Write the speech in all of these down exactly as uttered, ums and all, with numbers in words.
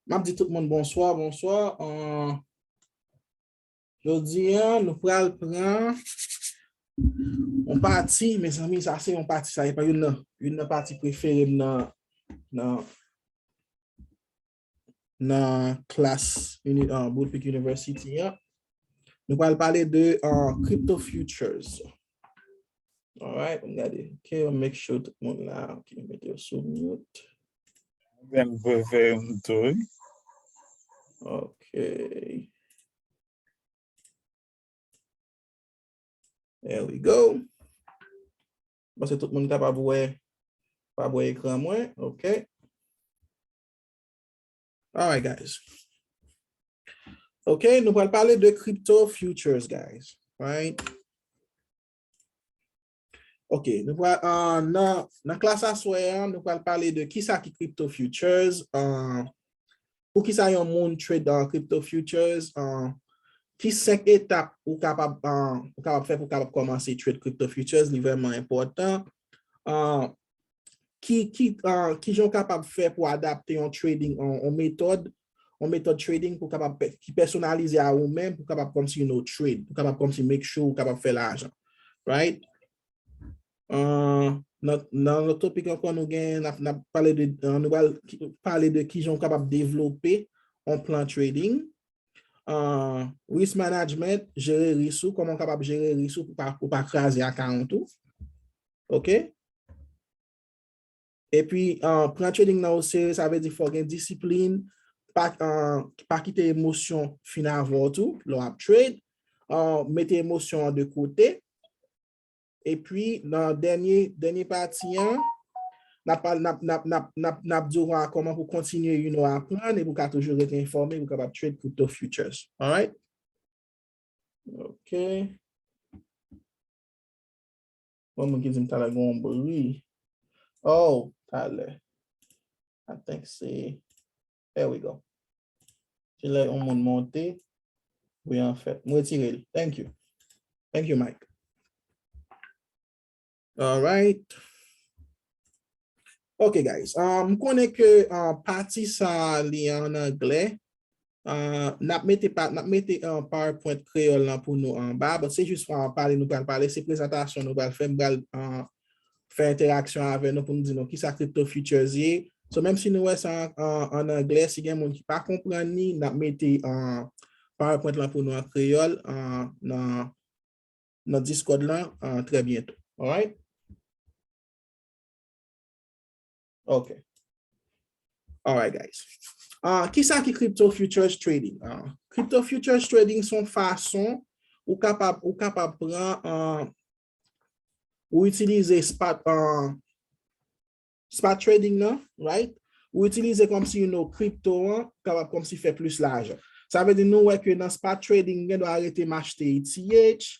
M ap di tout moun bonswa, bonswa. Ahn, jodi a, nou pral pran yon pati, mezanmi, sa se yon pati, sa e pa youn nan, youn nan pati prefere m nan, nan, nan klas uni-, ah, Bootpick University an. Nou pral pale de ah, crypto futures. Alright, m gade. Ok, make sure tout moun la. Ok, mete yo sou mute. Gen veve m tou. Ok. There we go. Paske tout moun kapab wè, kapab wè ekran mwen. Ok. Alright, guys. Ok, nou pral pale de crypto futures, guys. Right? Ok, nou pral, ah, nan, nan klas aswè an, nou pral pale de kisa ki crypto futures, ah, pou kisa yon moun trade, ah, crypto futures, ah, ki senk etap ou kapab, ah, ou kapab fè pou kapab kòmanse trade crypto futures, li vrèman enpòtan. Ah, ki, ki, ah, ki jan w kapab fè pou adapte yon trading, yon, yon metòd, yon metòd trading pou kapab pè-, ki pèsonalize a ou menm, pou kapab kòmsi, you know, trade, pou kapab kòmsi make sure ou kapab fè lajan. Right? Ah, nan, nan lòt topik ankò, nou gen, n ap, n ap pale de, ah, nou pral ki-, pale de ki jan w kapab devlope yon plan trading. Ah, risk management, jere risk ou, kòman w kapab jere risk ou pou pa, pou pa kraze account ou. Ok? Epi, ah, pran trading nan oserye, sa vle di fò w gen disiplin, pa, ah, pa kite emosyon fin avè w tou, lè w ap trade, ah, mete emosyon an de kote. Epi, nan dènye, dènye pati an, n ap, n ap, n ap, n ap, n ap, n ap di w kòman pou kontinye, you know, aprann e pou ka toujou rete enfòme, pou kapab trade crypto futures. Alright? Ok. Bon, moun ki di m talè gen yon bri. Oh, talè. I think se, there we go. Se lè yon moun monte. Wi, anfèt. M retire l. Thank you. Thank you, Mike. Alright. Ok, guys. Ah, m konnen ke, ah, pati sa a li an anglè. Ah, n ap mete pa, n ap mete, ah, PowerPoint kreyòl lan pou nou anba. But se jis, ah, pale nou pral pale. Se prezantasyon nou pral fè. M pral, ah, fè entèraksyon avè nou pou nou di nou kisa crypto futures ye. So, menm si nou wè sa an, an, an anglè, si gen moun ki pa konprann li, n ap mete, ah, PowerPoint lan pou nou an kreyòl, ah, nan, nan Discord lan, ah, trè byento. Alright? Ok. Alright, guys. Ah, kisa ki crypto futures trading? Ah, crypto futures trading se yon fason ou kapab, ou kapab pran, ah, ou itilize spot, ah, spot trading nan, right? Ou itilize kòmsi, you know, crypto an, kapab kòmsi fè plis lajan. Sa vle di nou wè ke nan spot trading, gen dwa rete m achte E T H,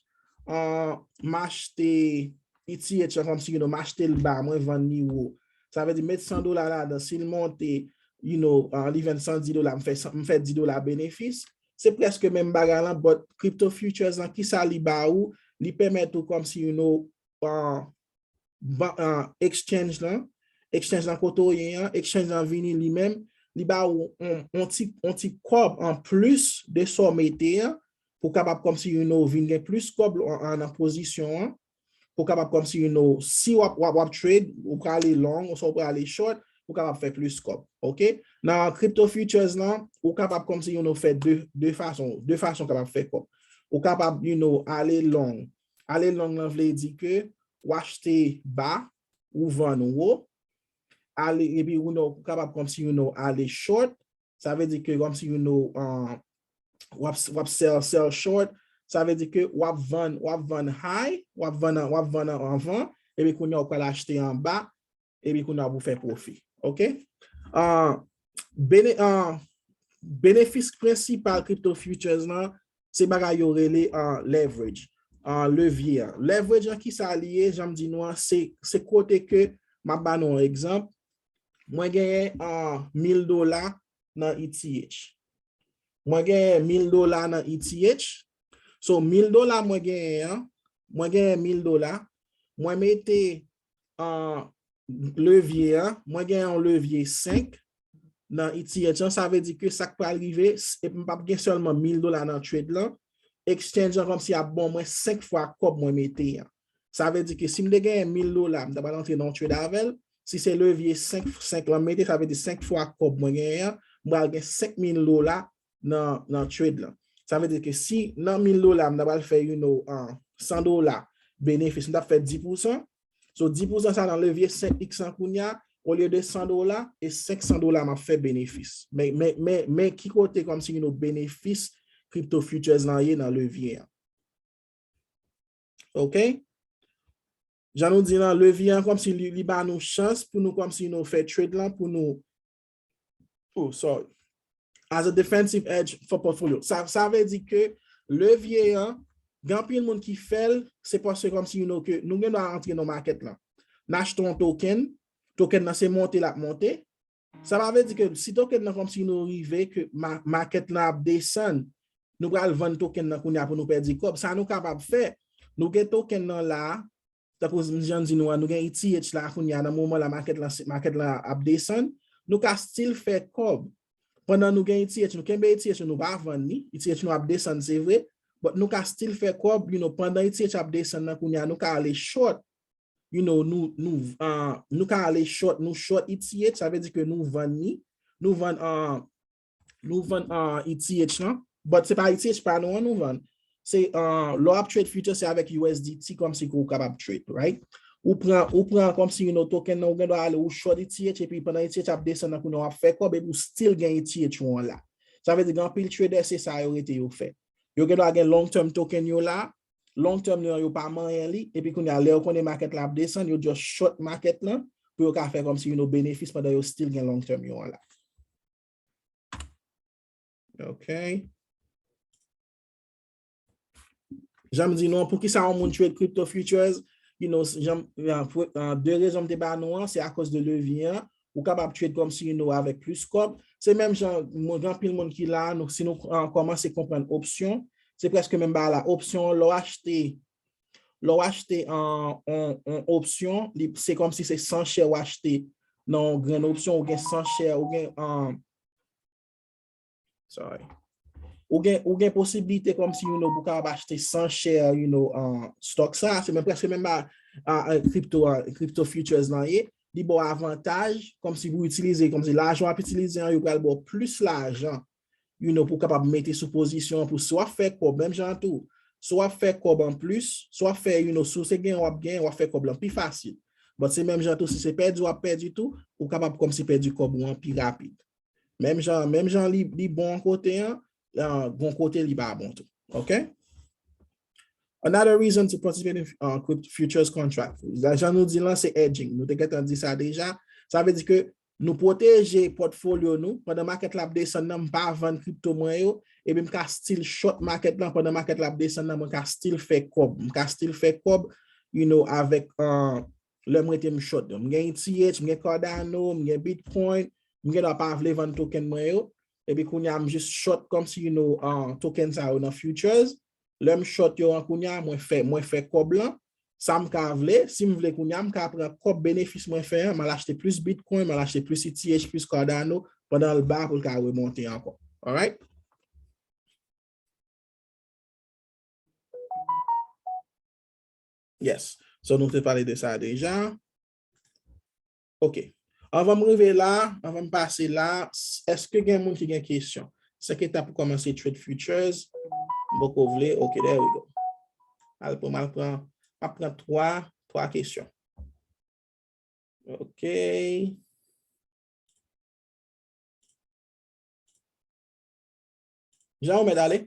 ah, m achte E T H lan kòmsi, you know, m achte l ba, mwen vann li wo. Sa vle di met san dola ladan, si l monte, you know, ah, li vann san di dola, m fè san, m fè di dola benefis. Se prèske menm bagay lan, but crypto futures lan, kisa li ba ou? Li pèmèt ou kòmsi, you know, ah, ban-, ah, exchange lan, exchange lan kote w ye an, exchange lan vini li menm, li ba ou on, on ti, on ti kòb an plis de sa w mete an, pou kapab kòmsi, you know, vin gen plis kòb an, an, nan pozisyon an, pou kapab kòmsi, you know, si w ap, w ap, w ap trade, ou prale long, oswa ou prale short, ou kapab fè plis kòb. Ok? Nan crypto futures lan, ou kapab kòmsi, you know, fè de, de fason, de fason w kapab fè kòb. Ou kapab, you know, ale long. Ale long lan vle di ke w achte ba, ou vann wo, ale, epi ou, you know, ou kapab kòmsi, you know, ale short, sa vle di ke kòmsi, you know, uh, w ap, w ap sell, sell short, sa vle di ke w ap vann, w ap vann high, w ap vann, w ap vann anvan, epi kounye a w pral achte anba, epi kounye a w pou fè pwofi. Ok? Uh, bene-, uh, benefis prensipal crypto futures lan, se bagay yo rele, uh, leverage, uh, levye an. Leverage an, kisa li ye? Jan m di nou an, se, se kote ke, m ap ba nou yon egzanp, mwen genyen, uh, mil dola nan E T H. Mwen genyen mil dola nan E T H. So, mil dola mwen genyen an, mwen genyen mil dola, mwen mete, uh, levye an, mwen genyen yon levye senk, nan E T H lan, sa vle di ke sa k pral rive, s- epi m p ap gen sèlman mil dola nan trade lan, exchange lan kòmsi ap ban mwen senk fwa kòb mwen mete an. Sa vle di ke si m te genyen mil dola, m ta pral antre nan yon trade avè l. Si se levye senk, senk lan m mete, sa vle di senk fwa kòb mwen genyen an, m pral gen senk mil dola nan, nan trade lan. Sa vle di ke si nan mil dola, m ta pral fè, you know, uh, san dola benefis, m t ap fè dis pousan. So, dis pousan sa nan levye senk X lan kounye a, olye de san dola, e senk san dola m ap fè benefis. Men, men, men, men ki kote kòmsi, you know, benefis crypto futures lan ye nan levye an. Ok? Jan nou di lan, levye an kòmsi li, li ba nou chans pou nou kòmsi nou fè trade lan, pou nou, oh, sorry. As a defensive edge for portfolio. Sa, sa vle di ke levye an, gen anpil moun ki fè l, se paske kòmsi, you know, ke nou gen dwa antre nan market lan. N achte yon token, token nan se monte l ap monte. Sa pa vle di ke si token nan kòmsi nou rive ke ma- market lan ap desann, nou pral vann token nan kounye a pou nou pèdi kòb. Sa nou kapab fè. Nou gen token nan la, tankou m jan di nou an, nou gen E T H la kounye a, nan moman la market lan, market lan ap desann, nou ka still fè kòb. Pandan nou gen E T H, nou kenbe E T H nou, nou pa vann li, E T H nou ap desann, se vre, but nou ka still fè kòb, you know, pandan E T H ap desann nan kounye a, nou ka ale short, you know, nou, nou, ah, nou ka ale short, nou short E T H, sa vle di ke nou vann li, nou vann, ah, nou vann, ah, E T H lan, but se pa E T H pa nou an nou vann. Se, ah, lè w ap trade future, se avèk U S D T kòmsi ke w kapab trade, right? Ou pran, ou pran kòmsi, you know, token nan, ou gen dwa ale, ou short E T H, epi pandan E T H ap desann nan kounye a w ap fè kòb, epi ou still gen E T H ou an la. Sa vle di gen anpil trader, se sa yo rete yo fè. Yo gen dwa gen long term token yo la, long term yo, yo pa manyen li, epi kounye a, lè yo konnen market la ap desann, yo just short market lan, pou yo ka fè kòmsi, you know, benefis pandan yo still gen long term yo an la. Ok. Jan m di nou an, poukisa yon moun trade crypto futures, you know, jan, ah, pou- ah, de rezon m te ba nou an, se akoz de levye an, ou kapab trade kòmsi, you know, avèk plis kòb. Se menm jan, mwen, gen anpil moun ki la, nou, si nou, ah, kòmanse konprann opsyon, se prèske menm bagay la. Opsyon, lè w achte, lè w achte an, an, an opsyon, li, se kòmsi se san share w achte nan yon grenn opsyon, ou gen san share, ou gen, ah, sorry. Ou gen, ou gen posiblite kòmsi, you know, pou w kapab achte san share, you know, ah, stock sa, se menm, prèske menm ba, ah, ah, crypto, ah, crypto futures lan ye, li ba w avantaj, kòmsi pou w itilize, kòmsi lajan w ap itilize an, yo pral ba w plis lajan, you know, pou w kapab mete sou pozisyon an, pou si w ap fè kòb, menm jan tou, si w ap fè kòb anplis, si w ap fè, you know, si w se gen w ap gen, w ap fè kòb lan pi fasil. But se menm jan tou, si se pèdi w ap pèdi tou, ou kapab kòmsi pèdi kòb ou an pi rapid. Menm jan, menm jan li, li bon yon kote an, ah, gon kote li pa bon tou. Ok? Another reason to participate in, uh, crypt- futures contract. Jan nou di lan, se hedging. Nou te gentan di sa deja. Sa vle di ke nou pwoteje pòtfolyo nou. Pandan market la ap desann nan, m pa vann kripto mwen yo. Epi m ka still short market lan. Pandan market la ap desann nan, mwen ka still fè kòb. M ka still fè kòb, you know, avèk, uh, lè m rete m short yo. M gen E T H, m gen Cardano, m gen Bitcoin. M gen dwa pa vle vann token mwen yo. Epi kounye a, m jis short kòmsi, you know, uh, token sa yo nan futures. Lè m short yo an kounye a, mwen fè, mwen fè kòb lan. Sa m ka vle, si m vle kounye a, m ka pran kòb benefis mwen fè an, m al achte plis Bitcoin, m al achte plis E T H, plis Cardano, pandan l ba pou l ka remonte ankò. Alright? Yes. So, nou te pale de sa deja. Ok. Anvan m rive la, anvan m pase la, s- èske gen moun ki gen kesyon? Senk etap pou kòmanse trade futures. M poko vle. Ok, there we go. Al pran, al pran, m ap pran twa, twa kesyon. Ok. Jan ou mèt ale?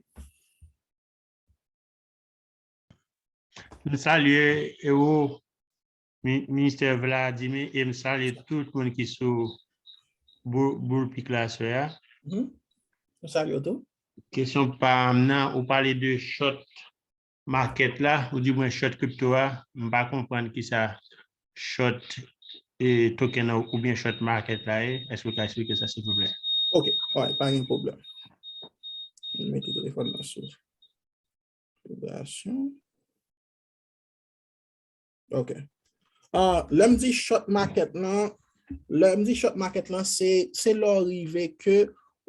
M salye Ewo, mi- Ministè Vladimir, e m salye tout moun ki sou boul, boul pik la aswè a. Mhm. M salye w tou. Kesyon pa m nan, ou pale de short market la, ou di mwen short crypto a, m pa konprann kisa short, eh, token nan oubyen short market la ye. Èske w ka eksplike sa, silvouplè? Ok, alright, pa gen pwoblèm. M mete telefòn nan sou vibrasyon. Ok. Ah, lè m di short market lan, Lè m di short market lan, se, se lè w rive ke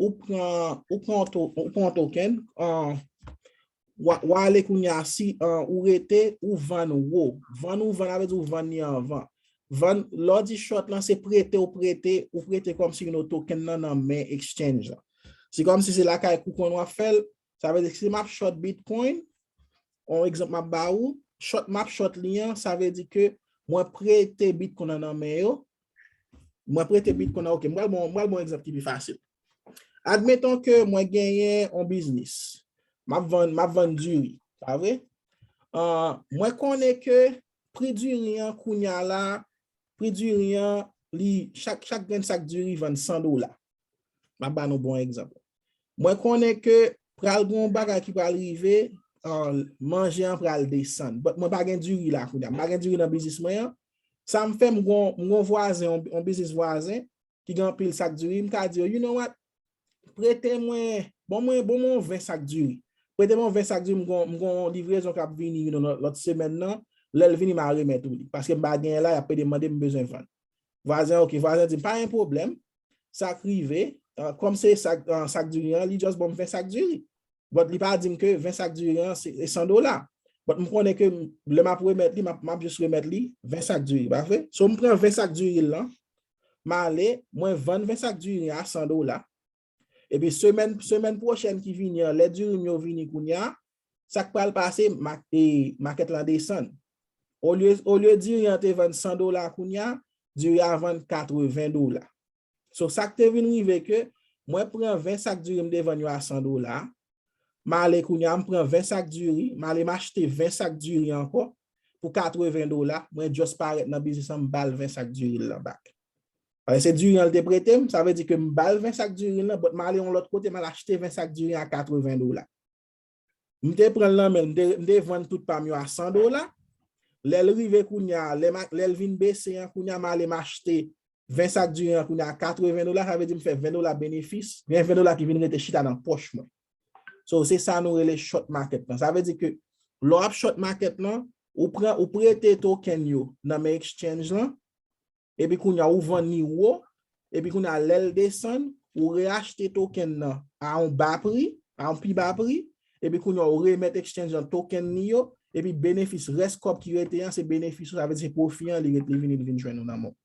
ou pran, ou pran, to, ou pran yon token, an, w a, w a ale kounye a, si an, ou rete, ou vann wo. Vann ou vann, sa vle di ou vann li anvan. Vann, lè w di short lan, se prete ou prete, ou prete kòmsi yon token nan nan men exchange lan. Se kòmsi se lakay Kou Konn w ap fè l, sa vle di si m ap short Bitcoin, yon egzanp m ap ba ou, short m ap short li an, sa vle di ke mwen prete Bitcoin nan nan men yo, mwen prete Bitcoin nan, ok, m pral bon, m pral bon egzanp ki pi fasil. Admeton ke mwen genyen yon biznis, m ap vann, m ap vann diri, pa vre? An, mwen konnen ke pri diri an kounye a la, pri diri an, li, chak, chak grenn sak diri vann san dola. M ap ba nou bon egzanp. Mwen konnen ke pral gen yon bagay ki pral rive, an, manje an pral desann. But mwen pa gen diri la kounye a. M pa gen diri nan biznis mwen an. Sa m fè, m gon, m gon vwazen, yon, yon biznis vwazen, ki gen anpil sak diri, m ka di yo, you know what? Prete mwen, bon mwen, bon mwen ven sak diri. Prete mwen ven sak diri, m gon, m gon livrezon k ap vini, you know, lòt, lòt semèn nan. Lè l vini, m a remèt ou li. Paske m pa genyen la, y ap pede mande m bezwen vann. Vwazen, ok, vwazen di m, pa gen pwoblèm. Sa k rive, ah, kòm se sak, ah, sak diri an, li just ban m ven sak diri. But li pa di m ke ven sak diri an, se, se san dola. But m konnen ke m, lè m ap remèt li, m ap, m ap jis remèt li ven sak diri, pa vre? So, m pran ven sak diri l lan, m ale, mwen vann ven sak diri a san dola. Epi semèn, semèn pwochèn ki vini an, lè diri m yo vini kounye a, sa k pral pase, ma-, e, makèt lan desann. Olye, olye diri an te vann san dola kounye a, diri a vann katreven dola. So, sa k te vin rive ke mwen pran ven sak diri m te vann yo a san dola, m ale kounye a, m pran ven sak diri, m ale m achte ven sak diri ankò pou katreven dola, mwen just parèt nan biznis lan, m ba l ven sak diri l lan back. Paske se diri an l te prete m, sa vle di ke m ba l ven sak diri l lan, but m ale yon lòt kote, m al achte ven sak diri an a katreven dola. M te pran l nan men l, m te, m te vann tout pa m yo a san dola. Lè l rive kounye a, lè m a, lè l vin bese an, kounye a, m ale m achte ven sak diri an kounye a a katreven dola, sa vle di m fè ven dola benefis, gen ven dola ki vin rete chita nan pòch mwen. So, se sa nou rele short market lan. Sa vle di ke lè w ap short market lan, ou pran, ou prete token yo nan men exchange lan, epi kounye a ou vann li wo, epi kounye a lè l desann, ou reachte token nan a yon ba pri, a yon pi ba pri, epi kounye a ou remèt exchange lan token li yo, epi benefis, rès kòb ki rete an, se benefis ou, sa vle di se pwofi an, li ret, li vini, li vin jwenn ou nan men w.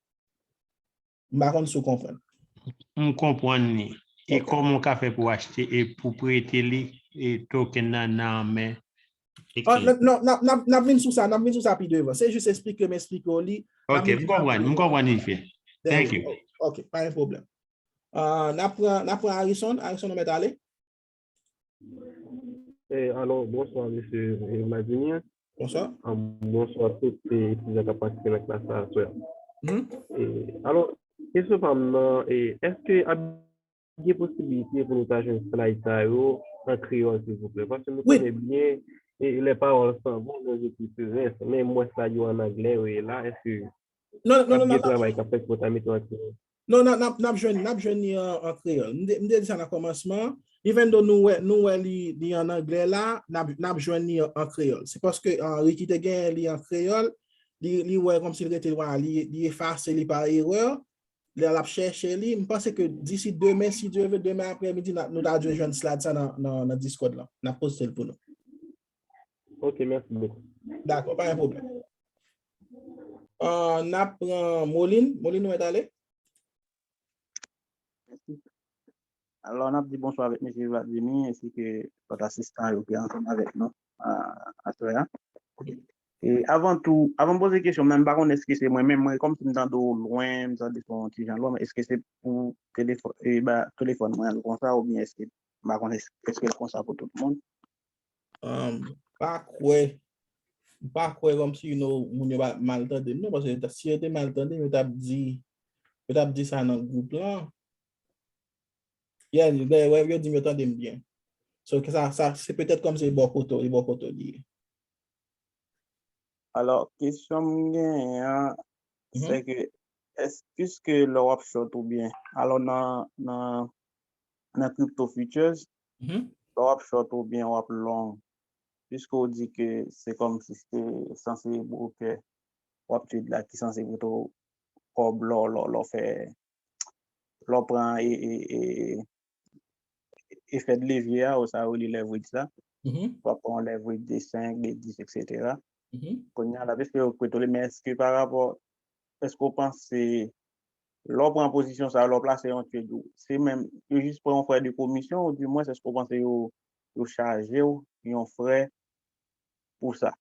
M pa konn si w konprann. M konprann li. E kòman w ka fè pou w achte e pou prete li e token nan nan men exchange? Non, non, n ap, n ap, n ap vin sou sa, n ap vin sou sa pi devan. Se jis esplike m esplike w li. Ok, m konprann, m konprann li fè. Thank you. Ok, pa gen pwoblèm. Ah, n ap pran, n ap pran Harrison. Harrison, ou mèt ale. Eh, alò, bonswa, mesye, eh, Vladimir. Bonswa. Ah, bonswa tout, eh, etidyan k ap patisipe nan klas la aswè a. Mhm. Eh, alò, kesyon pa m nan, eh, èske ap gen posibilite pou nou ta jwenn slide sa yo an kreyòl, silvouplè? Paske nou konnen byen, eh, les paroles s'en vont, les écrits se restent. Men m wè slide yo an anglè yo ye la, èske ap gen travay k ap fèt pou ta mete yo an kreyòl? Non, n ap, n ap, n ap jwenn, n ap jwenn li an, an kreyòl. M te, m te di sa nan kòmansman an. Even though nou wè, nou wè li, li an anglè la, n ap, n ap jwenn li an, an kreyòl. Se paske, ah, Ricky te genyen li an kreyòl, li, li wè kòmsi l rete lwen, li, li efase li pa erè. Lè l ap chèche li, m panse ke d'ici demen, si Dye vle, demen aprèmidi, n a, nou ta dwe jwenn slide sa nan, nan, nan Discord lan. N ap poste l pou nou. Ok, mèsi bokou. Dakò, pa gen pwoblèm. Ah, n ap pran Moline. Moline, ou mèt ale? Mèsi. Alò, n ap di bonswa avèk mesye Vladimir, ensi ke lòt asistan yo ki ansanm avèk nou, ah, aswè a. E avan tou, avan m poze kesyon, men m pa konn èske se mwen menm, mwen kòmsi m tande w lwen, m tande son ti jan lwen, men èske se pou telefò-, e, ba, telefòn mwen al konsa, oubyen èske, m pa konn èske, èske l konsa pou tout moun? Um, pa kwè, m pa kwè kòmsi, you know, moun yo pa mal tande m, non, paske si yo te mal tande m, yo t ap di, yo t ap di sa nan gwoup lan. Yeah, yo, yo, yo di m yo tande m byen. So, ke sa, sa, se petèt kòmsi e bò kote w, e bò kote w li ye. Alò, kesyon m genyen an, se ke, èske, piske lè w ap short oubyen, alò, nan, nan, nan crypto futures, lè w ap short oubyen w ap long, piske w di ke se kòmsi se sanse broker w ap trade la ki sanse pote w kòb lè w, lè w, lè w fè, lè w pran e, e, e, efè de levye a, ou sa yo rele leverage la. W ap pran yon leverage de senk, de dis, etsetera. Kounye a la, piske yo rekwite w li, men èske pa rapò, èske w panse lè w pran pozisyon sa, lè w plase yon trade ou, se menm, yo jis pran yon frè de komisyon, ou di mwens, èske w panse yo, yo chaje w yon frè pou sa?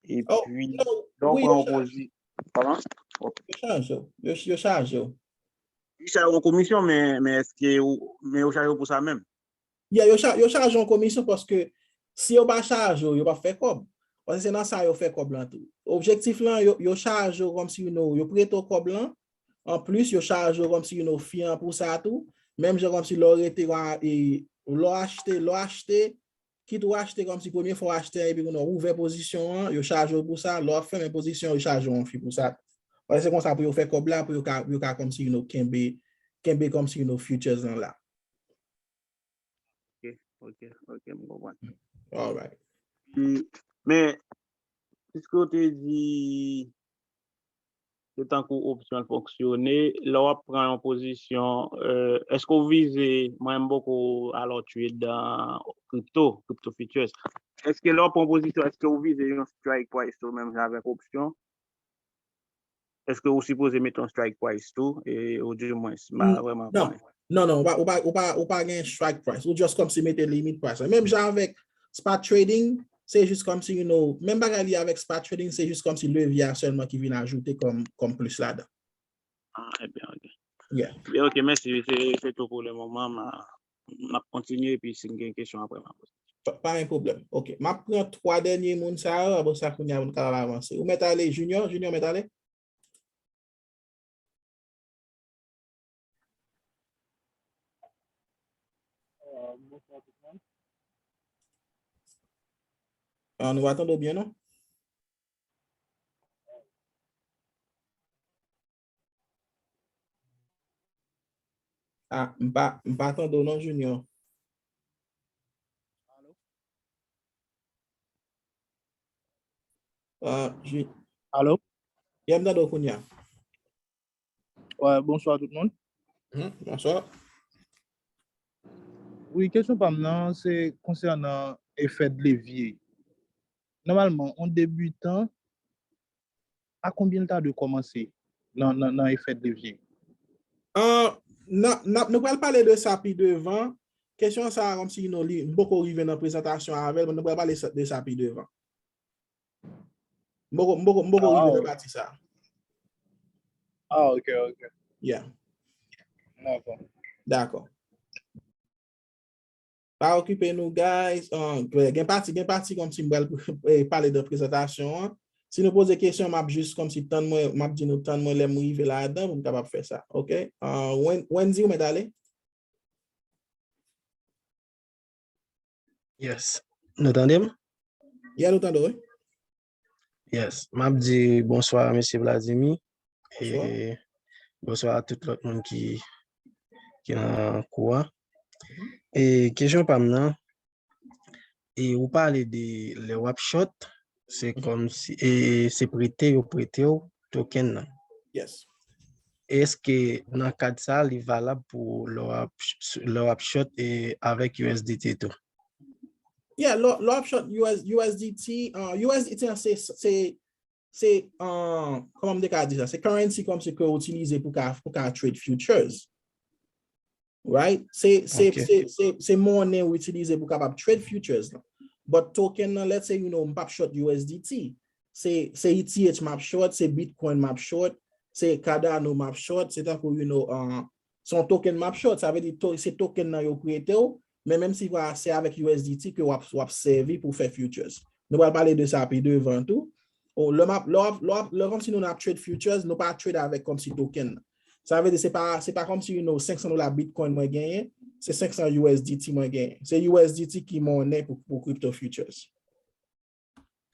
Epi, lè w pran yon pozi-, kòman? Yo chaje w. Yo, yo chaje w. Yo chaje w yon komisyon, men, men èske ou, men yo chaje w pou sa menm? Yeah, yo cha-, yo chaje yon komisyon paske si yo pa chaje w, yo p ap fè kòb. Paske se nan sa yo fè kòb lan tou. Objektif lan, yo, yo chaje w kòmsi, you know, yo prete w kòb lan. Anplis, yo chaje w kòmsi, you know, fi an pou sa tou. Menm jan kòmsi lè w rete, e, lè w achte, lè w achte, kit ou achte kòmsi premye fwa w achte an, epi kounye a w ouvè pozisyon an, yo chaje w pou sa. Lè w ap fèmen pozisyon, yo chaje w yon fi pou sa. Paske se konsa pou yo fè kòb la, pou yo ka, yo ka kòmsi, you know, kenbe, kenbe kòmsi, you know, futures lan la. Ok, ok, ok, m konprann. Alright. Mm, men, piske w te di, se tankou opsyon l fonksyone, lè w ap pran yon pozisyon, eh, èske w vize, mwen m poko alò trade dan crypto, crypto futures. Èske lè w ap pran pozisyon, èske w vize yon strike price tou menm jan avèk opsyon? Èske ou sipoze mete yon strike price tou? E, ou di mwens, m pa vrèman konnen. Non, non, ou pa, ou pa, ou pa, ou pa gen strike price. Ou just kòmsi mete limit price. Menm jan avèk spot trading, se jis kòmsi, you know, menm bagay li avèk spot trading, se jis kòmsi levye a sèlman ki vin ajoute kòm, kòm plis ladan. Ah, ebyen, ok. Yeah. Ebyen, ok, mèsi. Se, se tou pou le moman. M a, m ap kontinye, epi si m gen kesyon apre, m a poze. Pa, pa gen pwoblèm. Ok. M ap pran twa dènye moun sa yo, apre sa, kounye a, nou kapab avanse. Ou mèt ale, Junior? Junior mèt ale? Euh, bonsoir tout le monde. Ah, nou pa tande w byen, non? Ah, m pa, m pa tande w non, Junior. Alo? Ah, Ju-, Alo? Yeah, m tande w kounye a. Wè, bonswa tout moun. Mhm, bonswa. Wi, kesyon pa m nan, se konsènan efè de levye. Nòmalman, yon debitan, a konbyen l ta dwe kòmanse nan, nan, nan efè de levye? Ah, n a, n a, nou pral pale de sa pi devan. Kesyon sa a, kòmsi, you know, li, m poko rive nan prezantasyon avè l, men nou pral pale sa, de sa pi devan. M poko, m poko, m poko rive nan pati sa. Ah, ok, ok. Yeah. Dakò. Dakò. Pa okipe nou, guys. Ah, gen pati, gen pati kòmsi m pral, eh, pale de prezantasyon an. Si nou poze kesyon, m ap jis kòmsi tann mwen, m ap di nou tann mwen lè m rive ladan pou m kapab fè sa. Ok? Ah, Wen-, Wendy, ou mèt ale? Yes. Nou tande m? Yeah, nou tande w, wi. Yes. M ap di bonswa, mesye Vladimir. Bonswa. E bonswa a tout lòt moun ki, ki nan kou a. Mhm. E kesyon pa m nan, e ou pale de lè w ap short, se kòmsi, e se prete yo prete w token nan. Yes. Èske nan kad sa, li valab pou lè w ap sh-, lè w ap short e avèk U S D T tou? Yeah, lè, lè w ap short U S, U S D T, uh, U S D T an se, se, se, uh, kòman m te ka di sa? Se currency kòmsi ke w itilize pou ka, pou ka trade futures. Right? Se, se, se, se, se monnen ou itilize pou kapab trade futures lan. But token nan, let's say, you know, m p ap short U S D T. Se, se E T H m ap short, se Bitcoin m ap short, se Cardano m ap short, se tankou, you know, uh, se yon token m ap short, sa vle di to-, se token nan yo prete w, men menm si se avèk U S D T ke w ap, w ap sèvi pou fè futures. Nou pral pale de sa pi devan tou. O, lè m ap, lè w ap, lè w ap, lè kòmsi nou nan trade futures, nou pa trade avèk kòmsi token nan. Sa vle di se pa, se pa kòmsi, you know, senk san dola Bitcoin mwen genyen, se senk san U S D T mwen genyen. Se U S D T ki monnen pou, pou crypto futures.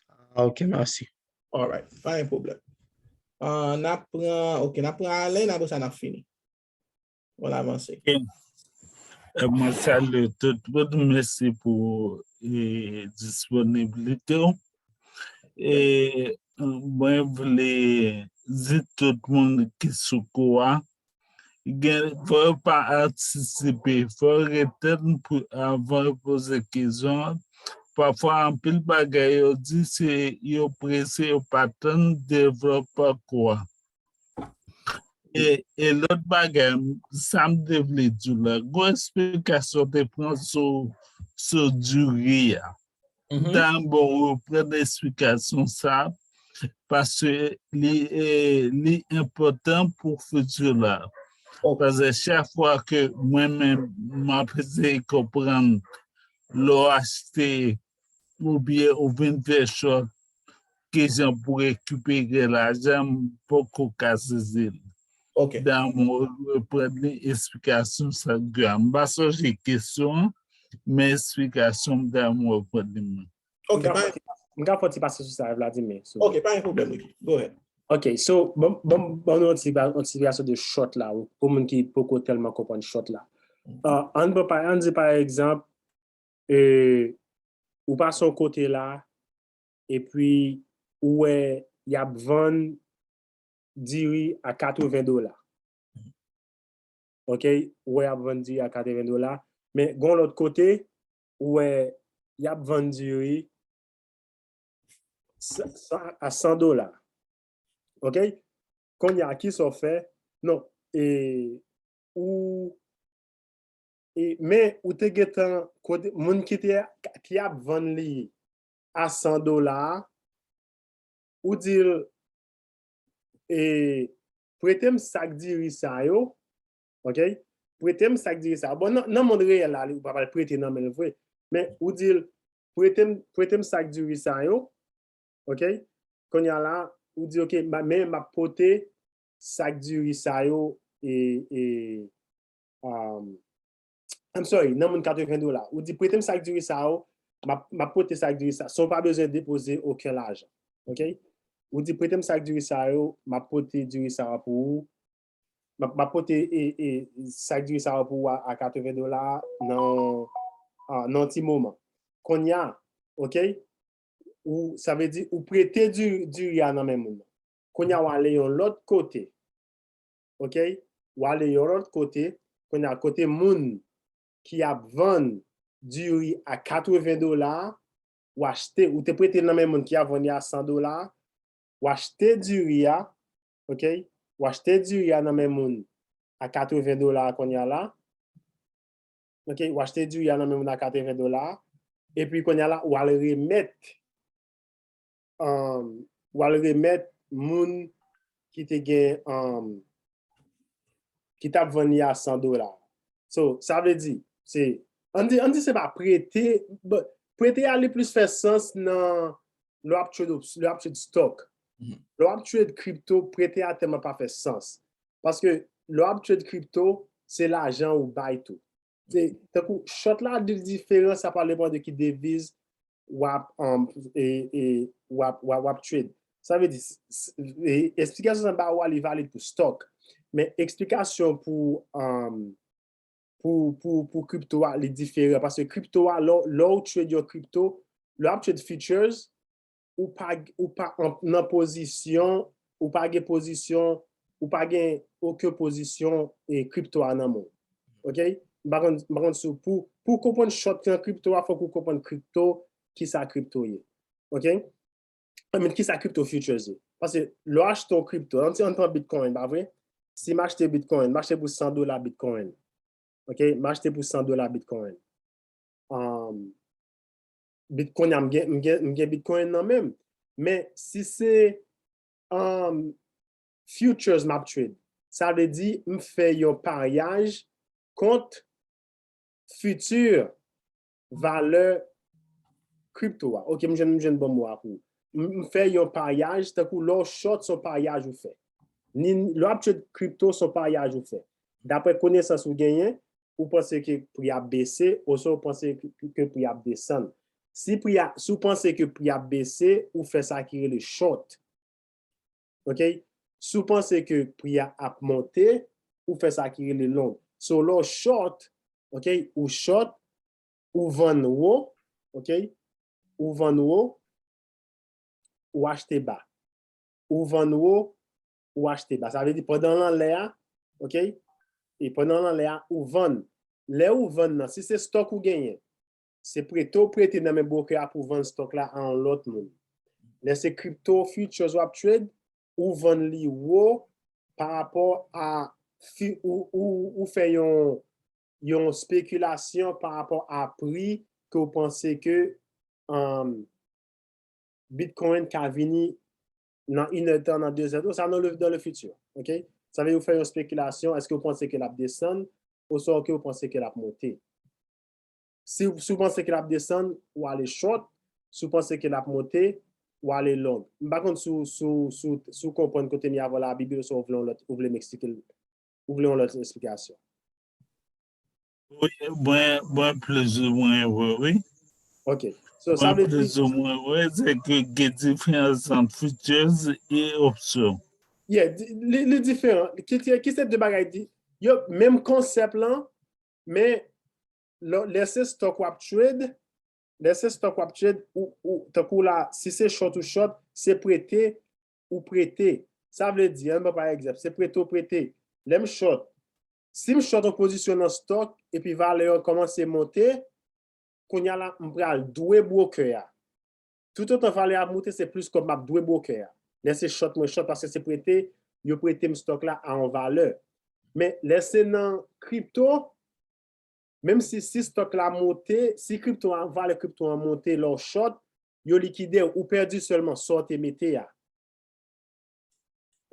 Ah, ok, mèsi. Alright, pa gen pwoblèm. Ah, n ap pran, ok, n ap pran Alain, apre sa n ap fini. On avanse. Ok. Eh, mwen salye tout moun, mèsi pou, eh, disponiblite w. E mwen vle di tout moun ki sou kou a, gen, fò yo pa antisipe, fò yo ret tann pou, avan yo poze kesyon an. Pafwa, anpil bagay yo di, se yo prese, yo pa tann devlopman kou a. E, e lòt bagay, sa m te vle di w la, gwo esplikasyon te pran sou, sou diri a. M ta renmen w reprann esplikasyon sa, paske li, e, li enpòtan pou fiti la. Paske chak fwa ke mwen menm, m ap eseye konprann lè w achte oubyen ou vin fè short, kijan pou rekipere lajan, m poko ka sezi l. Ok. Damou reprann li, esplikasyon sa k gen an. M pa sonje kesyon an, men esplikasyon m damou reprann li mwen. Ok, m ka fè ti pase sou sa, Vladimir. Ok, pa gen pwoblèm, Ricky. Go ahead. Ok, so, bon, bon, bon, nou yon ti, yon ti esplikasyon de short la, pou moun ki poko tèlman konprann short la. Uh, ann, pran pa, ann di pa egzanp, e, ou pase yon kote la, epi ou wè y ap vann diri a katreven dola. Ok, ou wè y ap vann diri a katreven dola, men gon lòt kote, ou wè y ap vann diri sa, sa, a san dola. Ok? Kounye a, kisa w fè? Non, e, ou, e, men ou te gentan, kote, moun ki te, ki ap vann li a san dola a, ou di l, e, prete m sak diri sa yo, ok? Prete m sak diri sa yo. Bon, nan, nan mond reyèl la, ou pa pral prete nan men l vre. Men ou di l, prete m, prete m sak diri sa yo, ok? Kounye a la, ou di, ok, ma, men m ap pote sak diri sa yo, e, e, um, I'm sorry, nan moun katreven dola. Ou di, prete m sak diri sa yo, m ap, m ap pote sak diri sa. San w pa bezwen depoze okenn lajan. Ok? Ou di, prete m sak diri sa yo, m ap pote diri sa yo pou ou. M ap, m ap pote, e, e, sak diri sa yo pou ou a, a katreven dola nan, a, nan ti moman. Kounye a, ok? Ou, sa vle di, ou prete di, diri a nan men moun nan. Kounye a, w ale yon lòt kote. Ok? W ale yon lòt kote. Kounye a, kote moun ki ap vann diri a katreven dola a, w achte, ou te prete l nan men moun ki ap vann li a san dola a, w achte diri a, ok? W achte diri a nan men moun a katreven dola a kounye a la. Ok? W achte diri a nan men moun a katreven dola a. Epi kounye a la, w al remèt, um, w al remèt moun ki te gen, um, ki t ap vann li a san dola. So, sa vle di, se, ann di, ann di se pa prete, but prete a li plis fè sans nan lè w ap trade, lè w ap trade stock. Lè w ap trade crypto, prete a tèlman pa fè sans. Paske lè w ap trade crypto, se lajan ou bay tou. Se, tankou short la, li diferan, sa pa depann de ki deviz w ap, um, e, e, w ap, w ap, w ap trade. Sa vle di, s-, s-, e, esplikasyon sa m ba ou a, li valid pou stock. Men esplikasyon pou, um, pou, pou, pou crypto a, li diferan. Paske crypto a, lè, lè w trade yon crypto, lè w ap trade futures, ou pa, ou pa an, nan pozisyon, ou pa gen pozisyon, ou pa gen okenn pozisyon, e, crypto a nan men w. Ok? M pa konn, m pa konn si w, pou, pou w konprann short nan crypto a, fòk ou konprann crypto, kisa crypto ye. Ok? I mean, kisa crypto futures ye. Paske lè w achte yon crypto, ann di, ann pran Bitcoin, pa vre? Si m achte Bitcoin, m achte pou san dola Bitcoin. Ok? M achte pou san dola Bitcoin. Um, Bitcoin, m gen, m gen, m gen Bitcoin nan men m. Men si se, um, futures m ap trade, sa vle di m fè yon paryaj kont fiti valè crypto a. Ok, m jwenn, m jwenn bon mo a pou ou. M, m fè yon paryaj, tankou lè w short, se yon paryaj ou fè. Ni, lè w ap trade crypto, se yon paryaj ou fè. Daprè konesans ou genyen, ou panse ke pri a ap bese, oswa ou panse ke, ke pri a ap desann. Si pri a, si w panse ke pri a ap bese, ou fè sa ki rele short. Ok? Si w panse ke pri a ap monte, ou fè sa ki rele long. So, lè w short, ok, ou short, ou vann wo, ok, ou vann wo, ou achte ba. ou vann wo, ou achte ba. Sa vle di pandan l anlè a, ok? E pandan l anlè a, ou vann. Lè ou vann nan, si se stock ou genyen, se prete ou prete nan men broker a pou vann stock la a yon lòt moun. Lè se crypto futures w ap trade, ou vann li wo pa rapò a fi, ou, ou, ou fè yon, yon spekilasyon pa rapò a pri ke w panse ke um, Bitcoin ka vini nan inèdtan, nan dezèdtan, sa nan le, dans le futur. Ok? Sa vle di ou fè yon spekilasyon, èske ou panse ke l ap desann, oswa ke ou panse ke l ap monte. Si, si ou panse ke l ap desann, ou ale short. Si ou panse ke l ap monte, ou ale long. M pa konn si, si, si, si ou konprann kote m ye avè w la, Bibi, oswa ou vle yon lòt, ou vle m eksplike l, ou vle yon lòt esplikasyon. Wi, mwen, mwen plizoumwen vre, wi. Ok. So, sa vle di, plizoumwen vre, se ke gen diferans ant futures e opsyon. Yeah, li, li diferan. Ki, ki se de bagay di, yo, menm konsèp lan, men lè se stock w ap trade, lè se stock w ap trade, ou, ou, tankou la, si se short ou short, se prete ou prete. Sa vle di, ann pran pa egzanp, se prete ou prete. Lè m short, si m short yon pozisyon nan stock, epi valè an kòmanse monte, kounye a la, m pral dwe broker a. Toutotan valè a ap monte, se plis kòb m ap dwe broker a. Lè se short, mwen short, paske se prete, yo prete m stock la a yon valè. Men, lè se nan crypto, menm si, si stock la monte, si crypto a, valè crypto an monte, lè w short, yo likide w, ou pèdi sèlman sa w te mete a.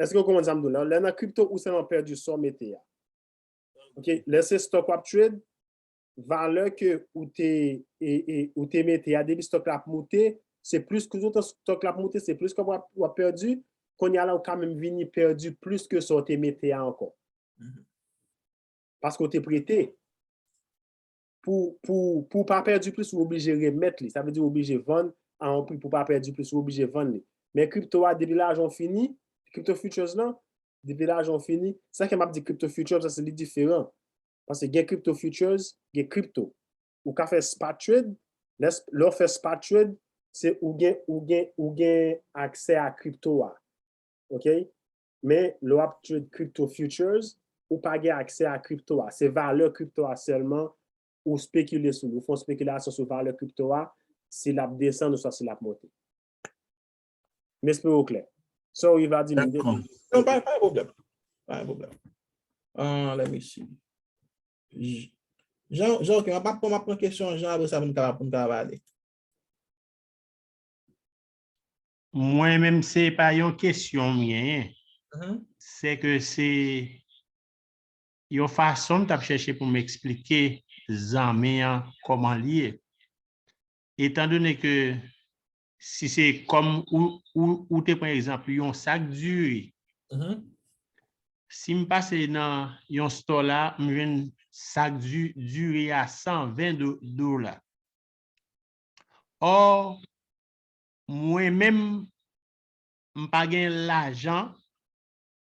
Èske w konprann sa m di w la? Lè nan crypto, ou sèlman pèdi sa w mete a. Ok, lè se stock w ap trade, valè ke ou te, e, e, ou te mete a, depi stock la ap monte, se plis, toutotan stock la ap monte, se plis kòb w ap, w ap pèdi. Kounye a la, ou ka menm vini pèdi plis ke sa w te mete a ankò. Paske w te prete. Pou, pou, pou w pa pèdi plis, ou oblije remèt li. Sa vle di ou oblije vann a yon pri pou w pa pèdi plis, ou oblije vann li. Men crypto a, depi lajan w fini, crypto futures lan, depi lajan w fini, sa ke m ap di crypto futures, paske li diferan. Paske gen crypto futures, gen crypto. Ou ka fè spot trade, lè, lè w fè spot trade, se ou gen, ou gen, ou gen aksè a crypto a. Ok? Men, lè w ap trade crypto futures, ou pa gen aksè a crypto a. Se valè crypto a sèlman ou spekile sou li. Ou fè yon spekilasyon sou valè crypto a, si l ap desann oswa si l ap monte. M espere w klè. Sorry, Vladimir. Dakò. Non, pa, pa gen pwoblèm. Pa gen pwoblèm. Uh, let me see. J- Jean, Jean, ok, m ap, m ap pran kesyon Jean apre sa pou n ka, pou n ka pale. Mwen menm, se pa yon kesyon m genyen. Mhm. Se ke se yon fason m t ap chèche pou m eksplike zanmi an kòman li ye. Etandone ke si se kòm ou, ou, ou te pran egzanp yon sak diri, Mhm. si m pase nan yon store la, m jwenn sak di, diri a san ven do, dola. Or, mwen menm, m pa gen lajan.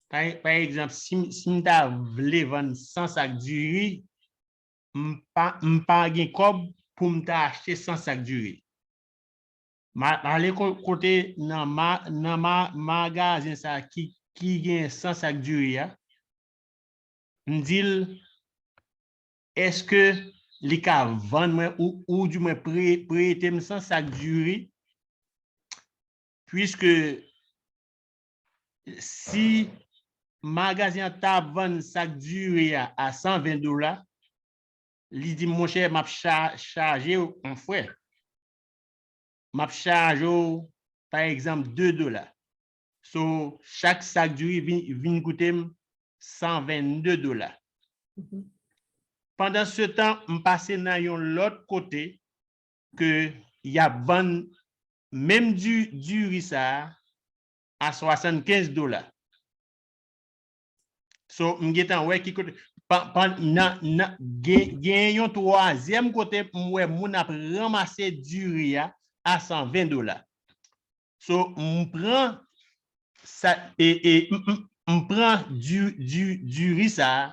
Pa, pa egzanp, si, m- si m ta vle vann san sak diri, m pa, m pa gen kòb pou m ta achte san sak diri. M a- m ale ko- kote nan, ma, nan ma, magazen sa ki, ki gen san sak diri a. M di l, èske li ka vann mwen ou, ou di mwen pre, prete m san sak diri? Puiske si magazen an ta vann sak diri a a san ven dola, li di m, monchè, m ap cha, chaje w, mon frè. M ap chaje w, pa egzanp, de dola. So, chak sak diri vin, vin koute m san vennde dola. Pandan se tan, m pase nan yon lòt kote ke y ap vann menm di, diri sa a a swasannkenz dola. So, m gentan wè ki kote. Pa, pa, nan, nan, gen, gen yon twazyèm kote m wè moun ap ranmase diri a a san ven dola. So, m pran sa, e, e, m, m, m pran di, di, diri sa a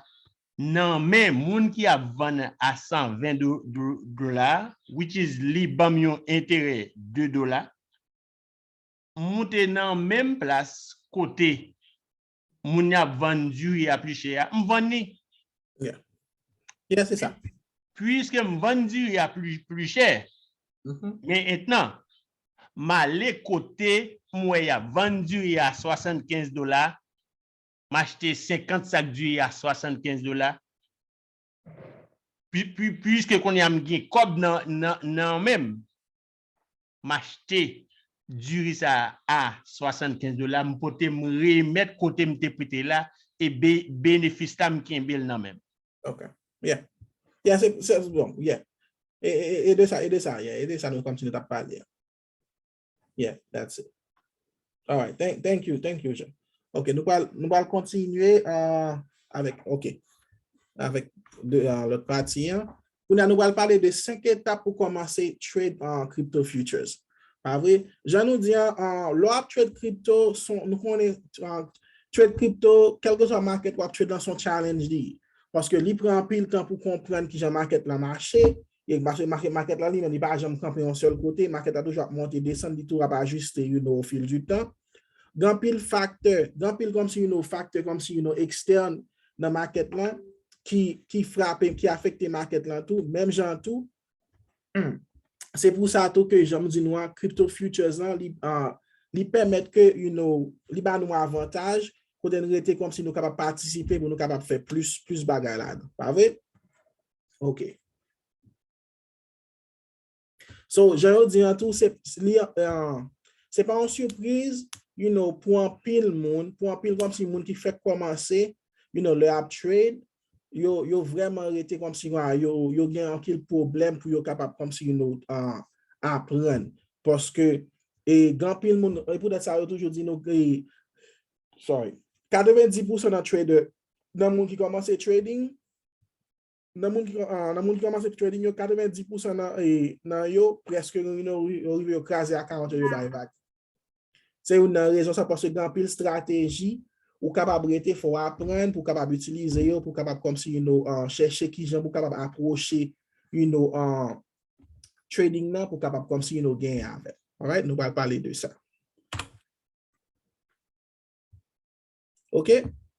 nan men moun ki ap vann a san ven do, do, dola, which is li ban m yon enterè de dola. M moute nan menm plas kote moun y ap vann diri a pli chè a, m vann li. Yeah. Yeah, se sa. Puiske m vann diri a pli, pli chè, Mhm. men entnan, m ale kote m wè y ap vann diri a swasannkenz dola, m achte senkant sak diri a swasannkenz dola. Pi- pi- Puiske kounye a m gen kòb nan, nan, nan men m, m achte diri sa a swasannkenz dola, m pote m remèt kote m te prete la, e be- benefis la m kenbe l nan men m. Ok. Yeah. Yeah, se se- bon, yeah. E, e, e de sa, e de sa, yeah, e de sa nou kòmsi nou t ap pale. Yeah, that's it. All right, thank, thank you, thank you, Jean. Ok, nou pral nou pral kontinye uh, avèk, ok, avèk de uh, lòt pati an. Kounye a nou pral pale de senk etap pou kòmanse trade uh, crypto futures. Pa vre? Jan nou di an, uh, lè w ap trade crypto, nou konnen uh, trade crypto, kèlkeswa market w ap trade lan, se yon challenge li ye. Paske li pran anpil tan pou konprann kijan market lan mache, e paske market, market lan li menm, li pa janm kanpe yon sèl kote, market la toujou ap monte, desann, li toujou ap ajiste, you know, au fil du temps. Gen anpil faktè, gen anpil kòmsi, you know, faktè kòmsi, you know, ekstèn nan market lan ki, ki frape, ki afekte market lan tou, menm jan tou. Se pou sa tou ke jan m di nou an, crypto futures lan, li, uh, li pèmèt ke, you know, li ba nou avantaj, kote n rete kòmsi nou kapab patisipe pou nou kapab fè plis, plis bagay ladan. Pa vre? Ok. So, jan yo di an tou, se, li, uh, se pa yon sipriz, you know, pou anpil moun, pou anpil kòmsi moun ki fèk kòmanse, you know, lè ap trade, yo, yo vrèman rete kòmsi yo, yo gen anpil pwoblèm pou yo kapab kòmsi, you know, uh, aprann. Paske, e gen anpil moun, e poutèt sa yo toujou di nou, e, sorry, katrevendis pousan nan trader, nan moun ki kòmanse trading, nan moun ki, uh, nan moun ki kòmanse trading yo, katrevendis pousan nan, e, nan yo, prèske yo, yo, yo rive yo kraze a karant yo, yo bay vag. Se youn nan rezon sa, paske gen anpil estrateji ou kapab rete, fò w aprann pou w kapab itilize yo, pou w kapab kòmsi, you know, uh, chèche kijan pou w kapab apwoche, you know, uh, trading nan, pou w kapab kòmsi, you know, genyen avè l. Alright, nou pral pale de sa. Ok?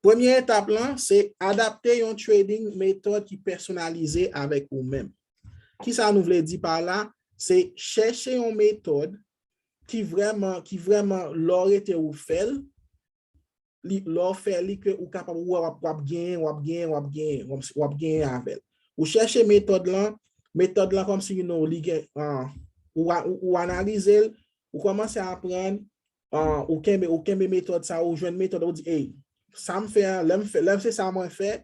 Premye etap lan, se adapte yon trading metòd ki pèsonalize avèk ou menm. Kisa nou vle di pa la? Se chèche yon metòd ki vrèman, ki vrèman lè w rete ou fè l, li, lè w fè li ke ou kapab wè w ap, w ap genyen, w ap genyen, w ap genyen, w ap, w ap genyen avè l. Ou chèche metòd lan, metòd lan kòmsi, you know, li gen, uh, ou, ou, ou analize l, ou kòmanse aprann, uh, ou kenbe, ou kenbe metòd sa, ou jwenn metòd, ou di, hey, sa m fè an, lè m fè, lè m se sa mwen fè,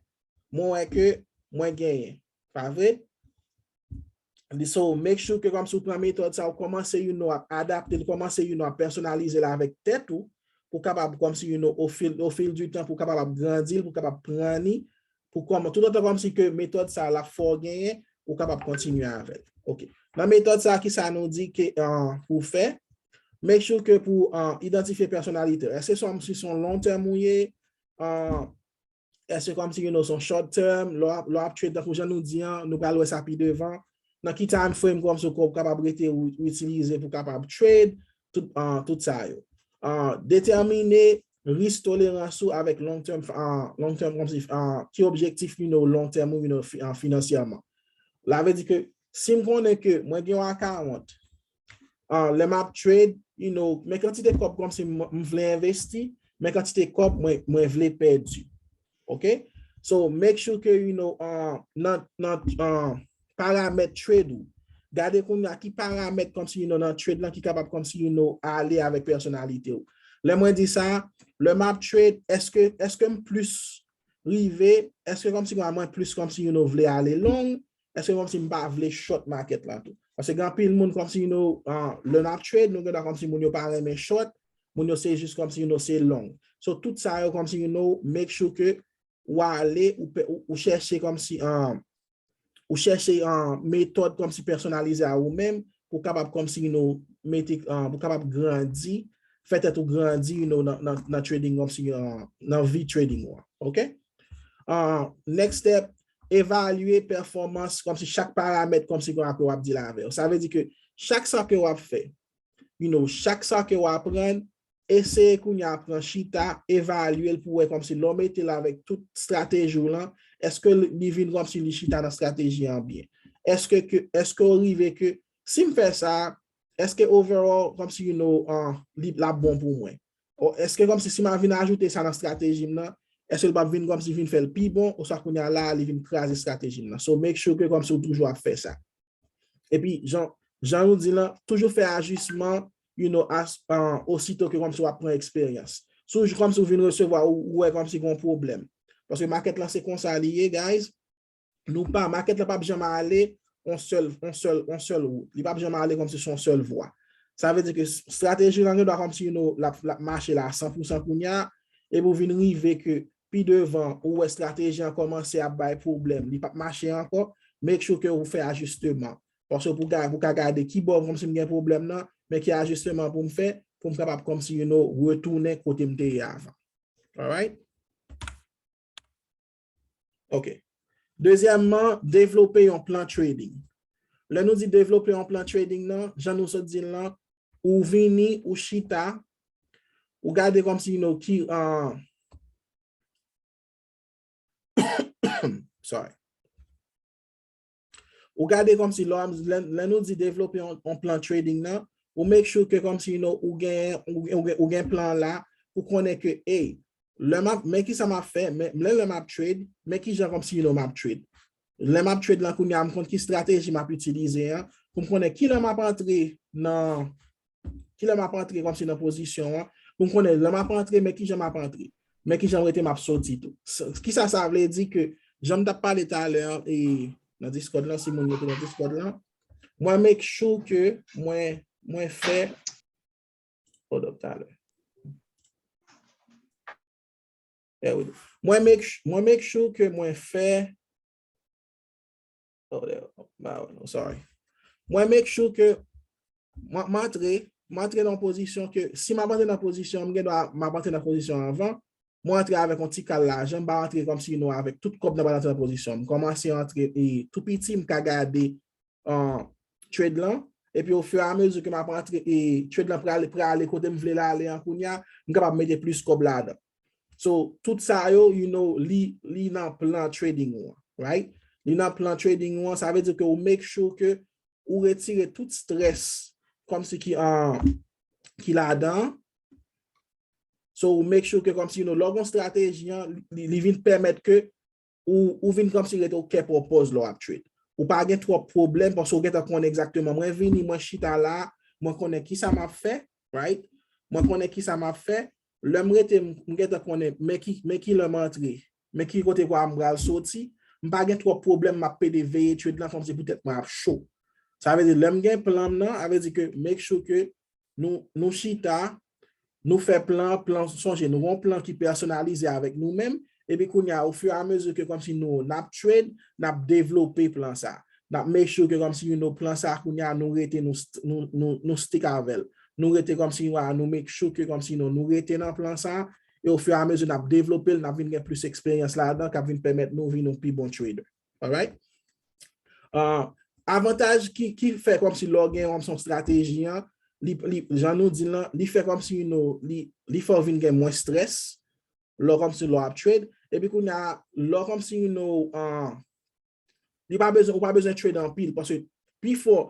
mwen wè ke mwen genyen. Pa vre? So, make sure ke kòmsi ou pran metòd sa, ou kòmanse, you know, ap adapte l, kòmanse, you know, ap pèsonalize l avèk tèt ou, pou kapab kòmsi, you know, au fil, au fil du temps, pou kapab ap grandi l, pou kapab pran li, pou kòman, toutotan kòmsi ke metòd sa l ap fè w genyen, ou kapab kontinye avè l. Ok. Nan metòd sa, kisa nou di ke, uh, pou fè? Make sure ke pou, uh, idantifye pèsonalite w. Èske se yon, si se yon long term ou ye? Uh, Èske kòmsi, you know, se yon short term, lè w ap, lè w ap trade, tankou jan nou di an, nou pral wè sa pi devan. Nan ki time frame kòmsi ou kapab rete ou, ou itilize pou kapab trade, tout, uh, tout sa yo. Uh, detèmine risk tolerans ou avèk long term, uh, long term kòmsi, uh, ki objektif, you know, long term ou, you know, fi, uh, finansyèman. Sa vle di ke si m konnen ke mwen gen yon account, uh, lè m ap trade, you know, men kantite kòb kòmsi m, m vle envesti, men kantite kòb mwen, mwen vle pèdi. Ok? So, make sure ke, you know, uh, nan, nan uh, paramèt trade ou, gade kounye a ki paramèt kòmsi, you know, nan trade lan ki kapab kòmsi, you know, ale avèk pèsonalite w. Lè mwen di sa, lè m ap trade, èske, èske m plis rive, èske kòmsi mwen plis kòmsi, you know, vle ale long, èske kòmsi m pa vle short market la tou? Paske gen anpil moun kòmsi, you know, uh, lè n ap trade, nou gen dwa kòmsi moun yo pa renmen short, moun yo se jis kòmsi, you know, se long. So, tout sa yo kòmsi, you know, make sure ke ou ale, ou, ou, ou chèche kòmsi, uh, ou chèche, uh, metòd kòmsi pèsonalize a ou menm, pou kapab kòmsi, you know, mete, uh, pou kapab grandi, fè tèt ou grandi, you know, nan, nan, nan trading kòmsi, uh, nan vi trading ou an. Ok? Uh, next step, evalye pèfòmans kòmsi chak paramèt kòmsi ke w ap, w ap deal avè yo. Sa vle di ke chak sa ke w ap fè, you know, chak sa ke w aprann, eseye kounye a pran chita, evalye l pou wè kòmsi lè w mete l avèk tout estrateji w lan, èske li, li vin kòmsi li chita nan estrateji an byen? Èske ke, èske w rive ke si m fè sa, èske overall, kòmsi, you know, uh, li, l ap bon pou mwen? Ou èske kòmsi si m a vin ajoute sa nan estrateji m nan, èske l p ap vin kòmsi vin fè l pi bon, oswa kounye a la, li vin kraze estrateji m nan? So, make sure ke kòmsi ou toujou ap fè sa. Epi, jan, jan nou di lan, toujou fè ajisman, you know, as, uh, osito ke kòmsi w ap pran eksperyans. Si w kòmsi w vin resevwa, ou, ou wè kòmsi gen yon pwoblèm. Paske makèt lan se konsa li ye, guys. Nou pa, makèt lan p ap janm ale yon sèl, yon sèl, yon sèl wout. Li p ap janm ale kòmsi se yon sèl vwa. Sa vle di ke estrateji lan gen dwa kòmsi, you know, l ap, l ap mache la a san pou san kounye a, epi w vin rive ke pi devan, ou wè estrateji an kòmanse ap bay pwoblèm, li p ap mache ankò, make sure ke ou fè ajisteman. Paske pou ka, pou ka gade ki bò kòmsi m gen pwoblèm nan, men ki ajisteman pou m fè, pou m kapab kòmsi, you know, retounen kote m te ye avan. Alright? Ok. Dezyèmman, devlope yon plan trading. Lè nou di devlope yon plan trading nan, jan nou sot di l lan, ou vini, ou chita, ou gade kòmsi, you know, ki, uh, sorry. Ou gade kòmsi lè, lè, lè nou di devlope yon, yon plan trading nan, ou make sure ke kòmsi, you know, ou gen, ou, ou, ou gen plan la pou konnen ke, hey, lè m ap, men ki sa m ap fè, men, lè, lè m ap trade, men ki jan kòmsi, you know, m ap trade. Lè m ap trade lan kounye a, m konn ki estrateji m ap itilize an, pou m konnen ki lè m ap antre nan, ki lè m ap antre kòmsi nan pozisyon an, pou m konnen lè m ap antre, men ki jan m ap antre, men ki jan m rete m ap soti tou. Sa, ki sa sa vle di ke, jan m t ap pale talè an, e nan Discord lan, si moun yo te nan Discord lan, mwen make sure ke mwen, mwen fè, hold up talè. There we go. Mwen make, mwen make sure ke mwen fè, oh, there, bah, non, sorry. Mwen make sure ke mwen, mwen antre, mwen antre nan pozisyon ke, si m ap antre nan pozisyon, m gen dwa, m ap antre nan pozisyon anvan, mwen antre avèk yon ti kal lajan, m pa antre kòmsi, you know, avèk tout kòb nan, pa antre nan pozisyon. M kòmanse antre, e, tou piti, m ka gade, uh, trade lan, epi ofiramezi ke m ap antre, e, trade lan prale, prale kote m vle l ale an kounye a, m kapab mete plis kòb ladan. So, tout sa yo, you know, li, li nan plan trading ou an, right? Li nan plan trading ou an, sa vle di ke ou make sure ke ou retire tout strès kòmsi ki an, ki ladan. So, ou make sure ke kòmsi, you know, lè w gen estrateji an, li, li vin pèmèt ke ou, ou vin kòmsi rete ou kè pòpòz lè w ap trade. Ou pa gen twòp pwoblèm paske ou gentan konnen egzakteman. Mwen vini, mwen chita la, mwen konnen ki sa m ap fè, right? Mwen konnen ki sa m ap fè. Lè m rete, m, m gentan konnen men ki, men ki lè m antre, men ki kote kwa m pral soti. M pa gen twòp pwoblèm, m ap pede veye trade lan kòmsi poutèt mwen ap cho. Sa vle di, lè m gen plan m nan, sa vle di ke make sure ke nou, nou chita, nou fè plan, plan, sonje, nou gen yon plan ki pèsonalize avèk nou menm, epi kounye a, ofiramezi ke kòmsi nou, n ap trade, n ap devlope plan sa. N ap make sure ke kòmsi, you know, plan sa, kounye a, nou rete, nou st-, nou, nou, nou stick avè l. Nou rete kòmsi, nou, nou make sure ke kòmsi nou, nou rete nan plan sa, e ofiramezi n ap devlope l, n ap vin gen plis eksperyans ladan, k ap vin pèmèt nou vin yon pi bon trader. Alright? Uh, avantaj ki, ki fè kòmsi lè w gen yon, yon estrateji an, li, li, jan nou di l lan, li fè kòmsi, you know, li, li fè w vin gen mwens strès, lè w kòmsi lè w ap trade, epi kounye a, lè w kòmsi, you know, uh, li pa bezwen, ou pa bezwen trade anpil, paske pifò,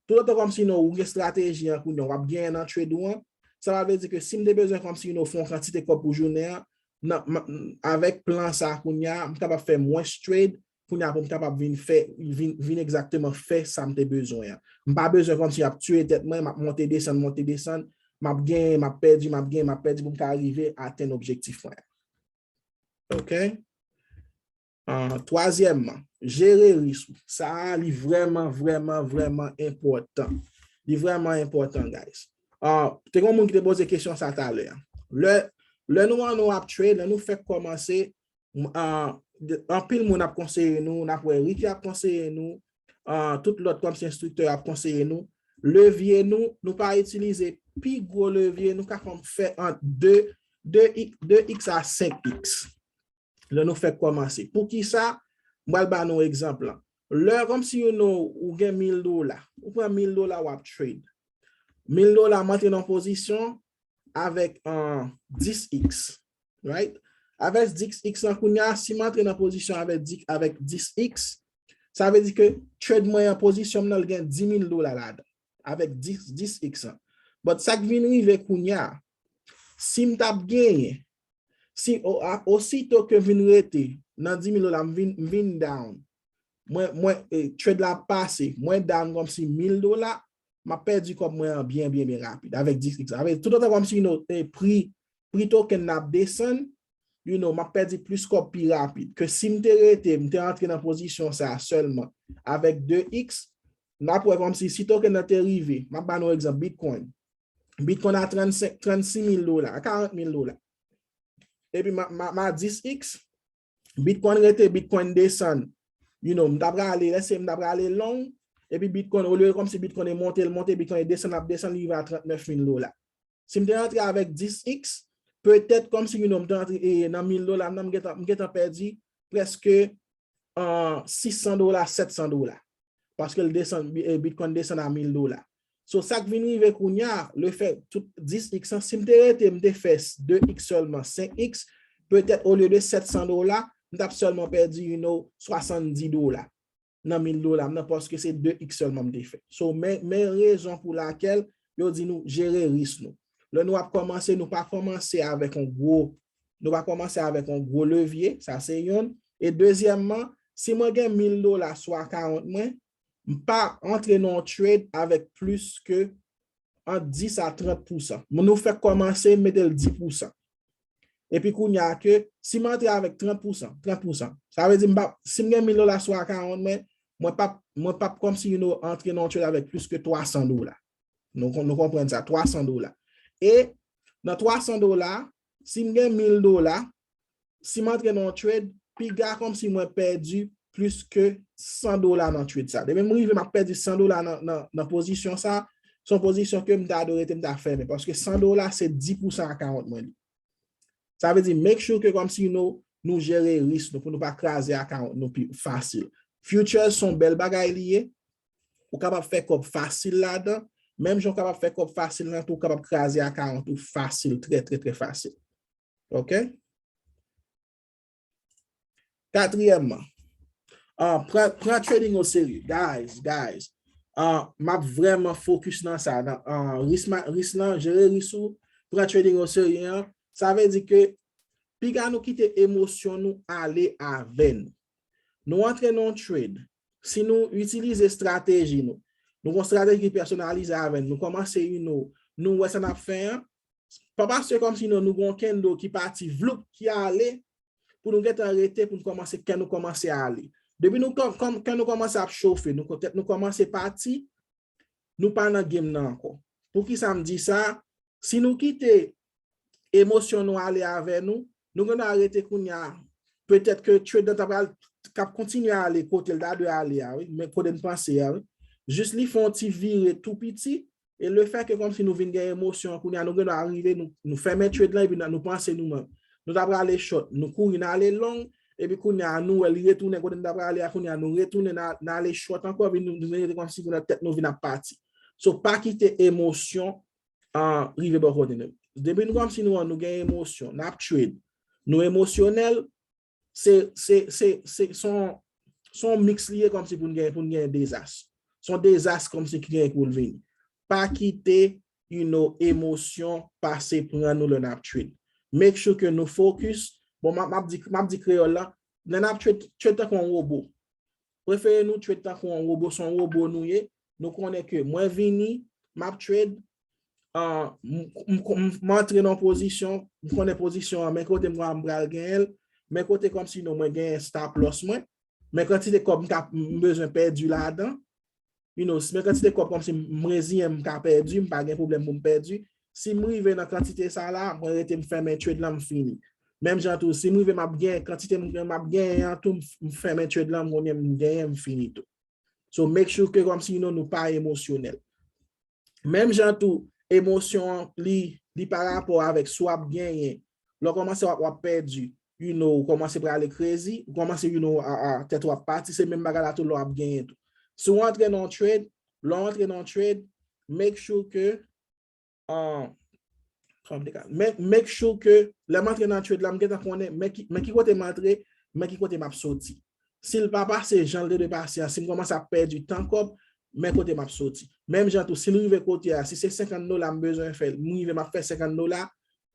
toutotan kòmsi, you know, ou gen estrateji an kounye a, w ap genyen nan trade ou an, sa vle di ke si m te bezwen kòmsi, you know, fè yon kantite kòb pou jounen an, nan, m, avèk plan sa kounye a, m kapab fè mwens trade, kounye a pou m kapab vin fè, vin, vin egzakteman fè sa m te bezwen an. M pa bezwen kòmsi ap tiye tèt mwen, m ap monte desann, monte desann, m ap genyen, m ap pèdi, m ap genyen, m ap pèdi pou m ka rive atenn objektif mwen an. Ok? Ah, twazyèmman, jere risk ou. Sa a, li vrèman, vrèman, vrèman enpòtan. Li vrèman enpòtan, guys. Ah, te gen yon moun ki te poze kesyon sa talè a. Lè, lè nou an nou ap trade, lè nou fèk kòmanse, m, ah, de, anpil moun ap konseye nou, n ap wè Ricky ap konseye nou, ah, tout lòt kòmsi enstriktè ap konseye nou. Levye nou, nou pa itilize pi gwo levye, nou ka kòm fè ant de, de x, de x a senk x. Lè nou fèk kòmanse. Poukisa? M pral ba nou egzanp lan. Lè kòmsi, you know, ou gen mil dola. Ou pran mil dola, w ap trade. Mil dola, m antre nan pozisyon, avèk an dis x, right? Avèk dis x lan kounye a, si m antre nan pozisyon avèk dis, avèk dis x, sa vle di ke trade mwen an, pozisyon m nan, l gen dis mil dola ladan, avèk dis, dis x lan. But sa k vin rive kounye a, si m t ap genyen, si o- a- osito ke m vin rete nan dis mil dola, m vin, m vin down, mwen, mwen, eh, trade la ap pase, mwen down kòmsi mil dola, m ap pèdi kòb mwen an byen, byen, byen rapid avèk dis x. Avèk toutotan kòmsi, you know, eh, pri, pri token nan ap desann, you know, m ap pèdi plis kòb pi rapid ke si m te rete, m te antre nan pozisyon sa a sèlman avèk de x. N ap wè kòmsi si token nan te rive, m ap ba nou egzanp, Bitcoin. Bitcoin a trannsenk, trannsis mil dola, a karant mil dola. Epi m a, m a, m a dis x, Bitcoin rete, Bitcoin desann. You know, m ta prale, let's say, m ta prale long, epi Bitcoin, olye kòmsi Bitcoin e monte, l monte, Bitcoin e desann, ap desann, li rive a trannèf mil dola. Si m te antre avèk dis x, petèt kòmsi, you know, m te antre, e, nan mil dola, m nan, m gentan, m gentan pèdi prèske an sis san dola, sèt san dola. Paske l desann, bi- eh, Bitcoin desann a mil dola. So, sa k vin rive kounye a, lefè tout dis x lan, si m te rete, m te fè de x sèlman, senk x, petèt olye de sèt san dola, m t ap sèlman pèdi, you know, swasanndis dola nan mil dola m nan, paske se de x sèlman m te fè. So, men, men rezon pou lakèl yo di nou jere risk nou. Lè nou ap kòmanse, nou pa kòmanse avèk yon gwo, nou pa kòmanse avèk yon gwo levye, sa se yonn. E dezyèmman, si mwen gen mil dola sou akawont mwen, m pa antre nan yon trade avèk plis ke ant dis a trant pousan. Moun nou fèk kòmanse, mete l dis pousan. Epi kounye a ke, si m antre avèk trant pousan, trant pousan, sa vle di m pa, si m gen mil dola sou akawont mwen, mwen p ap, mwen p ap kòmsi, you know, antre nan yon trade avèk plis ke twa san dola. Nou, nou konprann sa, twa san dola. E nan twa san dola, si m gen mil dola, si m antre nan yon trade, piga kòmsi mwen pèdi plis ke san dola nan trade sa. Depi m rive, m ap pèdi san dola nan, nan, nan pozisyon sa. Se yon pozisyon ke m ta dwe rete, m ta fèmen. Paske san dola se dis pousan akawont mwen li. Sa vle di, make sure ke kòmsi nou, nou jere risk nou pou nou pa kraze akawont nou pi fasil. Futures se yon bèl bagay li ye. Ou kapab fè kòb fasil ladan. Menm jan ou kapab fè kòb fasil nan tou, ou kapab kraze akawont ou fasil, trè, trè, trè fasil. Ok? Katriyèmman, ah, pran, pran trading o serye. Guys, guys, ah, m ap vrèman focus nan sa, nan, ah, risk ma- risk lan, jere risk ou, pran trading o serye an. Sa vle di ke piga nou kite emosyon nou ale avè nou. Nou antre nan yon trade. Si nou itilize estrateji nou, nou gen yon estrateji ki pèsonalize avè nou, nou kòmanse, you know, nou wè sa n ap fè an, pa paske kòmsi nou, nou gen yon candle ki pati vloup, ki ale, pou nou gentan rete, pou nou kòmanse, kè nou kòmanse ale. Depi nou kò- kòm- kè nou kòmanse ap chofe, nou tèt nou kòmanse pati, nou pa nan game nan ankò. Poukisa m di sa? Si nou kite emosyon nou ale avè nou, nou gen dwa rete kounye a, petèt ke trade nan ta pral, k ap kontinye ale kote l ta dwe ale a, wi, men kote n panse a, wi. Jis li fè yon ti vire tou piti, e lefètke kòmsi nou vin gen emosyon kounye a, nou gen dwa rive, nou, nou fèmen trade lan, epi nou, nou panse nou menm. Nou ta prale short, nou kouri n ale long, epi kounye a, nou wè li retounen kote n ta prale a, kounye a, nou retounen n a- n ale short ankò, epi nou, nou rete kòmsi kounye a tèt nou vin ap pati. So, pa kite emosyon an rive bò kote nou. Depi nou kòmsi nou, nou gen emosyon, n ap trade, nou emosyonèl, se, se, se, se, se yon, se yon mix li ye kòmsi pou n gen, pou n gen dezas. Se yon dezas kòmsi ki gen pou l vini. Pa kite, you know, emosyon pase pran nou lè n ap trade. Make sure ke nou focus. Bon, m ap, m ap di, m ap di kreyòl la, lè n ap trade, trade tankou yon wobo. Prefere nou trade tankou yon wobo, se yon wobo nou ye. Nou konnen ke mwen vini, m ap trade, ah, m, m, m, m antre nan pozisyon, m konnen pozisyon an, men kote m pral, m pral genyen l, men kote kòmsi non mwen genyen stop loss mwen, men kantite kòb m ka, m bezwen pèdi ladan, you know, men kantite kòb kòmsi m reziyen m ka pèdi, m pa gen pwoblèm pou m pèdi. Si m rive nan kantite sa la, mwen rete m fèmen trade lan, m fini. Menm jan tou, si m rive m ap genyen kantite m, m ap genyen an tou, m, m fèmen trade lan, m konnen m genyen, m fini tou. So, make sure ke kòmsi, you know, nou pa emosyonèl. Menm jan tou, emosyon an, li, li pa rapò avèk si w ap genyen. Lè w kòmanse w ap, w ap pèdi, you know, ou kòmanse prale crazy, ou kòmanse, you know, a, a, tèt ou ap pati, se menm bagay la tou lè w ap genyen tou. Si w antre nan yon trade, lè w antre nan yon trade, make sure ke, ah, Kòb de ka. Men make sure ke lè m antre nan trade la, m gentan konnen men ki, men ki kote m antre, men ki kote m ap soti. Si l pa pase jan l te dwe pase an, si m kòmanse ap pèdi tan kòb, men kote m ap soti. Menm jan tou, si l rive kote a, si se senkant dola m bezwen fè, m rive m ap fè senkant dola,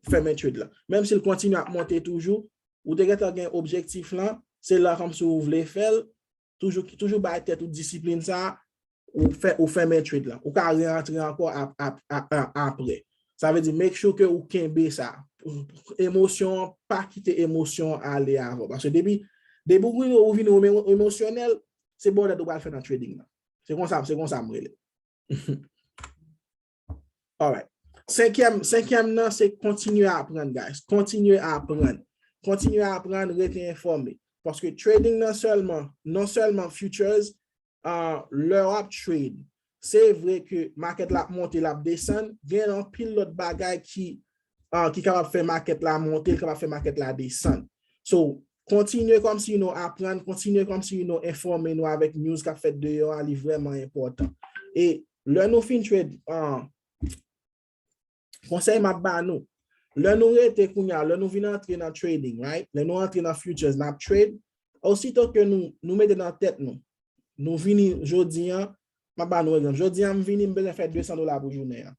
fèmen trade la. Menm si l kontinye ap monte toujou, ou te gentan gen objektif lan, se la kòmsi ou vle fè l, toujou, toujou bay tèt ou disiplin sa, ou fè, ou fèmen trade la. Ou ka re-antre ankò ap, ap, ap, ap, apre. Sa vle di, make sure ke ou kenbe sa. Emosyon an, pa kite emosyon an ale avè w. Paske depi, depi ou vin, ou vin emo-, emosyonèl, se bòdèt ou pral fè nan trading nan. Se konsa, se konsa m rele. Alright. Senkyèm, senkyèm nan, se kontinye aprann, guys. Kontinye aprann. Kontinye aprann, rete enfòme. Paske trading nan sèlman, non sèlman futures, ah, lè w ap trade, se vre ke market la ap monte, l ap desann, gen anpil lòt bagay ki, ah, ki kapab fè market la monte, ki kapab fè market la desann. So, kontinye kòmsi nou aprann, kontinye kòmsi nou enfòme nou avèk news k ap fèt deyò a, li vrèman enpòtan. E lè nou fin trade, ah, konsèy m ap ba nou, lè nou rete kounye a, lè nou vin antre nan trading, right? Lè nou antre nan futures, n ap trade, osito ke nou, nou mete nan tèt nou, nou vini jodi an, m ap ba nou egzanp. Jodi an, m vini, m bezwen fè de san dola pou jounen an.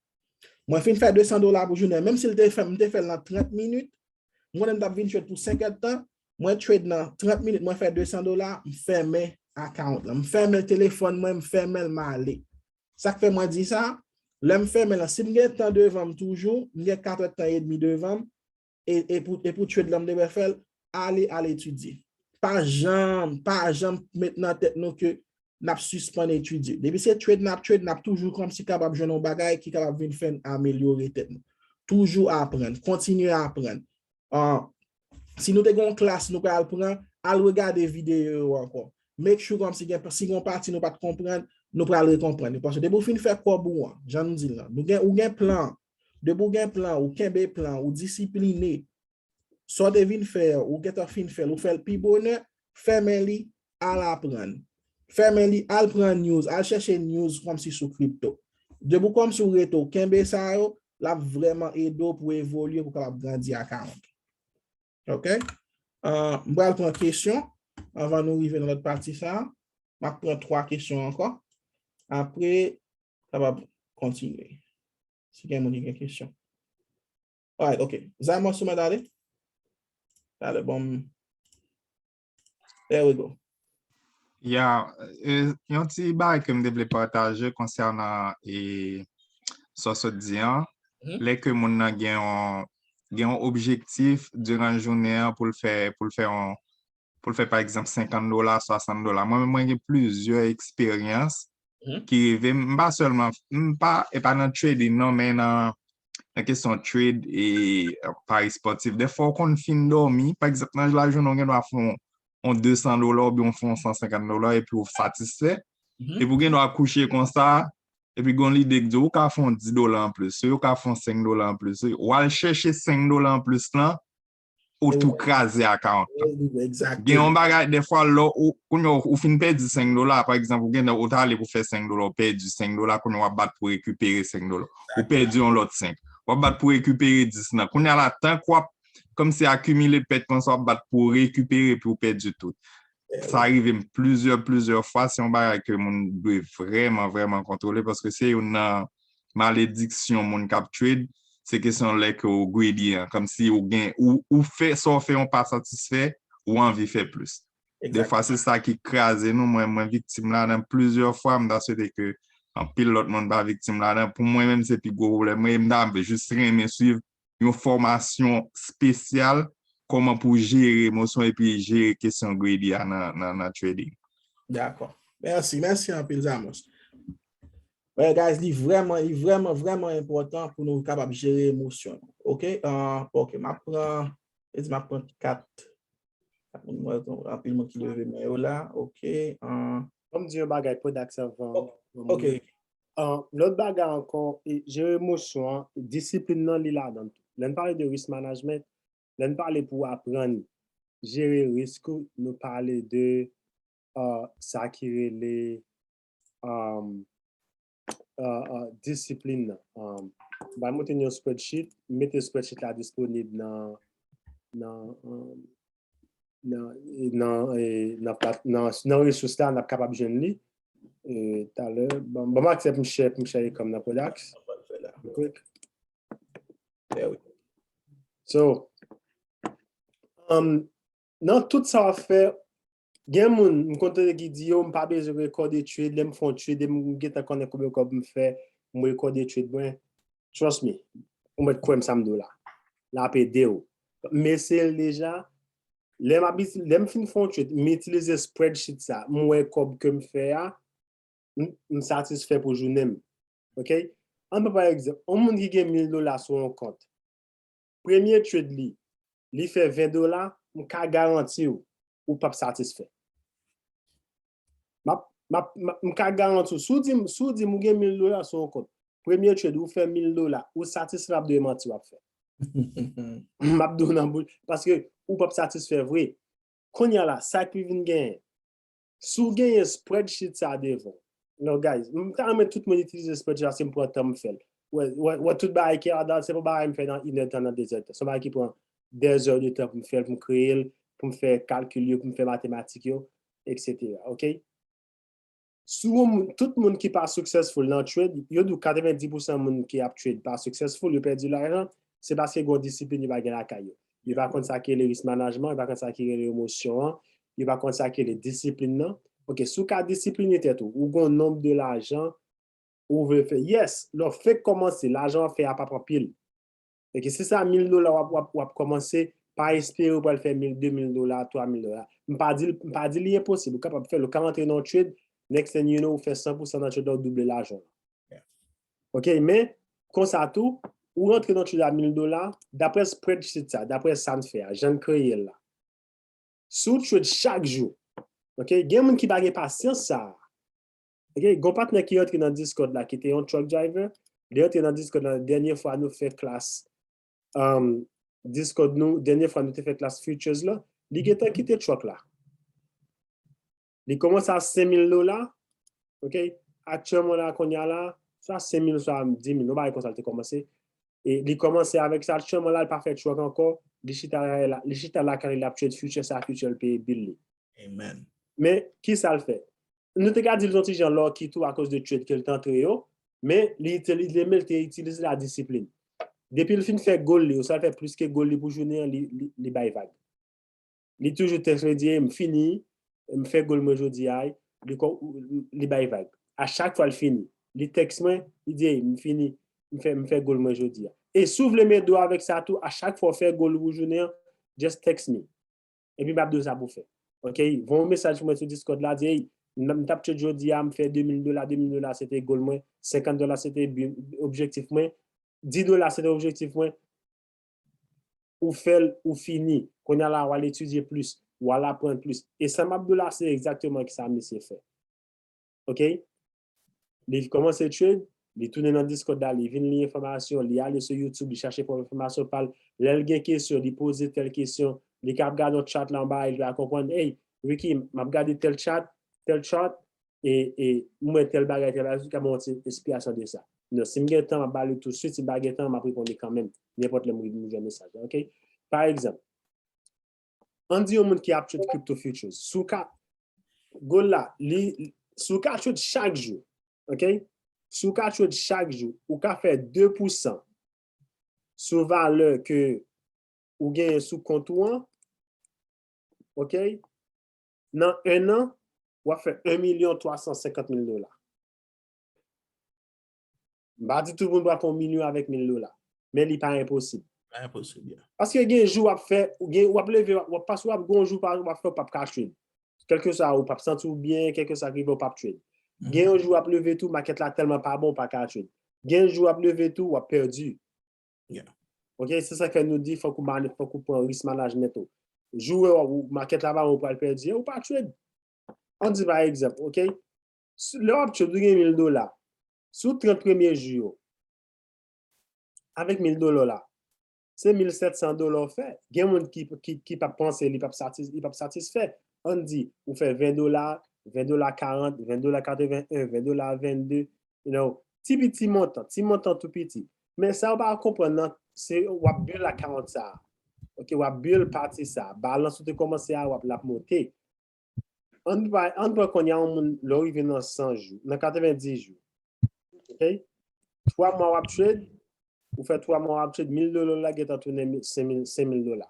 Mwen fin fè de san dola pou jounen an, menm si l te fè, m te fè l nan trant minit, m konnen m t ap vin trade pou senk èdtan, mwen trade nan trant minit, mwen fè de san dola, m fèmen account lan. M fèmen telefòn mwen, m fèmen l, m ale. Sa k fè mwen di sa, lè m fèmen lan, si m gen tan devan m toujou, m gen kat èdtan edmi devan m, e, e pou, e pou trade lan m dwe fè l, ale, al etidye. Pa janm, pa janm met nan tèt nou ke n ap sispann etidye. Depi se trade n ap trade, n ap toujou kòmsi kapab jwenn yon bagay ki kapab vin fè n amelyore tèt nou. Toujou aprann, kontinye aprann. Ah, si nou te gen yon klas nou pral pran, al regade videyo yo ankò. Make sure kòmsi gen, si gen yon pati nou pa t konprann, nou pral rekonprann li. Paske depi w fin fè kòb ou an, jan nou di l lan, nou gen, ou gen plan. Depi w gen plan, ou kenbe plan, ou disipline. Sa w te vin fè, ou gentan fin fè l, ou fè l pi bonè, fèmen li, al aprann. Fèmen li, al pran news, al chèche news kòmsi sou kripto. Depi w kòmsi w rete, w kenbe sa yo, l ap vrèman ede w pou w evolye, pou w kapab grandi account ou. Ok? Ah, m pral pran kesyon anvan nou rive nan lòt pati sa a. M ap pran twa kesyon ankò. Apre, kapab kontinye. Si gen moun ki gen kesyon. Alright, ok. Zamos, ou mèt ale? Talè, bon. There we go. Ya, e, yon ti bagay ke m te vle pataje konsènan e, sa w sot di an. Lè ke moun nan gen yon, gen yon objektif diran jounen an pou l fè, pou l fè yon, pou l fè pa egzanp senkant dola, swasant dola. Mwen menm mwen gen plizyè eksperyans ki rive m, m pa sèlman, m pa, e pa nan trading non, men nan, nan kesyon trade e pari spòtif. Dèfwa w konn fin dòmi, pa egzanp nan lajounen w gen dwa fè yon, yon de san dola oubyen w fè yon san senkant dola epi w satisfè. Epi w gen dwa kouche konsa, epi gen yon lide k di w ou ka fè yon dis dola anplis, ou ka fè yon senk dola anplis. W al chèche senk dola anplis lan, ou tou kraze account lan. Gen yon bagay, dèfwa, lè ou, kounye a, ou fin pèdi senk dola, pa egzanp, ou gen, ou t ale pou fè senk dola, ou pèdi senk dola, kounye a w ap bat pou rekipere senk dola. Ou pèdi yon lòt senk. W ap bat pou rekipere dis lan. Kounye a la, tank w ap kòmsi akimile pèt konsa, w ap bat pou rekipere epi w pèdi tout. Sa rive m plizyè, plizyè fwa, se yon bagay ke moun dwe vrèman, vrèman kontwole, paske se youn nan malediksyon moun k ap trade, se kesyon lè ke w greedy an, kòmsi ou gen, ou, ou fè, sa w fè yon pa satisfè, ou anvi fè plis. Dèfwa se sa ki kraze nou, mwen, mwen viktim ladan plizyè fwa, m ta swete ke anpil lòt moun pa viktim ladan. Pou mwen menm se pi gwo pwoblèm mwen, e m ta jis renmen swiv yon fòmasyon espesyal kòman pou jere emosyon epi jere kesyon greedy a nan, nan, nan trading. Dakò. Mèsi, mèsi anpil Zamos. Well, guys, li vrèman, li vrèman, vrèman enpòtan pou nou kapab jere emosyon nou. Ok? Ah, ok, m ap pran, e di m ap pran kat. Kat moun, mwen, anpil moun ki leve men yo la. Ok. Ah. Ban m di yon bagay, Podax, avan. Ok. Ah, lòt bagay ankò, e, jere emosyon an, disiplin nan li ladan l tou. Lè n pale de risk management, lè n pale pou aprann jere risk ou, nou pale de, ah, sa ki rele, ah, ah, ah, disiplin nan. Ah, M pral montre nou yon spreadsheet, m mete spreadsheet la disponib nan, nan, um, nan, nan, eh, nan, plat- nan, nan resous la, n ap kapab jwenn li. Eh, talè, ban ban m aksè pou m share, pou m share ekran m nan Products. Real quick. So, um, nan tout sa w ap fè, gen moun, m konn tande ki di, yo, m pa bezwen rekòde trade, lè m fè yon trade, m gentan konnen konbyen kòb m fè, m rekòde trade mwen. Trust me, ou mèt kwè m sa m di w la. L ap ede w. M eseye l deja. Lè m abit- lè m fin fè yon trade, m itilize spreadsheet sa, m wè kòb ke m fè a, m, m satisfè pou jounen m. Ok? Ann pran pa egzanp, yon moun ki gen mil dola sou yon kont. Premye trade li, li fè ven dola, m ka garanti w, ou p ap satisfè. M ap, m ap, m ap- m ka garanti w, si w di m, si w di m ou gen mil dola sou yon kont, premye trade ou fè mil dola, ou satisfè, m ap dwe manti w ap fè. M ap di w nan bouch, paske ou p ap satisfè vre. Kounye a la, sa k pi vin genyen? Si w genyen spreadsheet sa devan w, no, guys, m ta renmen tout moun itilize spreadsheet la, si m pran tan m fè l. Wè, wè, wè, tout bagay ki ladan, se pa bagay m fè nan inèdtan, nan dezèdtan. Se yon bagay ki pran dèzè de tan pou m fè l, pou m kreye l, pou m fè kalkil yo, pou m fè matematik yo, et cetera. Ok? Si yon moun, tout moun ki pa successful nan trade, yo di w katrevenndis pousan moun ki ap trade pa successful, yo pèdi lajan, se paske gen yon disiplin yo pa gen lakay yo. Yo pa konn sa ki rele risk management, yo pa konn sa ki rele emosyon an, yo pa konn sa ki rele disiplin nan. Ok, si w ka disipline tèt ou, ou gen yon nonb de lajan ou vle fè. Yes, lè w fenk kòmanse, lajan w ap fè a p ap anpil. Ok, si se a mil dola w ap, w ap, w ap kòmanse, pa espere w pral fè mil, de mil dola, twa mil dola. M pa di, m pa di li enposib, ou kapab fè l, ou ka rantre nan yon trade, next thing you know, ou fè san pousan nan trade la, ou double lajan w. Ok, men, konsa tou, ou rantre nan trade a mil dola, daprè spreadsheet sa, daprè sa n fè a, jan n kreye l la. Si w trade chak jou, ok, gen moun ki pa gen pasyans sa a. Ok, gen yon patnè ki rantre nan Discord la, ki te yon truck driver, li rantre nan Discord la, dènye fwa nou fè klas, um, Discord nou, dènye fwa nou te fè klas futures la, li gentan kite truck la. Li kòmanse a senk mil dola, ok? Aktyèlman la, kounye a la, swa senk mil, swa dis mil, yon bagay konsa li te kòmanse. E li kòmanse avèk sa, aktyèlman la, li pa fè truck ankò, li chita la, li chita lakay li, l ap trade future, sa future l peye bill li. Amen. Men, ki sa l fè? Nou te ka di l yon ti jan lucky tou akoz de trade ke l te antre yo, men li te, li te, men l te itilize la disiplin. Depi l fin fè goal li, ou sa l fè plis ke goal li pou jounen an, li, li, li bay vag. Li toujou tèks mwen, di, "Ey, m fini, m fè goal mwen jodi a, ey." Li, li bay vag. A chak fwa l fini, li tèks mwen, li di, "Ey, m fini, m fè, m fè goal mwen jodi a." E si w vle m ede w avèk sa tou, a chak fwa w fè goal ou pou jounen an, just text me. Epi m ap di w sa pou fè. Ok? Voye yon mesaj pou mwen sou Discord la, di, "Ey, m, m t ap trade jodi a, m fè de mil dola, de mil dola se te goal mwen, senkant dola se te bi- objektif mwen, dis dola se te objektif mwen." Ou fè l, ou fini. Kounye a la, w al etidye plis, w al aprann plis. E sa m ap di w la, se egzakteman ki sa misye fè. Ok? Li kòmanse trade, li tounen nan Discord la, li vin li enfòmasyon, li ale sou YouTube, li chache pwòp enfòmasyon pa l. Lè l gen kesyon, li poze tèl kesyon, li ka ap gade yon chat la anba, li pa konprann, "Ey, Ricky, m ap gade tèl chat, tèl chat, e, e m wè tèl bagay, tèl bagay, ka ban yon ti esplikasyon de sa." Non, si m gen tan, m ap ba li tousuit, si m pa gen tan, m ap reponn li kanmenm, nenpòt lè m, m jwenn mesaj la, ok? Pa egzanp, ann di yon moun ki ap trade crypto futures, si w ka, goal la, li, si w ka trade chak jou, ok? Si w ka trade chak jou, ou ka fè de pousan sou valè ke ou genyen sou kont ou an, ok? Nan en an, w ap fè en milyon twa san senkant mil dola. M pa di tout moun pral fè yon milyon avèk mil dola, men li pa enposib. Pa enposib, yeah. Paske gen jou w ap fè, gen, w ap leve, w ap pase, w ap gen yon jou pa, w ap fè, w p ap ka trade. Kèlkeswa ou p ap santi w byen, kèlkeswa k rive, w p ap trade. Gen yon jou w ap leve tou, makèt la tèlman pa bon, w pa ka trade. Gen yon jou w ap leve tou, w ap pèdi. Yeah. Ok, se sa k fè nou di fòk ou, fòk ou pran risk management ou. Jou ou wè makèt la pa bon, ou pral pèdi, ou pa trade. Ann di pa egzanp, ok? Lè w ap trade, ou gen mil dola. Sou trant premye jou yo, avèk mil dola w la, se mil sèt san dola w fè. Gen moun ki, ki, ki p ap panse li p ap satis-, li p ap satisfè. Ann di, ou fè ven dola, ven dola karant, ven dola katreven en, ven dola vennde, you know, ti piti montan, ti montan tou piti. Men sa w pa konprann nan, se w ap build account sa. Ok, w ap build pati sa. Balans ou te kòmanse a, w ap l ap monte. Ann pran, ann pran kounye a yon moun, lè w rive nan san jou, nan katrevenndis jou. Ok? Twa mwa w ap trade, ou fè twa mwa w ap trade, mil dola w la gentan tounen senk mil, senk mil dola.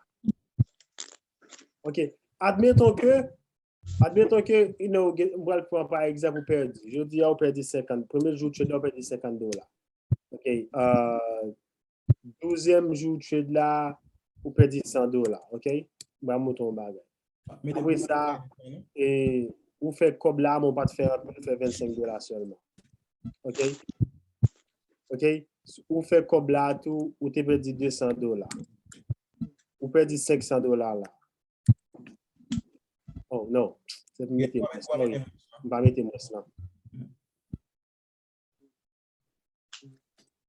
Ok? Admeton ke, admeton ke, you know, gen- m pral pran pa egzanp ou pèdi. Jodi a ou pèdi senkant, premye jou trade la ou pèdi senkant dola. Ok? Euh, douzyèm jou trade la, ou pèdi san dola, ok? M pral montre yon bagay. Apre sa, e, ou fè kòb la, men w pa t fè anpil, ou fè vennsenk dola sèlman. Ok? Ok? Ou fè kòb la tou, ou te pèdi de san dola. Ou pèdi senk san dola la. Oh, non. Se pou mete mwen, sorry. M pa mete mwen lan.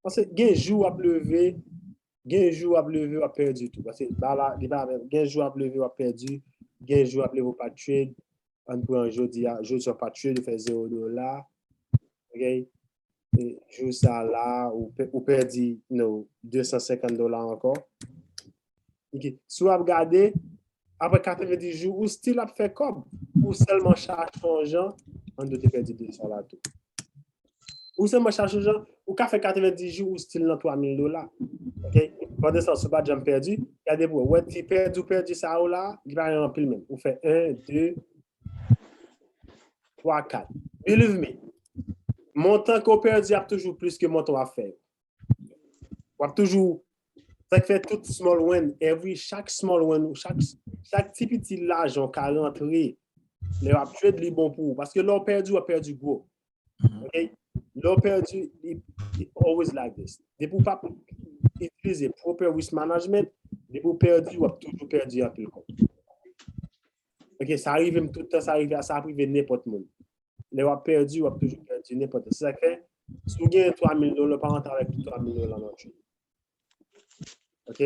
Paske gen jou w ap leve, gen jou w ap leve, w ap pèdi tou. Paske ba la, li pa menm. Gen jou w ap leve, w ap pèdi. Gen jou w ap leve, w pa trade. Ann pran jodi a, jodi a w pa trade, ou fè zewo dola. Ok? E jou sa la, ou, pè- ou pèdi, you know, de san senkant dola ankò. Ok. Si w ap gade, apre katrevenndis jou, ou still ap fè kòb. Ou sèlman chache yon jan, ann di w te pèdi de san la tou. Ou sèlman chache yon jan, ou ka fè katrevenndis jou, ou still nan twa mil dola. Ok? Pandan sa, si w pa t janm pèdi, gade pou w wè, ti pèdi ou pèdi sa yo la, li pa gen anpil menm. Ou fè en, de, twa, kat. Believe me, montan ke w pèdi ap toujou plis ke montan w ap fè yo. W ap toujou, sa k fè tout small win, every, chak small win, ou chak, chak ti piti lajan w ka rantre, lè w ap trade, li bon pou ou. Paske lè w pèdi, w ap pèdi gwo. Ok? Lè w pèdi, li, li always like this. Depi w pa itilize proper risk management, depi w pèdi, w ap toujou pèdi anpil kòb. Ok, sa rive m tout tan, sa rive, sa ap rive nenpòt moun. Lè w ap pèdi, w ap toujou pèdi nenpòt tan. Se sa k fè, si w gen twa mil dola, pa rantre avèk tout twa mil dola nan trade. Ok?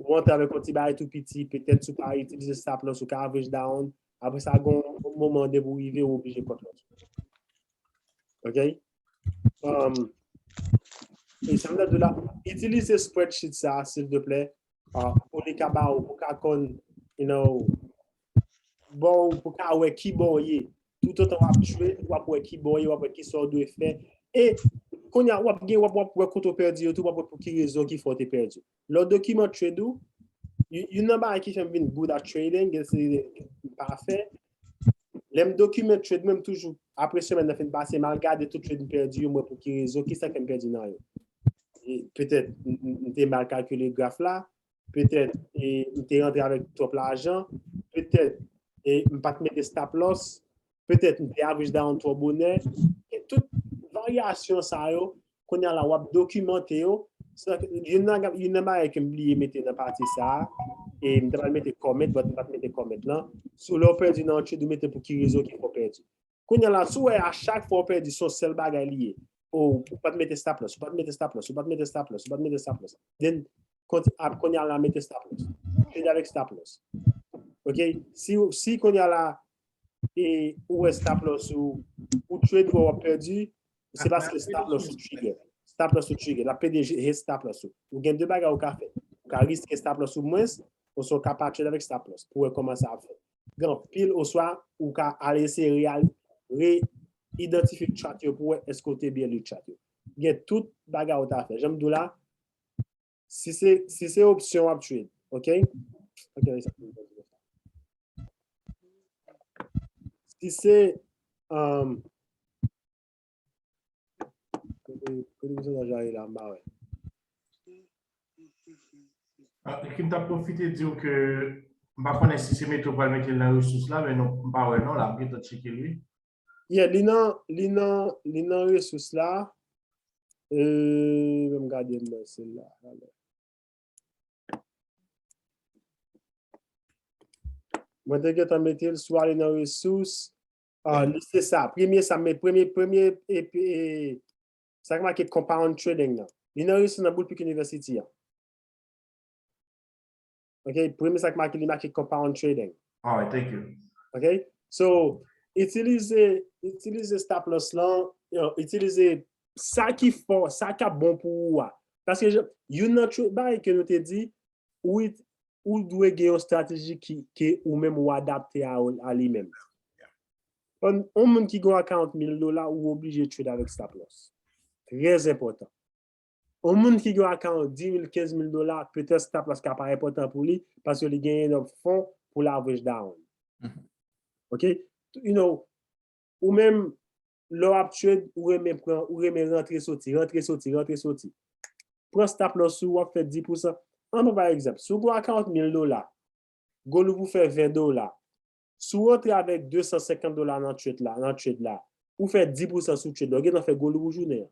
Ou rantre avèk yon ti bagay tou piti, petèt si w pa itilize stop loss, ou ka average down. Apre sa, gen yon moman depi w rive, ou oblije cut loss. Ok? Um, e sa m ta di w la, itilize spreadsheet sa, silvouplè, uh, pou li ka ba w, pou ka konn, you know, ba w, pou ka wè ki bò w ye. Toutotan w ap trade, w ap wè ki bò w ye, w ap wè ki sa w dwe fè. E kounye a, w ap gen, w ap, w ap wè kote w pèdi yo tou, w ap wè pou ki rezon ki fè w te pèdi. Lè w dokiman trade ou, y- youn nan bagay ki fè m vin good at trading, gen se m pa fè. Lè m dokiman trade mwen, m toujou, apre semèn nan fin pase, m al gade tout trade m pèdi yo, m wè pou ki rezon, ki sa k fè m pèdi nan yo. E petèt, m- m- m te mal kalkile graf la, petèt, e m te rantre avèk twòp lajan, petèt, e m pa t mete stop loss, petèt, m te average down twò bonè. E tout varyasyon sa yo, kounye a la, w ap dokimante yo. Se youn nan, youn nan bagay ke m bliye mete nan pati sa a, e m ta pral mete comment, but m pa t mete comment lan. Si w lè w pèdi nan yon trade, ou mete pou ki rezon ki fè w pèdi. Kounye a la, si w wè a chak fwa w pèdi, se yon sèl bagay li ye. O, ou pa t mete stop loss, ou pa t mete stop loss, ou pa t mete stop loss, ou pa t mete stop loss. Then, konti- ap- kounye a la, mete stop loss. Trade avèk stop loss. Ok? Si, si kounye a la, e ou wè stop loss ou, ou trade wè w ap pèdi, se paske stop loss ou trigger. Stop loss ou trigger. La P D G hit stop loss ou. Ou gen de bagay ou ka fè. Ou ka riske stop loss ou mwens, oswa ou ka pa trade avèk stop loss pou wè kòman sa ap fèt. Gen anpil, oswa ou ka al eseye real- re-idantifye chart yo pou wè èske w te byen li chart yo. Gen tout bagay ou ta fè. Jan m di w la, si se, si se opsyon w ap trade, ok? Ok, sa. Si se, um, kote, kote pousantaj la ye la, m pa wè. Ah, Kim t ap pwofite di w ke m pa konnen si se Metro pral mete l nan resous la, men non, m pa wè non, la, m gentan tcheke l, wi. Yeah, li nan, li nan, li nan resous la. E, ban m gade m wè sel la. Mwen te gentan mete l sou ale nan resous. Ah, li se sa. Premye sa, men premye, premye, e, e, sa k make compound trading nan. Li nan resous nan Bull Peak University an. Ok, premye sa k make li make compound trading. Alright, thank you. Ok, so, itilize, itilize stop loss lan, yo, itilize sa ki fò, sa k ap bon pou ou a. Paske youn nan bagay ke nou te di, ou, ou dwe gen yon estrateji ki, ke ou menm ou adapte a, a li menm. On, on moun ki gen yon account mil dola, ou oblije trade avèk stop loss. Trè enpòtan. On moun ki gen yon account dis mil, kenz mil dola, petèt stop loss ka pa enpòtan pou li, paske li gen yon fon pou leverage down. Ok? You know, ou menm, lè w ap trade, ou renmen pran, ou renmen rantre soti, rantre soti, rantre soti. Pran stop loss ou, w ap fè dis pousan. An pran pa egzanp, si w gen yon account mil dola, goal ou pou fè ven dola. Si w rantre avèk de san senkant dola nan trade la, nan trade la, ou fè dis pousan sou trade la, ou gentan fè goal ou pou jounen an.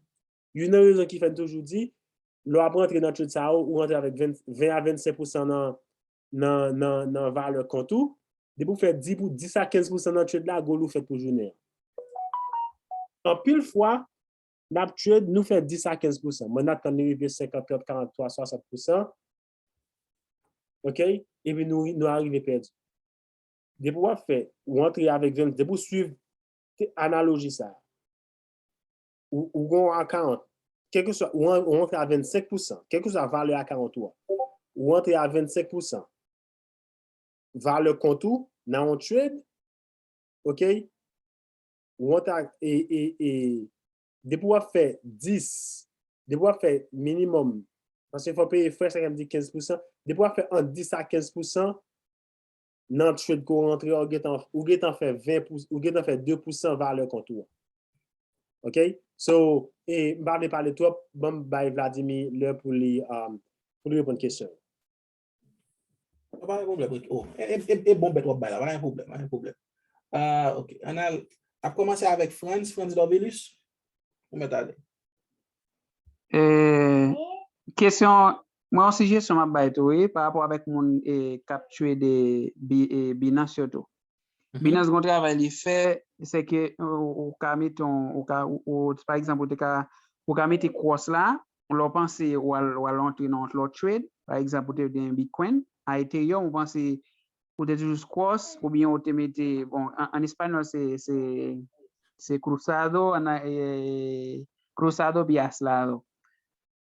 Youn nan rezon ki fè n toujou di, lè w ap rantre nan trade sa yo, ou rantre avèk ven, ven a vennsenk pousan nan, nan, nan, nan valè kont ou. Depi w fè dis pou, dis a kenz pousan nan trade la, goal ou fèt pou jounen an. Anpil fwa, n ap trade, nou fè dis a kenz pousan. Mwen atann li rive senkant, trant, karant, twa, swasant pousan. Ok? Epi nou, nou arive pèdi. Depi w ap fè, ou antre avèk ven, depi w swiv analoji sa a, ou, ou gen yon account, kèlkeswa, ou, an- ou antre a vennsenk pousan, kèlkeswa valè account ou a, ou antre a vennsenk pousan valè kont ou nan yon trade, ok? Ou antre a, e, e, e, depi w ap fè dis, depi w ap fè minimòm, paske fò peye frè, sa k ap di kenz pousan, depi w ap fè ant dis a kenz pousan nan trade ke w rantre a, ou gentan, ou gentan fè ven pou, ou gentan fè de pousan valè kont ou an. Ok? So, e, m pa vle pale twòp, ban m bay Vladimir lè pou li, um, pou li reponn kesyon. Pa gen pwoblèm, Ricky. Oh, e, e, e, e bon bèt w ap bay la, pa gen pwoblèm, pa gen pwoblèm. Ah, ok. Ann al, ap kòmanse avèk Frantz, Frantz Dorvilus. Ou mèt ale. E, kesyon, mwen yon sijesyon m ap bay tou, wi, pa rapò avèk moun e, k ap trade bi, e, Binance yo tou. Binance gon travay li fè, se ke ou, ou ka mete yon, ou ka, ou, ou, pa egzanp, ou te ka, ou ka mete cross la, lè w panse w al, w al antre nan yon lòt trade, pa egzanp, ou te gen Bitcoin, a Ethereum, ou panse ou te toujou cross, oubyen ou te mete, bon, an, an espanyòl, se, se, se cruzado, an, e, cruzado bi aislado.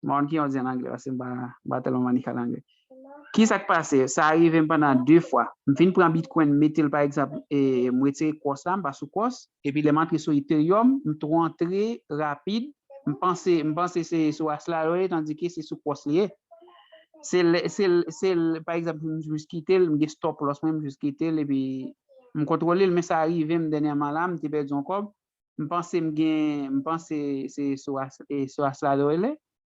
M pa konn ki jan w di an anglè, paske m pa, m pa tèlman maneja l anglè. Ki sa k pase? Sa rive m pandan de fwa. M fin pran Bitcoin, m mete l, pa egzanp, e, m retire cross la, m pa sou cross, epi lè m antre sou Ethereum, m twò antre rapid, m panse, m panse se sou aislado li ye, tandike se sou cross li ye. Se lè, se, se, pa egzanp, m jis kite l, m gen stop loss mwen, m jis kite l, epi m kontwole l, men sa rive m dènyèman la, m te pèdi yon kòb, m panse m gen, m panse se sou, e, sou aislado li ye,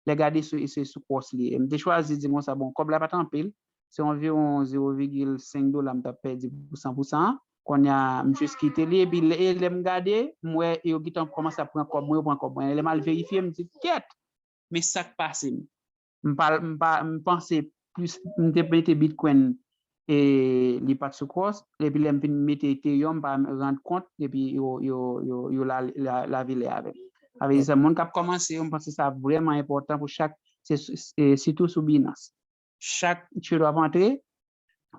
lè gade se sou cross li ye. M te chwazi di konsa, bon, kòb la pa t anpil, se anviwon zewo vigil senk dola m t ap pèdi pou san pou san an. Kounye a, m jis kite li, epi lè, e lè m gade, m wè yo gentan kòmanse ap pran kòb mwen, yo pran kòb mwen. Lè m al verifye, m di, kèt! Men sa k pase m? M pa, m pa, m panse plis, m te mete Bitcoin e li pa t sou cross, epi lè m vin mete Ethereum, m pa rann kont, epi yo, yo, yo, yo la, la, lave lè avè m. Sa vle di sa, moun k ap kòmanse yo, m panse sa vrèman enpòtan pou chak, se, e, sitou sou Binance. Chak trade w ap antre,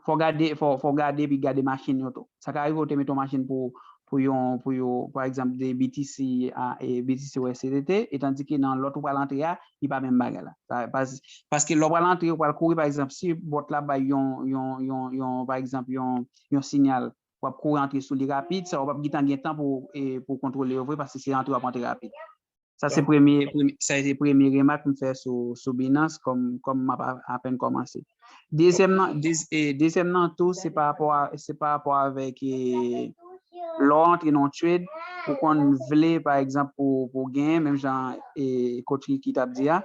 fò gade, fò, fò gade epi gade machin yo tou. Sa ka rive ou te mete yon machin pou, pou yon, pou yon, pa egzanp, de B T C a, e B T C U S D T, e tandike nan lòt ou pral antre a, li pa menm bagay la. Sa, pas, paske lè w pral antre, ou pral kouri, pa egzanp, si bòt la bay yon, yon, yon, yon, pa egzanp, yon, yon siyal, w ap kouri antre sou li rapid, sa w p ap gentan gen tan pou, e, pou kontwole yo vre, paske se antre w ap antre rapid. Sa se premye, premye, sa se premye remak m fè sou, sou Binance kòm, kòm m ap a- apèn kòmanse. Dezyèm nan, dez- e, dezyèm nan tou, se pa rapò a, se pa rapò avèk e, lè w antre nan yon trade, ou konn vle, pa egzanp, pou, pou genyen, menm jan e, coach Ricky t ap di a.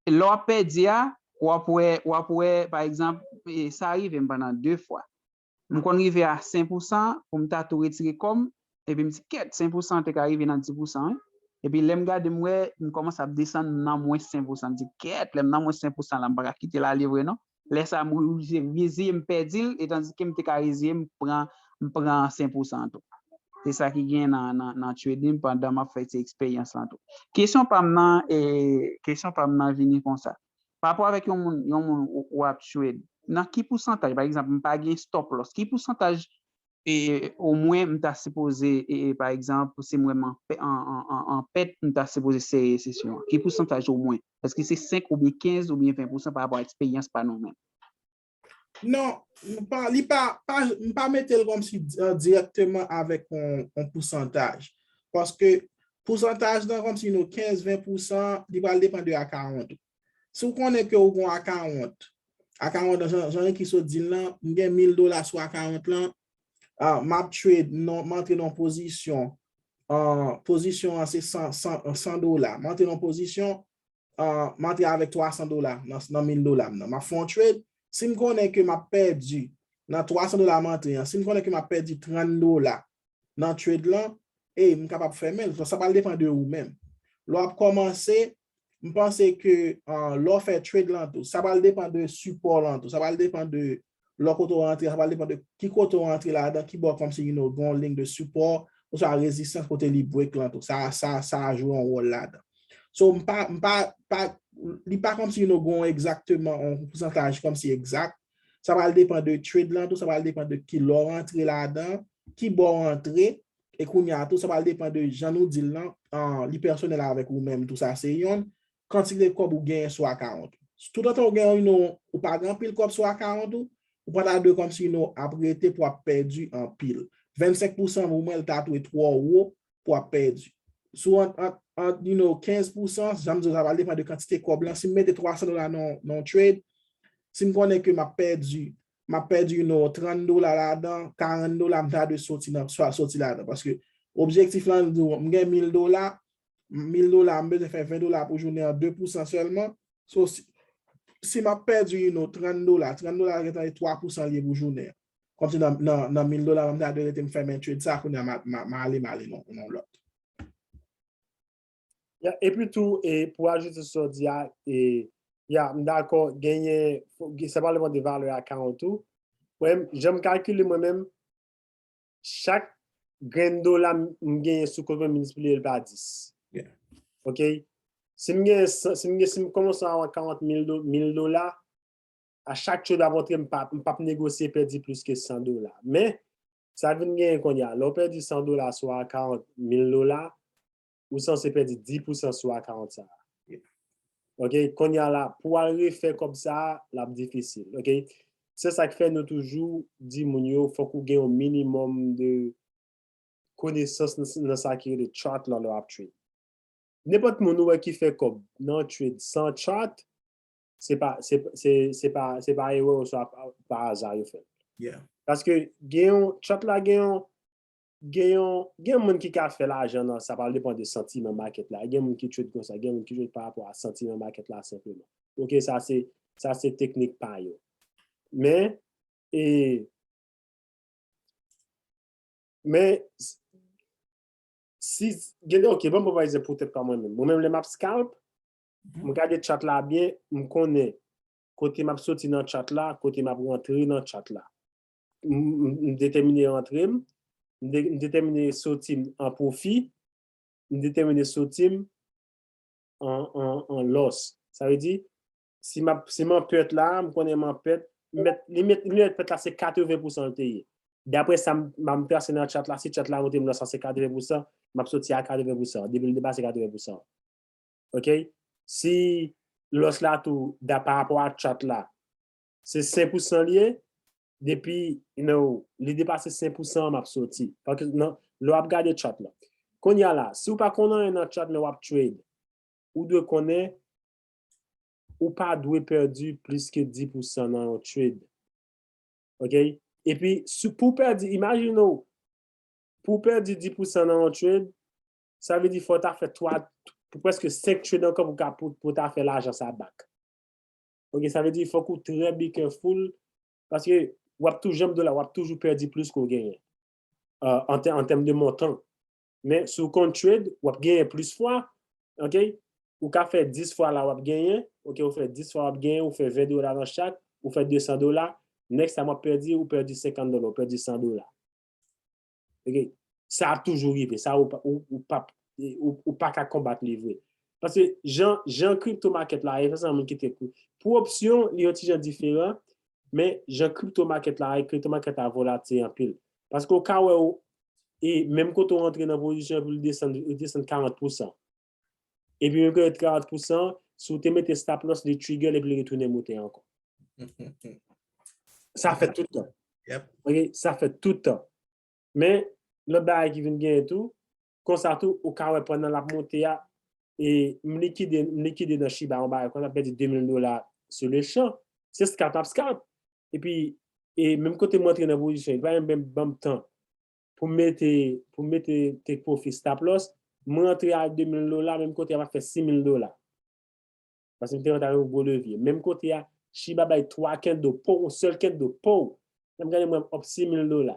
Lè w ap pèdi a, w ap wè, w ap wè, pa egzanp, e, sa rive m pandan de fwa. M konn rive a senk pousan pou m ta tou retire kò m, epi m di, kèt, senk pousan te ka rive nan dis pousan, wi. Epi lè m gade, m wè, m kòmanse ap desann nan mwens senk pousan. M di, kèt, lè m nan mwens senk pousan la, m pa ka kite l ale vre, non. Lè sa a, m reziye m pèdi l, e tandike m te ka reziye m pran, m pran senk pousan tou. Se sa ki gen nan, nan, nan trading pandan m ap fè ti eksperyans lan tou. Kesyon pa m nan, e, kesyon pa m nan vini konsa. Pa rapò avèk yon moun, yon moun ou, ou ap trade, nan ki pousantaj, pa egzanp, m pa gen stop loss, ki pousantaj e, omwen, m ta sipoze, e, e, pa egzanp, si m wè m an pè-, an, an, an, an pèt, m ta sipoze sere sesyon an? Ki pousantaj omwen? Èske se senk oubyen kenz oubyen ven pousan pa rapò a eksperyans pa nou menm? Non, m pa, li pa, pa, m pa mete l kòmsi, eh, dirèkteman avèk yon, yon pousantaj. Paske pousantaj nan kòmsi nou kenz, ven pousan, li pral depann de akawont ou. Si w konnen ke w gen yon akawont, akawont jan, jan ki sot di l lan, m gen mil dola sou akawont lan, ah, m ap trade, non, m antre nan pozisyon, ah, pozisyon an se san, san, san dola. M antre nan pozisyon, ah, m antre avèk twa san dola nan, nan mil dola m nan. M ap fè yon trade. Si m konnen ke m ap pèdi nan twa san dola m antre an, si m konnen ke m ap pèdi trant dola nan trade lan, e m kapab fèmen l. Sa pral depann de ou menm. Lè w ap kòmanse, m panse ke, ah, lè w fè trade lan tou, sa pral depann de sipò lan tou. Sa pral depann de lè kote w rantre, sa pral depann de ki kote w rantre ladan, ki bò kòmsi, you know, gen yon liy de sipò, oswa rezistans kote li break lan tou. Sa, sa, sa a jwe yon wòl ladan. So, m pa, m pa, pa, li pa kòmsi, you know, gen yon egzakteman, yon pousantaj kòmsi egzak. Sa pral depann de trade lan tou, sa pral depann de ki lè w rantre ladan, ki bò w rantre, e kounye a tou, sa pral depann de jan nou di l lan, ah, li pèsonèl avèk ou menm tou, sa se yonn, kantite kòb ou genyen sou akawont ou. Toutotan ou gen, you know, ou pa gen anpil kòb sou akawont ou, ou pa ta dwe kòmsi, you know, ap rete pou w ap pèdi anpil. Vennsenk pousan pou mwen, l ta twò wo pou w ap pèdi. Si w ant, ant, ant, you know, kenz pousan, jan m di w, sa pral depann de kantite kòb lan. Si m mete twa san dola nan, nan yon trade, si m konnen ke m ap pèdi, m ap pèdi, you know, trant dola ladan, karant dola, m ta dwe soti nan, swa soti ladan. Paske objektif lan, m di w, m gen mil dola, mil dola, m bezwen fè ven dola pou jounen an, de pousan sèlman. So, si, si m ap pèdi, you know, trant dola, trant dola gentan e twa pousan li ye pou jounen an. Kòmsi nan, nan, nan mil dola, m ta dwe rete m fèmen trade sa, kounye a m a, m a, m a ale, m ale nan, nan lòt. Ya, epi tou, e, pou ajoute sou sa w di a, e, ya, m dakò, genyen, fo, gen, sa pral depann de valè akawont ou. Mwen, jan m kalkile mwen menm, chak grenn dola m, m genyen sou kont mwen, m miltipliye l pa dis. Yeah. Ok? Si m genyen san, si m gen, si m kòmanse a karant mil do, mil dola, a chak trade ap antre, m p ap, m p ap negosye pèdi plis ke san dola. Men, sa vin genyen kounye a. Lè w pèdi san dola sou a karant mil dola, ou sanse pèdi dis pousan sou a karant sa a. Ok, kounye a la, pou w al refè kòb sa a, l ap difisil. Ok, se sa k fè nou toujou di moun yo, fòk ou gen yon minimòm de konesans nan, nan sa ki rele chart lan lè w ap trade. Nenpòt moun ou wè ki fè kòb nan trade san chart, se pa, se, se, se pa, se pa erè oswa pa, pa aza yo fè. Yeah. Paske gen yon, chart la gen yon, gen yon, gen moun ki ka fè lajan nan, sa pral depann de santiman makèt la. Gen moun ki trade konsa, gen moun ki trade pa rapò a santiman makèt la senpleman. Ok, sa se, sa se teknik pa yo. Men, e, men, si, gen, ok, ban m pran pa egzanp pou tèt pa mwen menm. Mwen menm, lè m ap scalp, m gade chart la byen, m konnen kote m ap soti nan chart la, kote m ap rantre nan chart la. M, m, m detèmine rantre m, m de, m detèmine soti m an pwofi, m detèmine soti m an, an, an loss. Sa vle di, si m ap, si m an pèt la, m konnen m an pèt, m mèt, li mèt, li mèt pèt la se katreven pousan l te ye. Daprè sa m, m, m trase nan chart la, si chart la montre m loss la se katreven pousan, m ap soti a katreven pousan, depi l depase katreven pousan. Ok? Si loss la tou, da pa rapò a chart la, se senk pousan li ye, depi, you know, li depase senk pousan, m ap soti. Paske nan, lè w ap gade chart la. Kounye a la, si w pa konn anyen nan chart, men w ap trade, ou dwe konnen, ou pa dwe pèdi plis ke dis pousan nan yon trade. Ok? Epi, si, pou w pèdi, imajine w, pou w pèdi dis pousan nan yon trade, sa vle di fò w ta fè twa, pou prèske senk trade ankò pou ka, pou, pou w ta fè lajan sa back. Ok, sa vle di fòk ou trè be careful, paske w ap tou, jan m di w la, w ap toujou pèdi plis ke w genyen, euh, an tè-, an tèm de montan. Men si w konn trade, w ap genyen plis fwa, ok? Ou ka fè dis fwa la, w ap genyen, ok, ou fè dis fwa, w ap genyen, ou fè ven dola nan chak, ou fè de san dola, next time w ap pèdi, ou pèdi senkant dola, ou pèdi san dola. Ok? Sa ap toujou rive, sa ou pa, ou, ou pa, ou, ou pa ka konbat li vre. Paske jan, jan crypto market la ye, fè sa moun ki te kou. Pou opsyon, li yon ti jan diferan, men jan crypto market la ye, crypto market la volatil anpil. Paske w ka wè w, e menm kote w antre nan pozisyon epi l desann, li desann karant pousan. Epi menm ke karant pousan, si w te mete stop loss, li trigger l epi li retounen monte ankò. Sa fèt tout tan. Yep. Ok, sa fèt tout tan. Men, lòt bagay ki vin genyen tou, konsa tou, ou ka wè pandan l ap monte a, e m likide, m likide nan Shiba, yon bagay konsa, m pèdi de mil dola sou le chan. Se scalp m ap scalp. Epi, e menm kote m antre nan pozisyon, li pa menm ban m tan pou m mete, pou m mete take profit stop loss, m rantre a de mil dola, menm kote a m ap fè sis mil dola. Paske m te rantre avèk yon gwo levye. Menm kote a, Shiba bay twa candle, pow, yon sèl candle, pow. Lè m gade, m wè m up sis mil dola.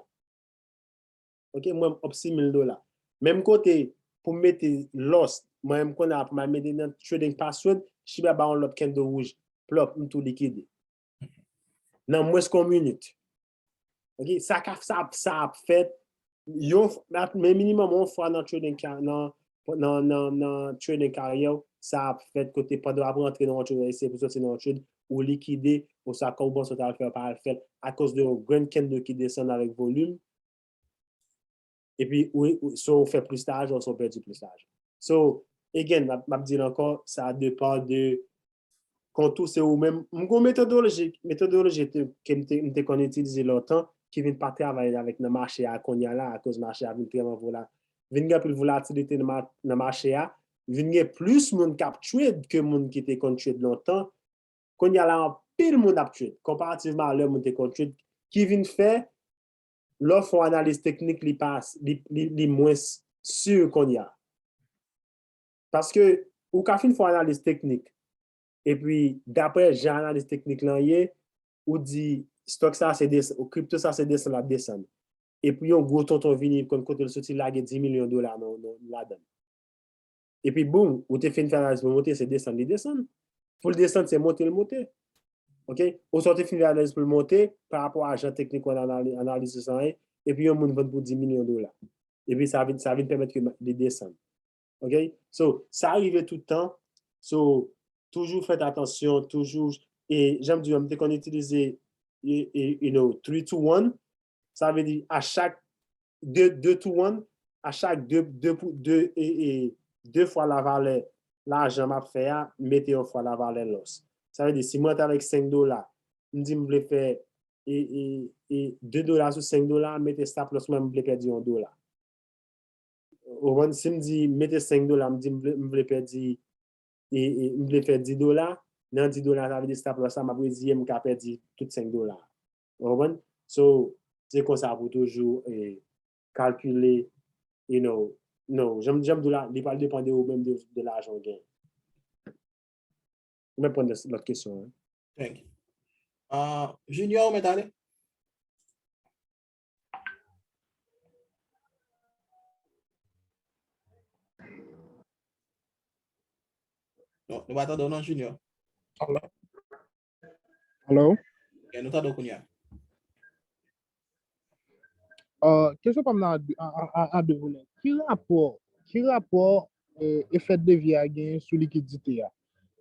Ok, m wè m up sis mil dola. Menm kote, pou m mete loss, mwen menm konnen pou m al mete nan trading password, Shiba bay yon lòt candle wouj, plop, m tou likide. Nan mwens ke yon minit. Ok, sa ka, sa, sa ap fèt, yon, men minimòm yon fwa nan trading, nan, nan, nan, nan trading career, sa ap fèt kote pandan w ap rantre nan yon trade, se pou soti nan yon trade, ou likide, oswa kòb ou panse w t al fè, w pa al fè l, akoz de yon grenn candle ki desann avèk volim, epi ou, ou, so ou fè plis lajan, so ou pèdi plis lajan. So, again, m ap, m ap di l ankò, sa depan de kontou se ou menm. M gon metodoloji, metodoloji te, ke m te, m te konn itilize lontan, ki vin pa travay avèk nan mache a kounye a la, akoz mache a vin trèman vola, vin gen anpil volatilite nan, nan mache a, vin gen plis moun k ap trade ke moun ki te konn trade lontan. Kounye a la, anpil moun ap trade, konparativman a lè moun te konn trade, ki vin fè lè w fè yon analiz teknik, li pa, li, li, li mwens si kounye a. Paske ou ka fin fè yon analiz teknik, epi daprè jan analiz teknik lan ye, ou di stock sa se desann, ou crypto sa se desann l ap desann. Epi yon gwo tonton vini, konn kote l soti, lage dis milyon dola nan, nan, ladan l. Epi boum, ou te fin fè analiz pou monte, se desann li desann. Pou l desann, se monte l monte. Ok? Oswa ou te fin fè analiz pou l monte, pa rapò a jan teknik ou analize sa ye, epi yon moun vann pou dis milyon dola. Epi sa vin, sa vin pèmèt ke li desann. Ok? So, sa rive tout tan. So, toujou fèt atansyon, toujou, e jan m di yo, m te konn itilize, e, e, you know, three to one. Sa vle di, a chak de, de to one, a chak de, de, pou, de, e, e, de fwa lavalè lajan m ap fè a, m mete yon fwa lavalè loss. Sa vle di, si mwen antre avèk senk dola, m di m vle fè, e, e, e, de dola sou senk dola, m mete stop loss mwen, m vle pèdi yon dola. Ou konprann? Si m di m mete senk dola, m di m vle, m vle pèdi, e, e, m vle fè dis dola, nan dis dola, sa vle di stop loss la, m ap reziye m ka pèdi tout senk dola. Ou konprann? So, se konsa pou toujou, e, kalkile, you know, no, jan, jan m di w la, li pral depann de ou menm, de, de lajan w gen. Ou mèt pran lòt kesyon an. Thank you. Uh, Junior, ou mèt ale? Non, nou pa tande w non, Junior. Hello? Hello? Yeah, nou tande w kounye a. Uh, kesyon pa m nan a, a, a, a de volè. Ki rapò, ki rapò eh, efè de levye a genyen sou likidite a?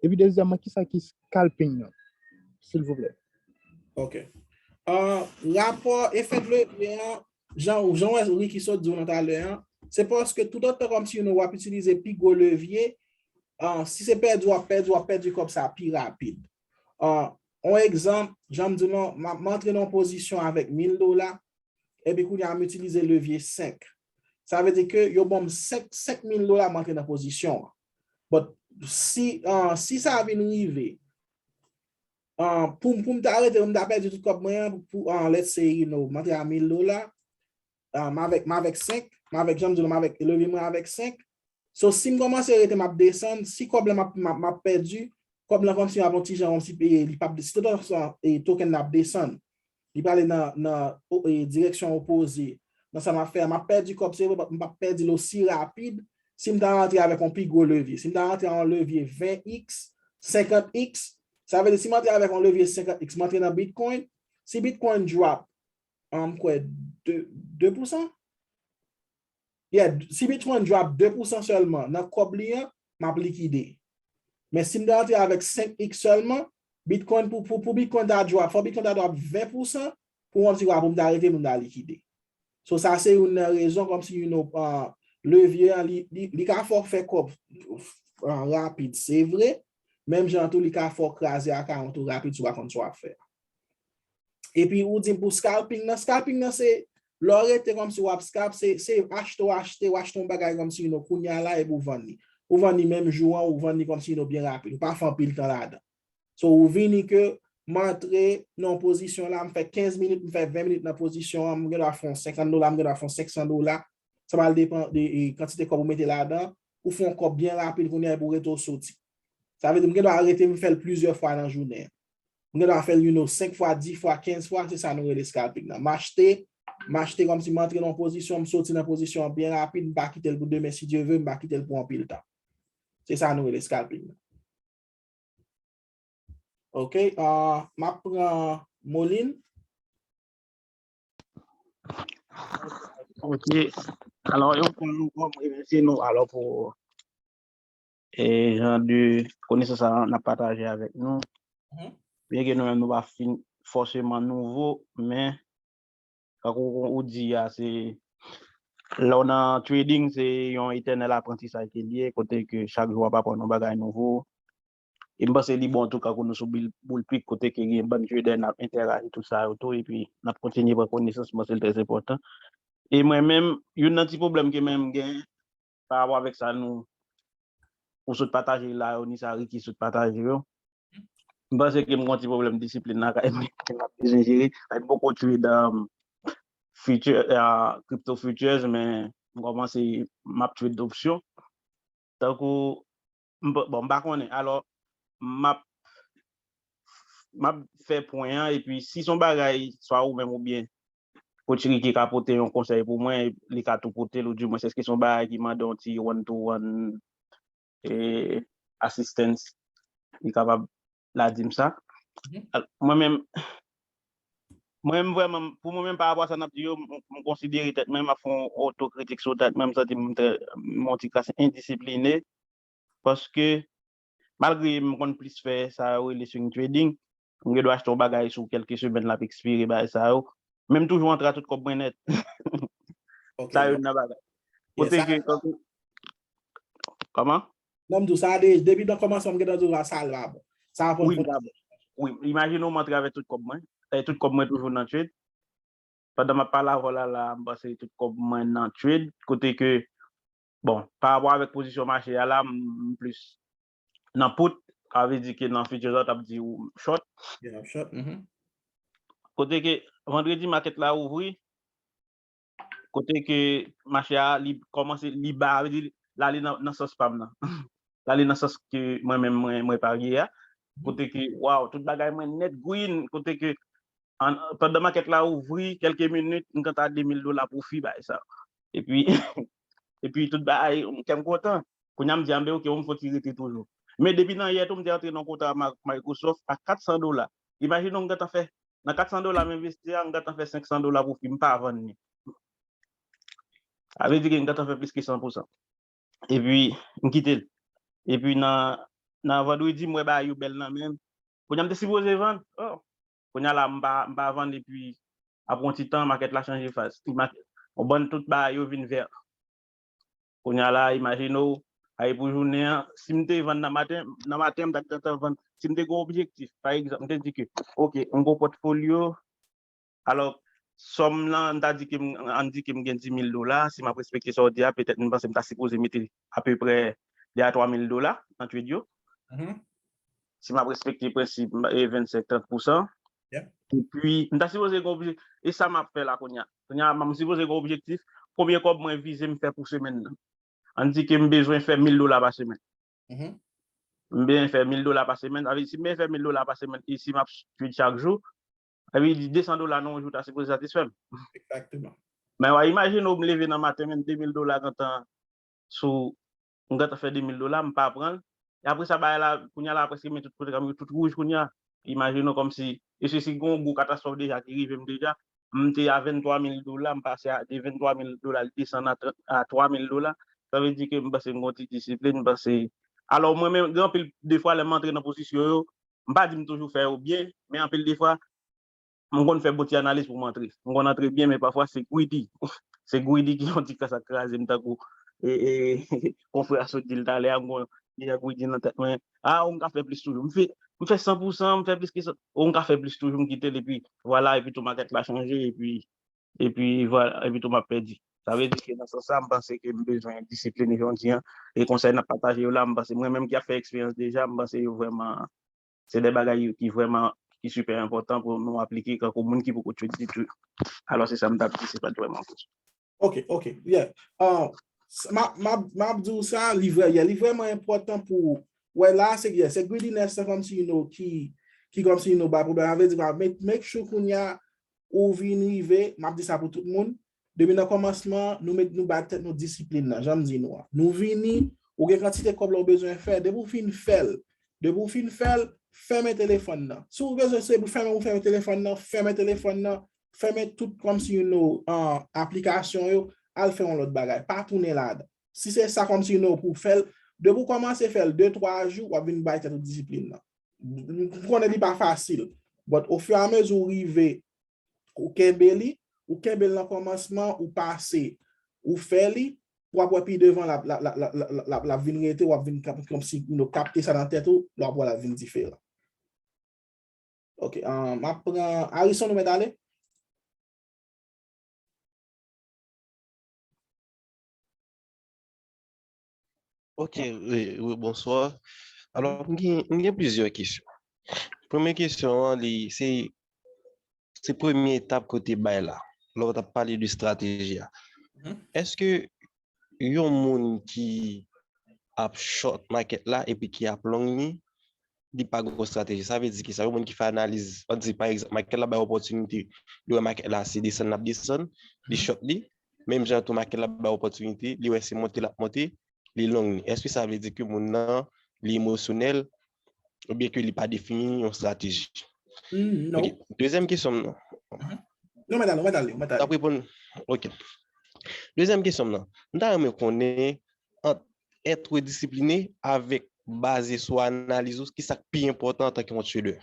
Epi dezyèmman, kisa ki scalping nan? Silvouplè. Ok. Uh, rapò efè de levye an, jan, jan wè Ricky sot di w nan talè an, se paske toutotan kòmsi nou w ap itilize pi gwo levye, uh, si se pèdi w ap pèdi, w ap pèdi kòb sa pi rapid. Uh, on egzanp, jan m di w lan, m antre nan yon pozisyon avèk mil dola, epi kounye a m itilize levye senk. Sa vle di ke yo ban m senk, senk mil dola m antre nan pozisyon an. But si, uh, si sa vin rive, uh, pou, pou m ta rete, m ta pèdi tout kòb mwen an, pou, uh, let's say, you know, m antre a mil dola, uh, m avèk, m avèk senk, m avèk, jan m di w, m avèk, levye mwen avèk senk, So, si m kòmanse rete m ap desann, si kòb la m ap, m ap, m ap pèdi, kòb la kòmsi m ap yon ti jan, kòmsi, e, li p ap, si total, e, token nan ap desann, li prale nan, nan, o, e, direksyon opoze nan sa m ap fè a, m ap pèdi kòb, se vre, but m p ap pèdi l osi rapid si m ta rantre avèk yon pi gwo levye. Si m ta rantre a yon levye ven x, senkant x, sa vle di si m antre avèk yon levye senkant x, m antre nan Bitcoin, si Bitcoin drop, m kwè, de, de pousan? Yeah, si Bitcoin drop de pousan sèlman nan kòb li an, m ap likide. Men si m ta antre avèk senk x sèlman, Bitcoin pou, pou, pou Bitcoin ta drop, fò Bitcoin ta drop ven pousan pou yon ti kwa pou m ta rete, pou m ta likide. So, sa se youn nan rezon, kòmsi, you know, uh, levye an, li, li, li ka fè w fè kòb, uh, rapid, se vre, menm jan tou, li ka fè w kraze akawont ou rapid si w pa konn sa w ap fè. Epi ou di m pou scalping nan, scalping nan se, lè w rete kòmsi w ap scalp, se, se achte w achte, w achte yon bagay kòmsi, you know, kounye a la, epi w vann li. Ou vann li menm jou an, ou vann li kòmsi, you know, byen rapid. Ou pa fè anpil tan ladan. So, ou vini ke m antre nan yon pozisyon la, m fè kenz minit, m fè ven minit nan pozisyon an, m gen dwa fè yon senkant dola, m gen dwa fè yon senk san dola. Sa pral depann de, e, kantite kòb ou mete ladan, ou fè yon kòb byen rapid kounye a epi ou rete w soti. Sa vle di, m gen dwa rete m fè l plizyè fwa nan jounen an. M gen dwa fè l, you know, senk fwa, dis fwa, kenz fwa, se sa nou rele scalping nan. M achte, m achte kòmsi m antre nan yon pozisyon, m soti nan pozisyon an byen rapid, m pa kite l pou demen, si Dye vle, m pa kite l pou anpil tan. Se sa nou rele scalping nan. Ok, ah, m ap pran Moline. Ok. Alò, yo pran nou, mwen remèsye nou alò pou e, jan de konesans sa n ap pataje avèk nou. Mhm. Byen ke nou menm nou pa fin fòseman nouvo, men tankou ou di a, se lè w nan trading, se yon etènèl aprantisaj ke l ye, kote ke chak jou w ap aprann yon bagay nouvo. E m panse li bon tou, kankou nou sou Bull Peak, kote ke gen bann trader n ap entèraji tout sa yo tou, epi n ap kontinye pran konesans, m panse l trè enpòtan. E mwen menm, youn nan ti pwoblèm ke menm gen pa rapò avèk sa nou ou sot pataje la yo, ni sa Ricky sot pataje yo. M panse ke m gon ti pwoblèm disiplin lakay mwen ke m ap bezwen jere. Like, m poko trade um, future, uh, crypto futures, men m kòmanse m ap trade opsyon. Tankou, m pa- bon, m pa konnen. Alò, m ap m ap fè pwen an, epi si son bagay, swa ou menm oubyen Coach Ricky ka pote yon konsèy pou mwen, li ka tou pote l, ou di mwen, èske son bagay ki mande yon ti one to one e, assistance, li kapab la di m sa. Al- Mwen menm, mwen menm vrèman, pou mwen menm pa rapò a sa n ap di yo, m m konsidere tèt mwen, m ap fè yon otokritik sou tèt mwen, m santi m trè- m yon ti kras endisipline, paske malgre m konn plis fè sa yo rele swing trading, m gen dwa achte yon bagay sou kèlke semèn l ap ekspire, bagay sa yo, men m toujou antre a tout kòb mwen nèt. Sa youn nan bagay. Kote ke, kòman? Non, m di w sa, de- depi nan kòmansman, m gentan di w la, sa l pa bon. Sa ap pran Wi, l pa bon. Wi, imajine w m antre avèk tout kòb mwen. E tout kòb mwen toujou nan trade. Pandan m ap pale avè w la, la, m panse tout kòb mwen nan trade. Kote ke, bon, pa rapò avèk pozisyon mache a la, m m plis nan put, sa vle di ke nan futures la, w t ap di w short. Yeah, short, mhm. Kote ke vandredi, market la ouvri, kote ke mache a, li kòmanse, li ba, sa vle di, l ale nan, nan sans pa m nan. L ale nan sans ke mwen menm, mwen, mwen parye a. Kote ke, waw, tout bagay mwen nèt green, kote ke, an, pandan market la ouvri, kèlke minit, m gentan a de mil dola pwofi, bagay sa. Epi, epi tout bagay, kè m kontan. Kounye a m di, anben, ok, m fò ti rete toujou. Men depi nan yè tou, m te antre nan kontra Ma- Microsoft a kat san dola. Imajine w m gentan fè, nan kat san dola m envesti a, m gentan fè senk san dola pwofi, m pa vann li. Sa vle di ke m gentan fè plis ke san pou san. Epi, m kite l. Epi, nan, nan vandredi, m wè bagay yo bèl nan men m. Kounye a m te sipoze vann. Oh. Kounye a la, m pa, m pa vann, epi, apre yon ti tan, makèt la chanje faz. Ti makèt, yon bann tout bagay yo vin vè. Kounye a la, imajine w, ay pou jounen an, si m te vann nan maten, nan maten, m t ap gentan vann. Si m te gen yon objektif, pa egzanp, m te di ke, ok, m gen yon pòtfolyo, alò, sòm nan, m ta di ke m, ann di ke m gen di mil dola, si m ap respekte sa w di a, petèt m panse m ta sipoze mete apeprè de a twa mil dola nan trade yo. Si m ap respekte prensip e vennsenk, trant pousan. Epi, m ta sipoze gen objektif. E sa m ap fè la kounye a. Kounye a, m sipoze gen objektif. Konbyen kòb mwen vize m fè pou semèn nan? Ann di ke m bezwen fè mil dola pa semèn. M bezwen fè mil dola pa semèn. Sa vle di, si m bezwen fè mil dola pa semèn, e si m ap trade chak jou, sa vle di de san dola nan yon jou ta sipoze satisfè m. Egzakteman. Men w a imajine w m leve nan maten, men de mil dola gentan sou, m gentan fè de mil dola, m pa pran l. E apre sa, bagay la, kounye a la, prèske men tout kote, kòm yo tout wouj kounye a. Imajine w kòmsi, e se si gen yon gwo katastwòf deja ki rive m deja, m te a venntwa mil dola, m pase a, de venntwa mil dola, li desann a trant, a twa mil dola. Sa vle di ke m panse m gen yon ti disiplin, m panse. Alò, mwen menm, gen anpil de fwa, lè m antre nan pozisyon yo, m pa di m toujou fè yo byen, men anpil de fwa, m konn fè bon ti analiz pou m antre. M konn antre byen, men pafwa se greedy. Se greedy ki yon ti kras ak kraze m tankou e, e, konfrè a sot di l talè a, m konn deja greedy nan tèt mwen. Ah, ou m ka fè plis toujou. M fè, m fè san pou san, m fè plis ke sa. Ou m ka fè plis toujou, m kite l, epi vwala, epi tou makèt la chanje, epi, epi vwala, epi tou m ap pèdi. Sa vle di ke nan sans sa, m panse ke m bezwen disipline jodi an. E konsèy n ap pataje yo la, m panse mwen menm ki ap fè eksperyans deja, m panse yo vrèman, se de bagay yo ki vrèman, ki sipè enpòtan pou nou aplike kankou moun ki poko trade ditou. Alò, se sa m t ap di, se pa t vrèman pou. Ok, ok, yeah. Uh, m ap di w sa, li vrè, yeah, li vrèman enpòtan pou wè la, se, yeah, se greediness la kòmsi, you know, ki, ki kòmsi, you know, bay pwoblèm. Sa vle di, make, make sure kounye a, ou vin rive, m ap di sa pou tout moun, depi nan kòmansman, nou met, nou bay tèt nou disiplin nan, jan m di nou an. Nou vini, ou gen kantite kòb la ou bezwen fè, depi w fin fè l, depi w fin fè l, fèmen telefòn nan. Si w bezwen se pou fèmen, ou fèmen telefòn nan, fèmen telefòn nan, fèmen tout kòmsi, you know, uh, aplikasyon yo, al fè yon lòt bagay. Pa tounen ladan. Si se sa kòmsi, you know, pou w fè l, depi w kòmanse fè l de, twa jou, w ap vin bay tèt ou disiplin nan. M konnen li pa fasil, but ofiramezi ou rive, ou kenbe li, ou kenbe l nan kòmansman, ou pase, ou fè li, w ap wè pi devan l ap, l ap, l ap, l ap, l ap, l ap vin rete, w ap vin kap-, kòmsi, you know, kapte sa nan tèt ou, lè w ap wè l ap vin diferan. Ok, uh, m ap pran Arison, nou mèt ale? Ok, wi, wi, bonswa. Alò, m gen, m gen plizyè kesyon. Premye kesyon an, li, se, se premye etap kote bay la. Lè w t ap pale de estrateji a. Èske yon moun ki ap short market la epi ki ap long li, li pa gen yon estrateji. Sa vle di ki sa? Yon moun ki fè analiz, ann di, pa egzanp, market la bay opòtinite, li wè market la se desann l ap desann, li short li, menm jan tou market la bay opòtinite, li wè se monte l ap monte, li long li. Èske sa vle di ke moun nan, li emosyonèl, oubyen ke li pa defini yon estrateji? Hmm, non. Ok. Dezyèm kesyon m nan. Non, mèt ale, mèt ale, mèt ale. T ap reponn. Ok. Dezyèm kesyon m nan. M ta renmen konnen ant être discipliné avèk baze sou analiz ou, ki sa k pi enpòtan antanke yon trader?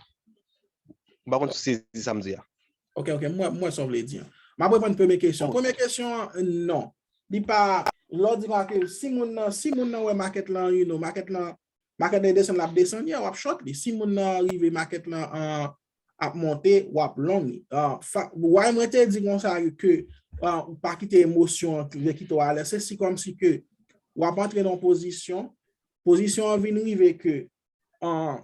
M pa konn si w sezi sa m di a. Ok, ok, m wè, m wè sa w vle di an. M ap reponn premye kesyon. Premye kesyon an, non. Li pa, lè w di m ke si moun nan, si moun nan wè market lan, you know, market lan, market lan desann, l ap desann, yeah, w ap short li. Si moun nan rive market lan an, ap monte, w ap long li. Ah, fa-, why mwen te di konsa ke, ah, ou pa kite emosyon an kite w alèz, se si kòmsi ke w ap antre nan yon pozisyon, pozisyon an vin rive ke, ah,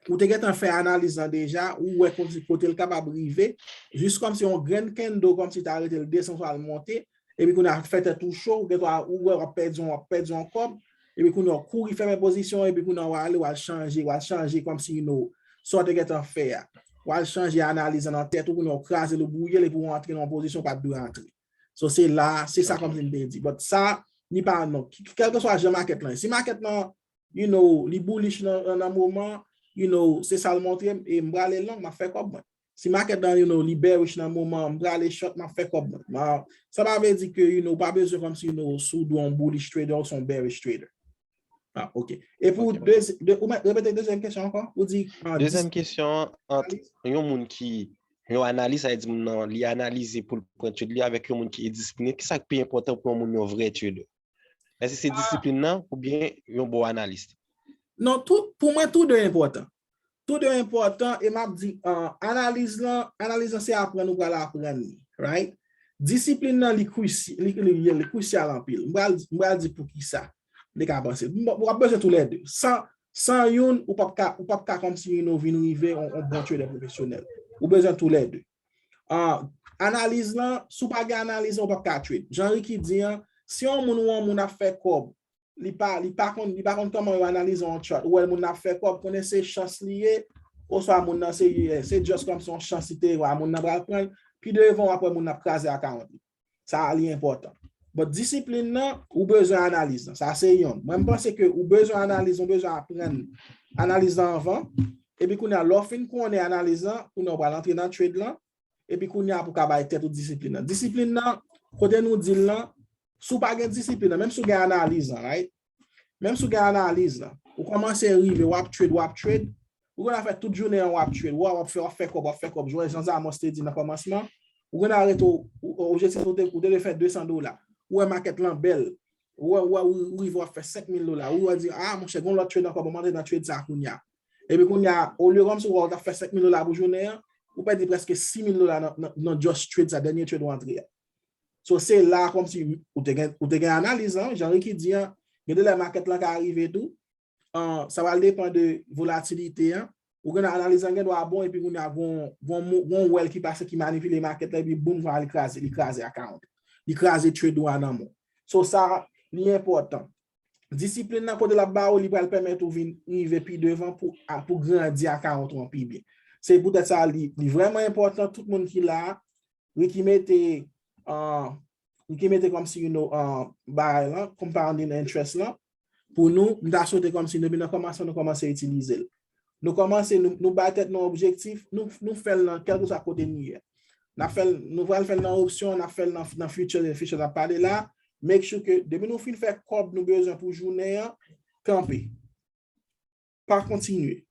ou te gentan fè analiz lan deja, ou wè kòmsi kote l kapab rive, jis kòmsi yon grenn candle kòmsi ta rete l desann swa l monte, epi kounye a fè tèt ou cho, ou gen dwa, ou wè w ap pèdi yon, w ap pèdi yon kòb, epi kounye a w kouri fèmen pozisyon, epi kounye a w ale, w al chanje, w al chanje kòmsi, you know, sa w te gentan fè a. W al chanje analiz lan nan tèt ou, kounye a w kraze l, ou bwouye l, epi w antre nan yon pozisyon w pa t dwe antre. So, se la, se sa kòmsi m te di. But sa, li pa non. Kèlkeswa jan market lan ye. Si market lan, you know, li bullish nan, nan, nan moman, you know, se sa l montre m, e m prale long, m ap fè kòb mwen. Si market lan, you know, li bearish nan moman, m prale short, m ap fè kòb mwen. Ma, sa pa vle di ke, you know, ou pa bezwen kòmsi, you know, si w dwe yon bullish trader ou se yon bearish trader. Ah, ok. E pou dezi-, de, ou mèt repete dezyèm kesyon ankò? Ou di, ah, dis- Dezyèm kesyon an, ant yon moun ki, yon analis, sa vle di moun nan, li analize pou l pran trade li avèk yon moun ki endisiplinen, ki sa k pi enpòtan pou yon moun yon vrè trader? Èske se disiplin nan oubyen yon bon analis? Non, tou, pou mwen, tou de enpòtan. Tou de enpòtan, e m ap di, ah, analiz lan, analiz lan se aprann ou pral aprann li, right? Disiplin nan, li krisi-, li, li, li, li krisyal anpil. M pral, m pral di poukisa. Li ka panse. M, w ap bezwen toulède. San, san youn, ou p ap ka, ou p ap ka kòmsi, you know, vin rive yon, yon bon trader pwofesyonèl. Ou bezwen toulède. Ah, analiz lan, si w pa gen analiz lan, ou p ap ka trade. Jan Ricky di an, si yon moun ou yon moun ap fè kòb, li pa, li pa konn, li pa konn kòman yo analize yon chart. Ou wè moun nan ap fè kòb, konnen se chans li ye, oswa moun nan se, se just kòmsi yon chans li te wè, moun nan pral pran l, pi devan w ap wè moun nan ap kraze account li. Sa a li enpòtan. But disiplin nan, ou bezwen analiz lan. Sa se yonn. Mwen m panse ke ou bezwen analiz, ou bezwen aprann analiz lan anvan. Epi kounye a, lè w fin konnen analiz lan, kounye a w pral antre nan trade lan. Epi kounye a pou w ka bay tèt ou disiplin nan. Disiplin nan, kote nou di l lan, si w pa gen disiplin nan, menm si w gen analiz lan, right? Menm si w gen analiz lan, ou kòmanse rive, w ap trade, w ap trade, Ou konn a fè tout jounen an w ap trade, w ap fè, w ap fè kòb, w ap fè kòb. Jwè Jean Zamos te di nan kòmansman, ou konn a rete, objektif ou te, ou te dwe fè de san dola. Ou wè makèt lan bèl, ou wè, ou wè, ou rive w ap fè senk mil dola. Ou wè di, a, monchè, gon lòt trade ankò, bon, m antre nan trade sa kounye a. Epi kounye a, olye kòmsi ou wè ou t ap fè senk mil dola pou jounen an, ou pèdi prèske sis mil dola nan, nan, nan just trade sa, dènye trade ou antre a. So, se la kòmsi ou te gen, ou te gen analiz lan, jan Ricky di an, gen de lè makèt lan ka rive tou, an, sa pral depann de volatilite an. Ou gen analiz lan gen dwa bon, epi kounye a gon, gon, mo- gon wèl ki pase ki manipile makèt la, epi boum, li kraze, li kraze account. Li kraze trade ou a nan men w. So, sa, li enpòtan. Disiplin nan kote l ap ba ou, li pral pèmèt ou vin rive pi devan pou, a- pou grandi account ou an pi byen. Se poutèt sa, li, li vrèman enpòtan, tout moun ki la, Ricky mete, uh, Ricky mete kòmsi, you know, uh, bagay lan, compounding interest lan, pou nou, m ta swete kòmsi depi nan kòmansman nou kòmanse itilize l. Nou kòmanse, nou, nou bay tèt nou objektif, nou, nou fè l nan kèlkeswa kote nou ye. N ap fè l, nou pral fè l nan opsyon, n ap fè l nan, nan future, future n ap pale la. Make sure ke depi nou fin fè kòb nou bezwen pou jounen an, kanpe. Pa kontinye.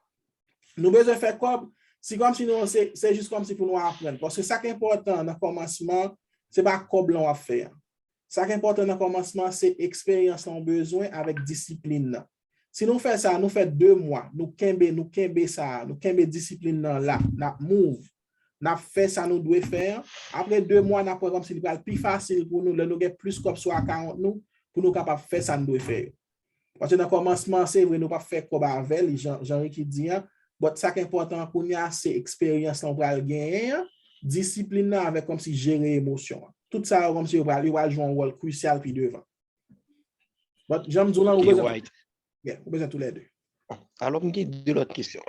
Nou bezwen fè kòb, si kòmsi nou, se, se jis kòmsi pou nou aprann. Paske sa k enpòtan nan kòmansman, se pa kòb lan w ap fè an. Sa k enpòtan nan kòmansman, se eksperyans lan w bezwen avèk disiplin nan. Si nou fè sa, nou fè de mwa, nou kenbe, nou kenbe sa, nou kenbe disiplin nan la, n ap move, n ap fè sa nou dwe fè an. Apre de mwa, n ap wè kòmsi li pral pi fasil pou nou, lè nou gen plis kòb sou akawont nou, pou nou kapab fè sa n dwe fè yo. Paske nan kòmansman, se vre, nou p ap fè kòb avè l, jan, jan Ricky di an, but sa k enpòtan kounye a, se eksperyans lan w pral genyen an, disiplin nan avèk kòmsi jere emosyon an. Tout sa yo kòmsi yo pral, yo pral jwe yon wòl krisyal pi devan. But, jan m di w lan, ou bezwen, yeah, ou bezwen toulède. Alò, m gen de lòt kesyon.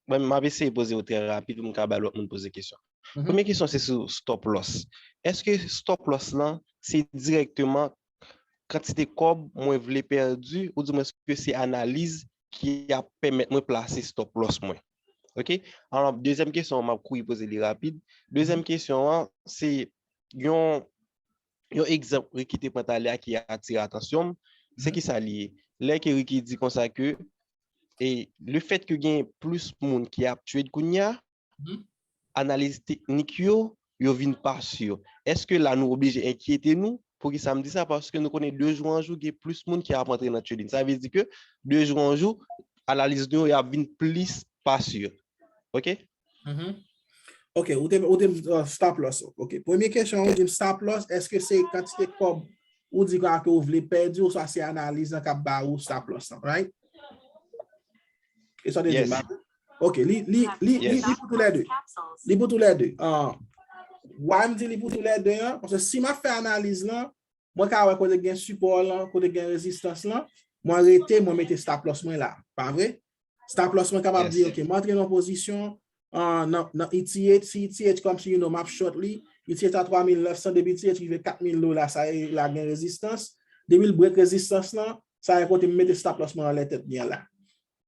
Mwen, m ap eseye poze yo trè rapid pou m ka bay lòt moun poze kesyon. Premye kesyon, se sou stop loss. Èske stop loss lan, se dirèkteman kantite kòb mwen vle pèdi, oudimwens ke se analiz ki ap pèmèt mwen plase stop loss mwen? Ok? Alò, dezyèm kesyon an, m ap kouri poze li rapid. Dezyèm kesyon an, se yon, yon egzanp Ricky te pran talè a ki atire atansyon m. Se kisa li ye? Lè ke Ricky di konsa ke, e, le fèt ke gen plis moun ki ap trade kounye a, analiz teknik yo, yo vin pa si. Èske la nou oblije enkyete nou? Poukisa m di sa? Paske nou konnen de jou an jou, gen plis moun ki ap antre nan trading. Sa vle di ke de jou an jou, analiz nou yo ap vin plis pa si. Ok? Ok, ou te, ou te uh, stop loss. Ok, premye kesyon, ou di m stop loss, èske se kantite kòb ou di ke ou vle pèdi, oswa se analiz lan k ap ba ou stop loss lan, right? E sa w te di m? Ok, li, li, li, li, li pou tou lè de. Li pou tou lè de. Uh, why m di li pou tou lè de an? Paske si m ap fè analiz lan, mwen ka wè kote gen sipò lan, kote gen rezistans lan, mwen rete, mwen mete stop loss mwen la. Pa vre? Stop loss mwen kapab di, ok, m antre nan pozisyon uh, nan, nan E T H, si E T H kòmsi, you know, m ap short li, E T H a twa mil nèf san, depi E T H rive kat mil dola, sa e la gen rezistans. Depi l break rezistans lan, sa e kote m mete stop loss mwen anlè tèt li an la.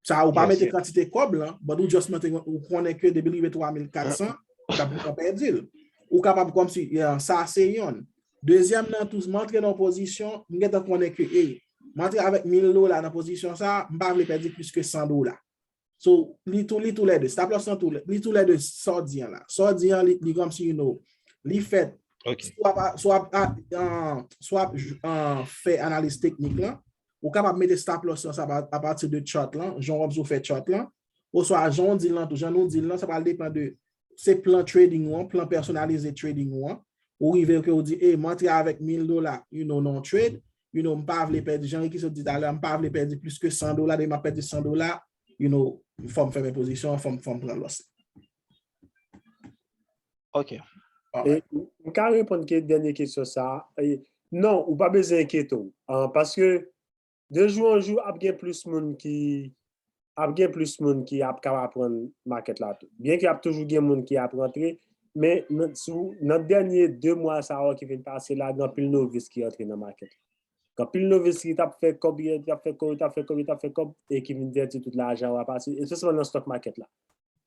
Sa ou pa mete kantite kòb lan, but ou just mete, ou konnen ke depi l rive twa mil kat san, ou t ap gentan pèdi l. Ou kapab kòmsi, yeah, sa se yonn. Dezyèm nan tou, m antre nan pozisyon, m gentan konnen ke, ey, m antre avèk mil dola nan pozisyon sa, m pa vle pèdi plis ke san dola. So, li tou, li tou lè de. Stop loss lan tou, li tou lè de sa w di an la. Sa w di an, li, li kòmsi, you know, li fèt. Ok. Si w ap, si w ap, uh, si w ap uh, fè analiz teknik lan, ou kapab mete stop loss lan sa pa- apati de chart lan, jan w ap di w fè chart lan, oswa jan w di l lan tou, jan nou di l lan, sa pral depann de se plan trading ou an, plan pèsonalize trading ou an. Ou rive ke ou di, ey, m antre avèk mil dola, you know, nan trade, you know, m pa vle pèdi, jan Ricky sot di talè, m pa vle pèdi plis ke san dola, depi m ap pèdi san dola, you know, fò m fèmen pozisyon, fò m, fò m pran loss. Ok. E, m ka reponn ke dènye kesyon sa. E, non, ou pa bezwen enkyete w. Ah, paske de jou an jou, ap gen plis moun ki ap gen plis moun ki ap ka aprann makèt la tou. Byen ke ap toujou gen moun ki ap rantre, men nan, sou, nan dènye de mwa sa yo ki vin pase la, gen anpil novis ki rantre nan makèt la. Gen anpil novis ki t ap fè kòb, ki t ap fè kòb, ki t ap fè kòb, ki t ap fè kòb, e ki vin pèdi tout lajan yo a pase, espesyalman nan stock market la.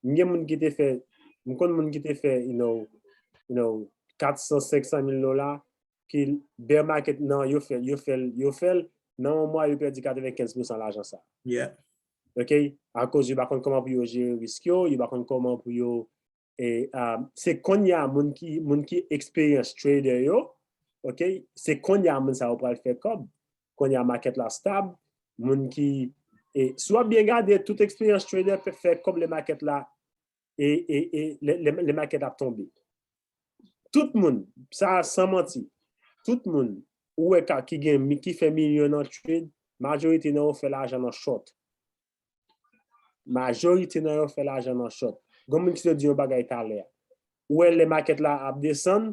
M gen moun ki te fè, m konn moun ki te fè, you know, you know, kat san, senk san mil dola, ki bear market nan, yo fè, yo fè, yo fè l, nan yon mwa, yo pèdi katrevenkenz pousan lajan sa. Yeah. Ok? Akoz yo pa konn kòman pou yo jere risk yo, yo pa konn kòman pou yo e, um, se kounye a moun ki, moun ki eksperyans trader yo, ok, se kounye a moun sa yo pral fè kòb. Kounye a market la stab, moun ki, e, si w ap byen gade, tout eksperyans trader fè kòb lè market la, e, e, e, lè, lè, lè market ap tonbe. Tout moun, sa san manti, tout moun ou wè ka, ki gen, ki fè milyon nan trade, majorite nan yo fè lajan nan short. Majorite nan yo fè lajan nan short. Gen moun ki te di yon bagay talè a. Ou wè lè market la ap desann,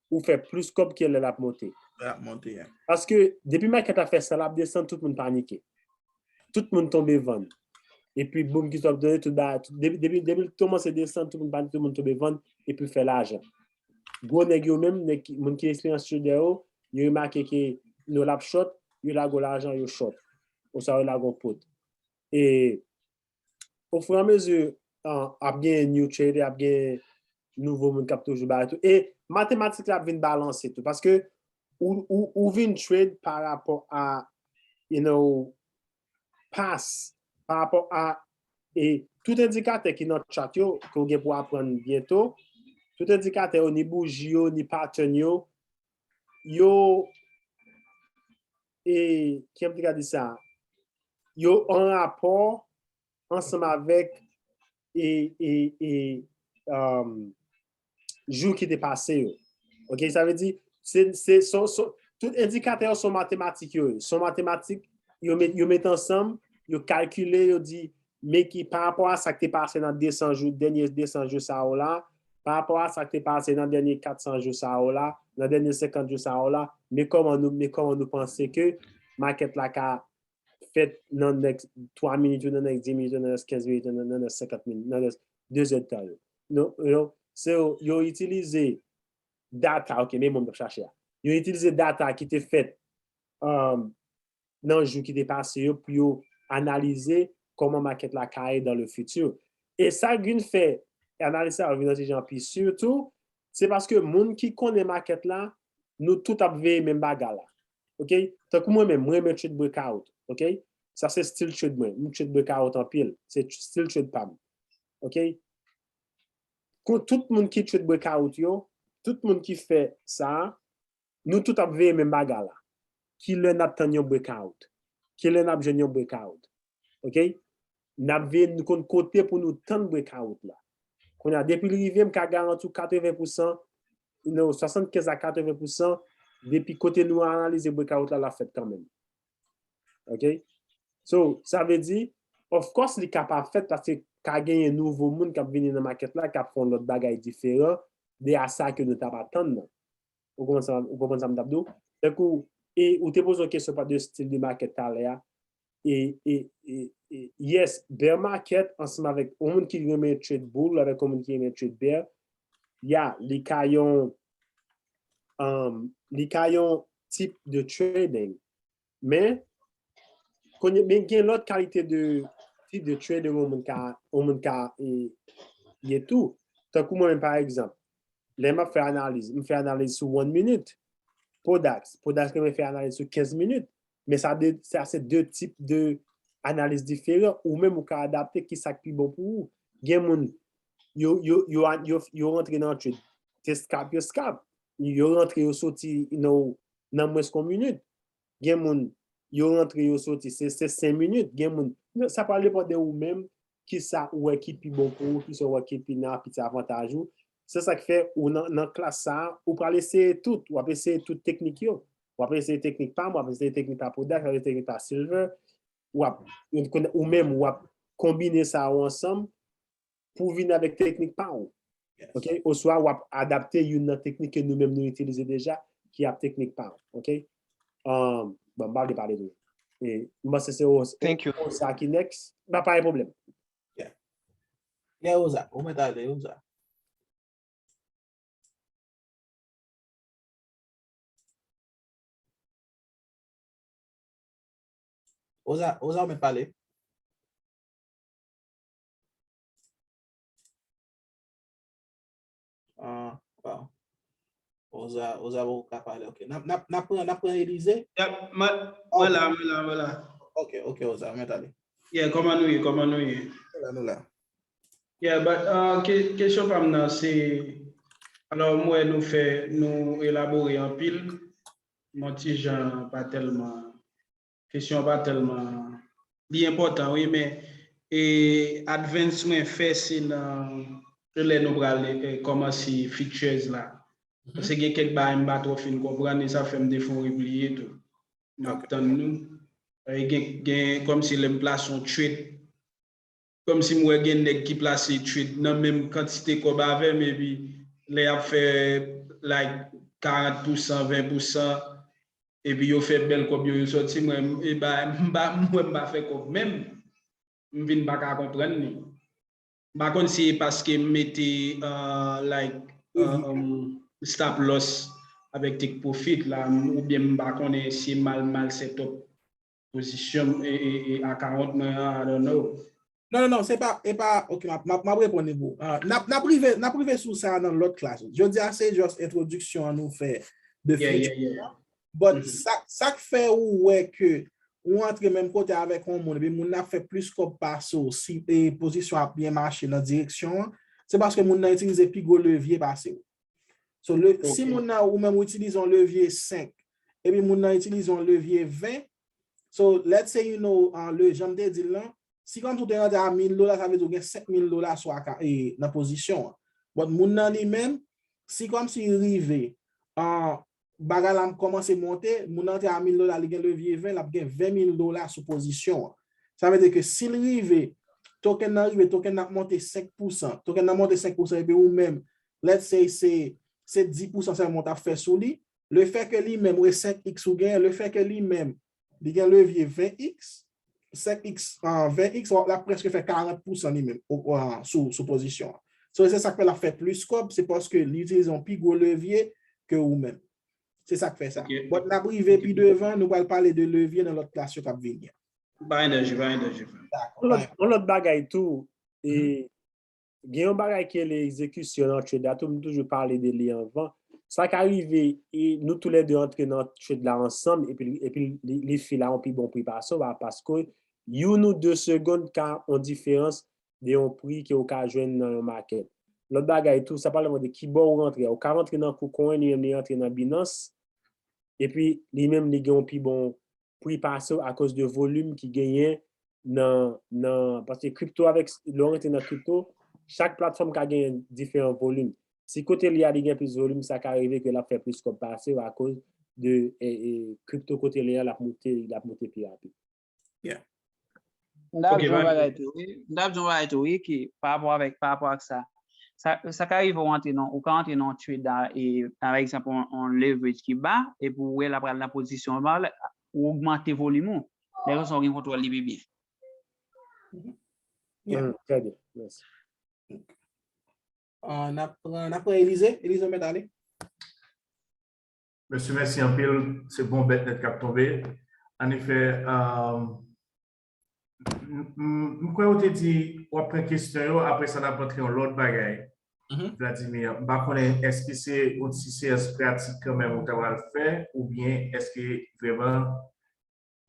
ou fè plis kòb ke lè l ap monte. Lè l ap monte, yeah. Paske depi market la fè sa l ap desann, tout moun panike. Tout moun tonbe vann. Epi boum ki sòt tonbe, tout bagay, tout, depi, depi, depi l kòmanse desann, tout moun panike, tout moun tonbe vann, epi fè lajan. Gwo nèg yo menm, nèg ki, moun ki eksperyans trader yo, yo remake ke lè l ap short, yo lage yon lajan, yo short. Oswa yo lage yon pot. E ofiramezi, an, ap gen new trader, ap gen nouvo moun k ap toujou bay tou. E matematik la ap vin balanse tou. Paske ou, ou, ou vin trade pa rapò a, you know, past, pa rapò a, e tout endikatè ki nan chart yo, ke w gen pou aprann byento, tout endikatè yo, ni bouji yo, ni pattern yo, yo, e, kijan m te ka di sa? Yo an rapò ansanm avèk, e, e, e, um, jou ki te pase yo. Ok, sa vle di, se, se, son, son, tout endikatè yo son matematik yo ye. Son matematik, yo met, yo met ansanm, yo kalkile, yo di, men ki, pa rapò a sa k te pase nan de san jou, dènye de san jou sa yo la, pa rapò a sa k te pase nan dènye kat san jou sa yo la, nan dènye senkant jou sa yo la, men kòman nou, men kòman nou panse ke market la ka fèt nan next twa minit yo, nan next dis minit yo, nan next kenz minit yo, nan, nan next senkant minit, nan next de zè tan yo. Non, non, se yo, yo itilize data, ok, men mo m t ap chache a. Yo itilize data ki te fèt, um, nan jou ki te pase yo pou yo analize kòman market la ka ye dans le futur. E sa k vin fè analis sa yo vin yon ti jan pi sur tou, se paske moun ki konnen market la, nou tout ap veye menm bagay la. Ok? Tankou mwen menm, mwen renmen trade breakout. Ok? Sa se stil trade mwen. M trade breakout anpil. Se stil trade pa m. Ok? Kon tout moun ki trade breakout yo, tout moun ki fè sa, nou tout ap veye menm bagay la. Kilè n ap tann yon breakout? Kilè n ap jwenn yon breakout? Ok? N ap veye, nou konn kote pou nou tann breakout la. Kounye a, depi l rive, m ka garanti w katreven pousan, non, swasannkenz a katreven pousan, depi kote nou analize breakout la, l ap fèt kanmenm. Ok? So, sa vle di, of course, li kapab fèt paske ka genyen nouvo moun k ap vini nan market la, k ap fè yon lòt bagay diferan de a sa ke nou t ap atann nan. Ou konprann sa, ou konprann sa m t ap di w? Tankou, e ou te poze yon kesyon pa de stil de market talè a. E, e, e, e, yes, bear market ansanm avèk yon moun ki renmen trade bull, avèk yon moun ki renmen trade bear, ya, li ka yon, um, li ka yon tip de trading. Men, kounye, men gen lòt kalite de tip de trading yon moun ka, yon moun ka, e, ye tou. Tankou mwen menm, pa egzanp, lè m ap fè analiz, m fè analiz sou one minute. Podax, Podax renmen fè analiz sou kenz minit. Men sa de, sa se de tip de analiz diferan. Ou menm ou ka adapte ki sa k pi bon pou ou. Gen moun, yo, yo, yo, yo, yo rantre nan trade. Se scalp, yo scalp. Yo rantre, yo soti, you know, nan mwens ke yon minit. Gen moun, yo rantre, yo soti, se, se senk minit. Gen moun, sa pral depann de ou menm, ki sa ou wè ki pi bon pou ou, ki sa ou wè ki pi nan pi ti avantaj ou. Se sa k fè ou nan, nan klas sa a, ou pral eseye tout, w ap eseye tout teknik yo. W ap eseye teknik pa m, w ap eseye teknik pa Podax, w ap eseye teknik pa Silver, w ap, ou menm, w ap konbine sa yo ansanm pou vin avèk teknik pa ou. Yes. Ok? Oswa w ap adapte youn nan teknik ke nou menm nou itilize deja, ki ap teknik pa ou. Ok? Um, bon, m pa vle pale tou. E, m panse se o, o, Oza ki next. Pa, pa gen pwoblèm. Yeah. Yeah, Oza. Ou mèt ale, Oza. Oza, Oza, ou mèt pale. Ah, wow. Oza, Oza poko ka pale, ok. N ap, n ap, n ap pran, n ap pran Elize? Yep, mwen, mwen la, mwen la, mwen la. Ok, ok, Oza, ou mèt ale. Yeah, kòman nou ye? Kòman nou ye? La nou la. Yeah, but uh, ke- kesyon pa m nan se, alò m wè nou fè, nou elabore anpil, mwen ti jan pa tèlman, kesyon pa tèlman, li enpòtan wi, men e advance mwen fè se nan lè nou pral eh, kòmanse features la. Paske gen kèk bagay m pa twò fin konprann e sa fè m te fè yon repliye tou. M ap tann nou. E gen gen kòmsi lè m plase yon trade, kòmsi m wè gen nèg ki plase trade nan menm kantite kòb avè m epi lè y ap fè like karant pousan, ven pousan epi yo fè bèl kòb yo, yo sòti, mwen m e ba m ba m wè m pa fè kòb menm. M vin pa ka konprann li. M pa konn si e paske m mete uh, like uh, um, stop loss avèk take profit la m- oubyen m pa konnen si mal mal set up pozisyon m- e, e, e account mwen an, I don't know. Non, non, non, se pa, e pa, ok, m ap, m ap, m ap reponn li pou. Ah, n ap, n ap rive, n ap rive sou sa nan lòt klas. Jodi a, se just entwodiksyon an nou fè de Yeah, yeah, feature. yeah. But Mhm. sa, sa k fè ou wè ke ou antre menm kote avèk yon moun, epi moun nan ap fè plis kòb pase w, si e pozisyon ap byen mache nan direksyon an, se paske moun nan itilize pi gwo levye pase w. So, le, si Ok. moun nan, ou menm ou itilize yon levye senk, epi moun nan itilize yon levye ven, so, let's say, you know, uh, le, jan m te di l lan, si kòmsi ou te rantre a mil dola, sa vle di ou gen senk mil dola sou aka, e, nan pozisyon an. But moun nan li menm, si kòmsi li rive, uh, bagay la kòmanse monte, moun nan rantre a mil dola, li gen levye ven, l ap gen ven mil dola sou pozisyon an. Sa vle di ke si l rive, token nan rive, token nan ap monte senk pousan, token nan monte senk pousan, epi ou menm, let's say, se se dis pousan sèlman w t ap fè sou li, le fè ke li menm, ou e senk x ou genyen, le fè ke li menm, li gen levye ven x, senk x, ah, ven x, w ap, l ap prèske fè karant pousan li menm o- o- ah, sou, sou pozisyon an. So, se sa k fè l ap fè plis kòb, se paske li itilize yon pi gwo levye ke ou menm. Se sa k fè sa. Ok. But n ap rive pi devan, nou pral pale de levye nan lòt klas yo k ap vini an. Pa gen danje, pa gen danje, frè. Dakò. Yon lòt, yon lòt bagay tou, e, gen yon bagay ki rele egzekisyon nan trade la tou, m toujou pale de li anvan. Sa ka rive, e, nou toulède antre nan trade la ansanm, epi, epi li, li file a yon pi bon pri pase w, paske youn ou de segonn ka yon diferans de yon pri ke w ka jwenn nan yon market. Lòt bagay tou, sa pa mande ki bò ou rantre. Ou ka rantre nan KuCoin, li menm li rantre nan Binance, epi li menm li gen yon pi bon pri pase w akoz de volim ki genyen nan, nan, paske kripto avèk, lè w rantre nan kripto, chak platfòm ka genyen diferan volim. Si kote li a li gen plis volim, sa ka rive ke l ap fè plis kòb pase w akoz de e, e, kripto kote li a l ap moute, l ap moute pi rapid. M ta ap Ok, di yon pa- bagay tou, wi. M ta ap di yon bagay tou, wi, ki pa rapò avèk, pa rapò ak sa. Sa, sa ka rive w antre nan, ou ka antre nan yon trade la, e, pa egzanp, yon, yon leverage ki ba, epi ou wè l ap pral nan pozisyon ba, ou ogmante volim ou. Lè konsa, ou gen kontwòl li pi byen. Yeah. Mm, trè byen, mèsi. Ah, n ap pran, n ap pran Elize. Elize, ou mèt ale. Mesye, mèsi anpil. Se bon bèt nèt k ap tonbe. Anefè, um, m m- m kwè ou te di w ap pran kesyon yo, apre sa n ap antre yon lòt bagay. Mhm. Vladimir, m pa konnen èske se yon ti seyans pratik kanmenm ou ta pral fè, oubyen èske vrèman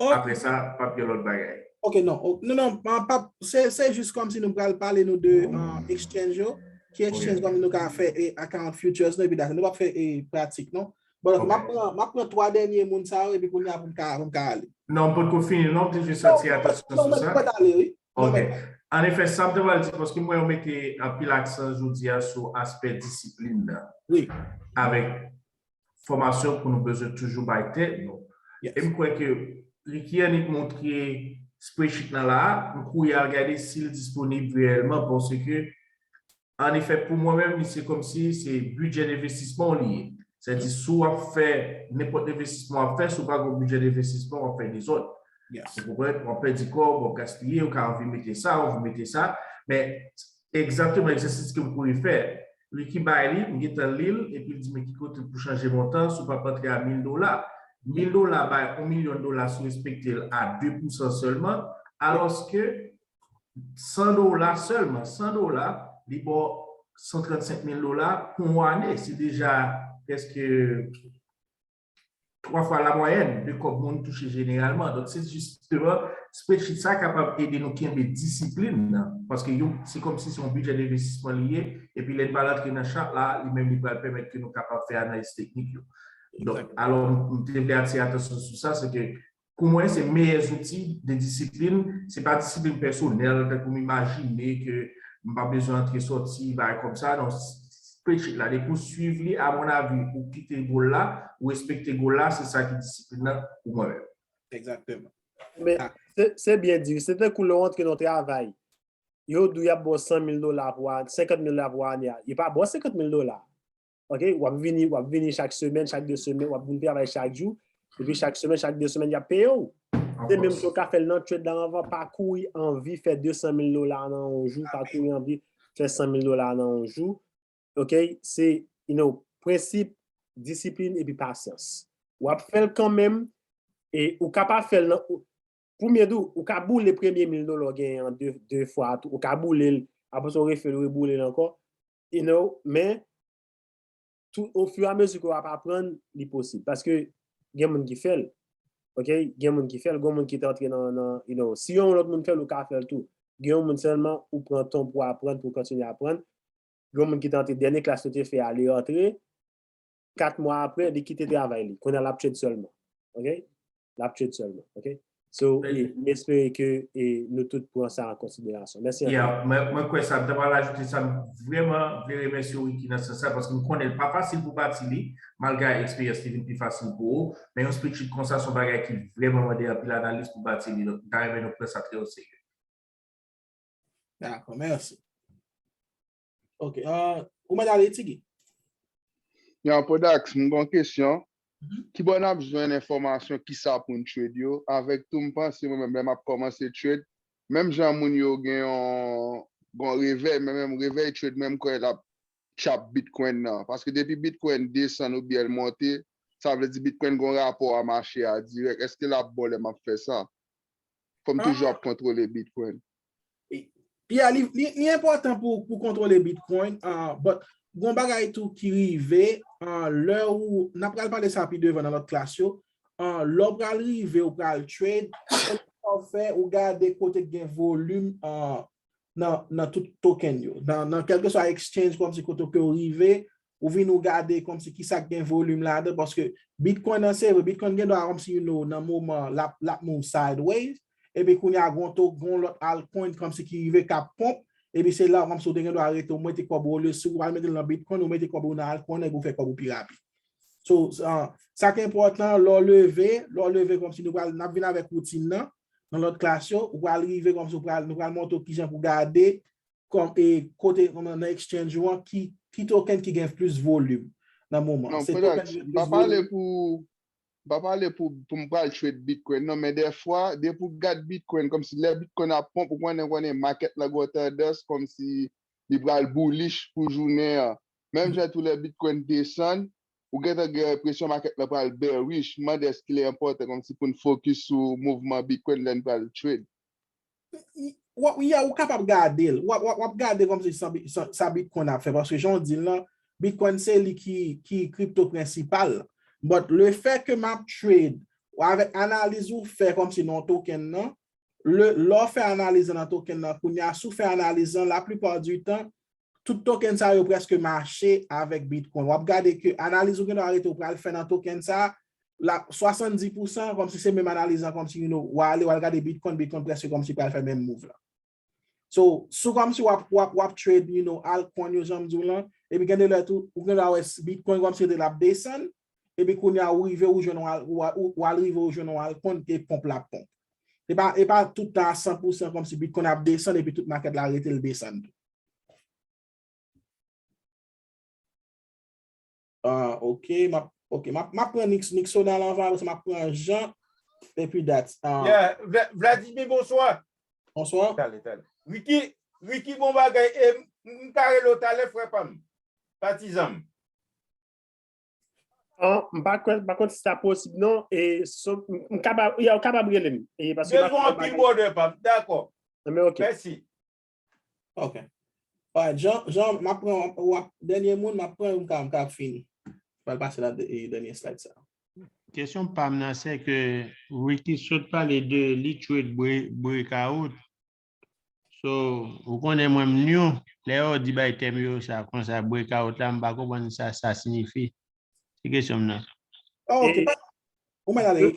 Ok. apre sa, p ap gen lòt bagay? Ok, non. O- Non, non, pa- pa- se se jis kòmsi nou pral pale nou de uh, exchange yo. Ki exchange kòm nou ka fè e, account futures nou, epi data. Nou p ap fè e, pratik, non. Bon, Ok. m ap pran, m ap pran twa dènye moun sa yo, epi kounye a pou m ka, pou m ka ale. Non, m potko fini, non, m te jis atire atansyon sou sa. Mwen ale, wi. Ok. Anefè, sa m te pral di, paske mwen yo mete anpil aksan jodi a sou aspè disiplin nan. Wi. Avèk fòmasyon pou nou bezwen toujou bay tèt nou. Yes. E m kwè ke Ricky annik montre spreadsheet nan la, m kouri al gade si l disponib reyèlman, paske anefè, pou mwen menm, li se kòmsi se bidjè envestisman w li ye. Sètadi, si w ap fè nenpòt envestisman w ap fè, si w pa gen yon bidjè envestisman, w ap fè dezòd. Yes. Ou konprann? W ap pèdi kòb, w ap gaspiye, ou ka anvi mete sa, ou anvi mete sa. Men, egzakteman egzèsis ke m kouri fè. Ricky bay li, m gentan li l, epi l di, men ki kote pou chanje montan, si w p ap antre a mil dola. Mil dola bay yon milyon dola si w respekte l a de pousan sèlman, alòske san dola sèlman, san dola, li ba w san trannsenk mil dola pou yon ane. Se deja prèske twa fwa la mwayèn de kòb moun touche jeneralman. Donk, se jisteman Spreadsheet sa kapab ede nou kenbe disiplin nan, paske yon, se kòmsi se yon bidjè envestisman li ye, epi lè n pral antre nan chart la, li menm li pral pèmèt ke nou kapab fè analiz teknik yo. Donk, alò, m te vle atire atansyon sou sa, se ke pou mwen, se meyè zouti de disiplin, se pa disiplin pèsonèl, tankou m imajine ke m pa bezwen antre sòti, bagay kòm sa, non, spreadsheet la, depi w swiv li, a mon avi, ou kite goal la, ou respekte goal la, se sa ki disiplin nan pou mwen menm. Egzakteman. Men, se se byen di, se tankou lè w antre nan travay, yo di w y ap ba w san mil dola pou ane, senkant mil dola pou ane a. Yo pa ba w senkant mil dola. Ok, w ap vini, w ap vini chak semèn, chak de semèn, w ap vin travay chak jou, epi chak semèn, chak de semèn, y ap peye w. Se menm jan w ka fè l nan trade la anvan, pa kouri anvi fè de san mil dola nan yon jou, pa kouri anvi fè san mil dola nan yon jou. Ok, se, you know, prensip, disiplin epi pasyans. W ap fè l kanmenm, e ou ka pa fè l nan, pou m di w, ou ka boule premye mil dola w genyen an de, de fwa tou. Ou ka boule l, apre sa w refè l, reboule l ankò. You know, men, tou, ofiramezi ke w ap aprann, li posib. Paske gen moun ki fè l. Ok? Gen moun ki fè l, gen moun ki te antre nan, nan, you know, si yon lòt moun fè l, ou ka fè l tou. Gen yon moun sèlman, ou pran tan pou aprann, pou kontinye aprann. Gen yon moun ki te antre dènye klas yo te fè a, li rantre, kat mwa apre, li kite travay li. Kounye a l ap trade sèlman. Ok? L ap trade sèlman. Ok? So, m espere ke nou tout pran sa an konsiderasyon. Mèsi anpil. Mwen kwè sa, m ta pral ajoute sa, m vrèman vle remèsye Ricky nan sans sa, paske m konnen l pa fasil pou bati li, malgre eksperyans li vin pi fasil pou ou, men yon spreadsheet konsa se yon bagay ki vrèman mande anpil analiz pou bati li, donk m ta renmen nou pran sa trè oserye. Dakò, mèsi. Ok, ou mèt ale, Tigi. Yon Podax, m gon kesyon. Kibò n ap jwenn enfòmasyon kisa pou n trade yo? Avèk tou, m panse mwen menm lè m ap kòmanse trade, menm jan moun yo gen yon gon revèy, men menm revèy trade menm kwè l ap chap Bitcoin nan. Paske depi Bitcoin desann oubyen l monte, sa vle di Bitcoin gon rapò a mache a dirèk. Èske l ap bon lè m ap fè sa? Fò m toujou ap kontwole Bitcoin. Pierre, li, li, li enpòtan pou, pou kontwole Bitcoin, uh, but gon bagay tou ki rive, uh, lè ou, n ap pral pale sa pi devan nan lòt klas yo, uh, lè w pral rive, ou pral trade, sa w fè, ou gade kote k gen volim, uh, nan, nan tout token yo. Nan, nan kèlkeswa exchange, kòmsi kote ke w rive, ou vin ou gade kòmsi kisa k gen volim ladan, paske Bitcoin nan se vre, Bitcoin gen dwa kòmsi, you know, nan moman l ap, l ap move sideways, epi kounye a gon to, gon lòt altcoin kòmsi ki rive k ap pump, epi se la kòmsi ou te gen dwa rete, ou mete kòb ou, olye si ou pral mete l nan Bitcoin, ou mete kòb ou nan altcoin, epi ou fè kòb ou pi rapid. So, uh, sa ki enpòtan, lè w leve, lè w leve kòmsi nou pral, n ap vin avèk woutin nan, nan lòt klas yo, ou pral rive kòmsi ou pral, nou pral montre w kijan pou gade, kòm, e, kote, nan exchange ou an, ki, ki token ki gen plis volim nan moman. Non, se token ki gen plis volim. M pa pale pou, m pa pale pou, pou m pral trade Bitcoin, non, men dèfwa, depi w gad Bitcoin, kòmsi lè Bitcoin ap pump, ou konnen, konnen market la gon tandans, kòmsi li pral bullish pou jounen an. Menm jan tou lè Bitcoin desann, ou gentan gen enpresyon market la pral bearish, m mande èske li enpòtan kòmsi pou n focus sou mouvman Bitcoin lè n pral trade? Ou kapab gade l. W ap gade kòmsi sa Bitcoin ap fè, paske jan w di l lan, Bitcoin se li ki, ki kripto prensipal. But le fè ke m ap trade, avèk analiz ou fè kòmsi nan token nan, lè w fè analiz nan token nan, kounye a, si w fè analiz lan, laplipa di tan, tout token sa yo prèske mache avèk Bitcoin. W ap gade ke analiz ou gen dwa rete ou pral fè nan token sa, la, swasanndis pousan, kòmsi se menm analiz lan, kòmsi, you know, w ale, w al gade Bitcoin, Bitcoin prèske kòmsi pral fè menm move lan. So, si w kòmsi w ap, w ap, w ap trade, you know, altcoin yo, jan m di w lan, epi gen de lè tou, ou gen dwa wè Bitcoin kòmsi te l ap desann, epi kounye a ou rive ou jwenn ou al, ou al rive ou jwenn ou altcoin ke pump la ap pump. E pa, e pa tout tan a san pousan kòmsi Bitcoin ap desann epi tout market la rete l desann tou. Ah, ok, m ap, ok, m ap, m ap pran Nix, Nixonal anvan, apre sa m ap pran Jean, epi dat. Ah. Yeah, Vladimir, bonswa. Bonswa. Tale, tale. Ricky, Ricky, bon bagay, e m ka rele w talè, frè pa m. Patizan m. Ah, m pa kwè, m pa konn si sa posib non. E so, m, m kapab, ya, w kapab rele m. E paske m bezwen anpil brother pa m. Dakò. Mèsi. Ok. Alright, Jean, Jean, m ap pran, w ap, dènye moun, m ap pran, m ka, m ka fini. Pral pase la, e, dènye slide sa. Kesyon pa m nan se ke Ricky sot pale de li trade bre- breakout. So, ou konnen mwen m new, lè yo di bay tèm yo sa konsa breakout la, m pa konprann sa sa siyifi. Se kesyon m nan. Oh, ok, E- pa- ou mèt ale.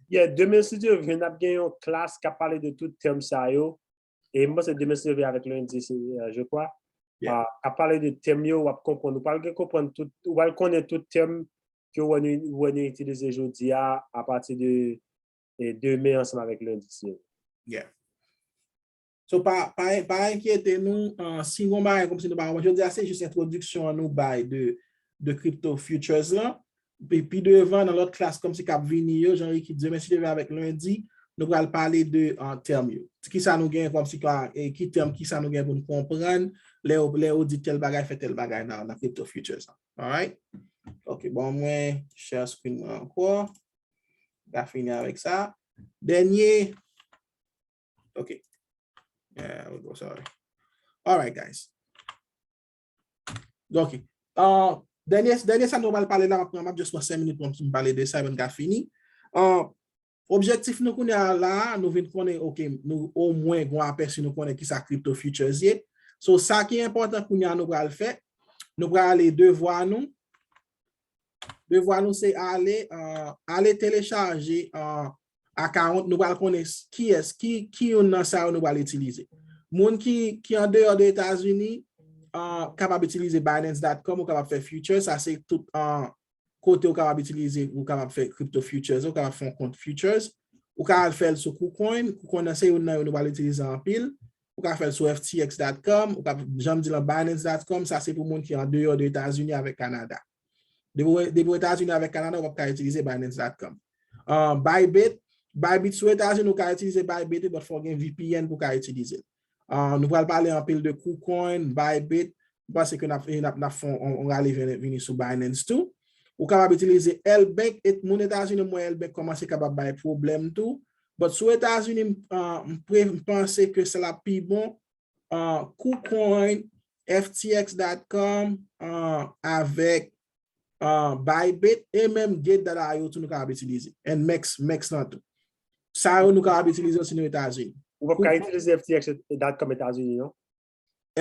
Yeah, demen si Dye vle n ap gen yon klas k ap pale de tout tèm sa yo. E m panse demen si Dye vle avèk lendi, se, euh, je crois. Yeah. Ah, k ap pale de tèm yo, w ap konprann. Ou pral gen konprann tout, ou pral konnen tout tèm ke w wè nou, w wè nou itilize jodi a, apati de e demen ansanm avèk lendi, si Dye vle. Yeah. So, pa, pa, pa enkyete nou, uh, si yon bagay kòmsi nou pa konprann. Jodi a se jis entwodiksyon an nou bay de, de crypto futures lan. Pi, pi devan, nan lòt klas kòmsi k ap vini yo, jan Ricky di, men si Dye vle avèk lendi, nou pral pale de uh, tèm yo. Kisa nou gen kòmsi ka, e ki tèm, kisa nou gen pou nou konprann, lè yo, lè yo di tèl bagay, fè tèl bagay nan, nan crypto futures lan. Alright? Ok, bon, mwen share screen mwen ankò. Ka fini avèk sa. Dènye. Ok. Yeah, we go, sorry. Alright, guys. Ok. Uh, dènye, dènye sa nou pral pale la, m ap pran, m ap just pran senk minit pou m pale de sa, epi n ka fini. Uh, objektif nou kounye a la, nou vin konnen, ok, nou omwen gon apèsi, nou konnen kisa crypto futures ye. So, sa ki enpòtan kounye a nou pral fè, nou pral ale devwa nou. Devwa nou se ale, uh, ale telechaje uh, account, nou pral konnen s- kiyès, ki, ki youn nan sa yo nou pral itilize. Moun ki, ki andeyò de Etazini uh, kapab itilize binance dot com, ou kapab fè futures, sa se tout uh, kote ou kapab itilize, ou kapab fè crypto futures, ou kapab fè yon kont futures, ou ka al fè l sou KuCoin, KuCoin nan se youn nan yo nou pral itilize anpil, ou ka fè l sou F T X dot com, ou ka, jan m di lan binance dot com, sa se pou moun ki andeyò de Etazini avèk Kanada. Depi w- depi w Etazini avèk Kanada, ou p ap ka itilize binance dot com. Uh, Bybit, Bybit sou Etazini, ou ka itilize Bybit, but fò w gen V P N pou w ka itilize l. Uh, nou pral pale anpil de KuCoin, Bybit, m panse ke n ap, n ap, n ap fè yon, yon rale vini, vini sou Binance tou. Ou kapab itilize L Bank, et moun Etazini, mwen L Bank kòmanse kapab bay pwoblèm tou. But sou Etazini, m, uh, m pre- m panse ke sa l ap pi bon, uh, KuCoin, F T X dot com, uh, avèk uh, Bybit, e menm Gate dot I O tou nou kapab itilize. And Mex, Mex lan tou. Sa yo nou kapab itilize osi nou Etazini. Ou p ap ka itilize F T X dot com Etazini, non?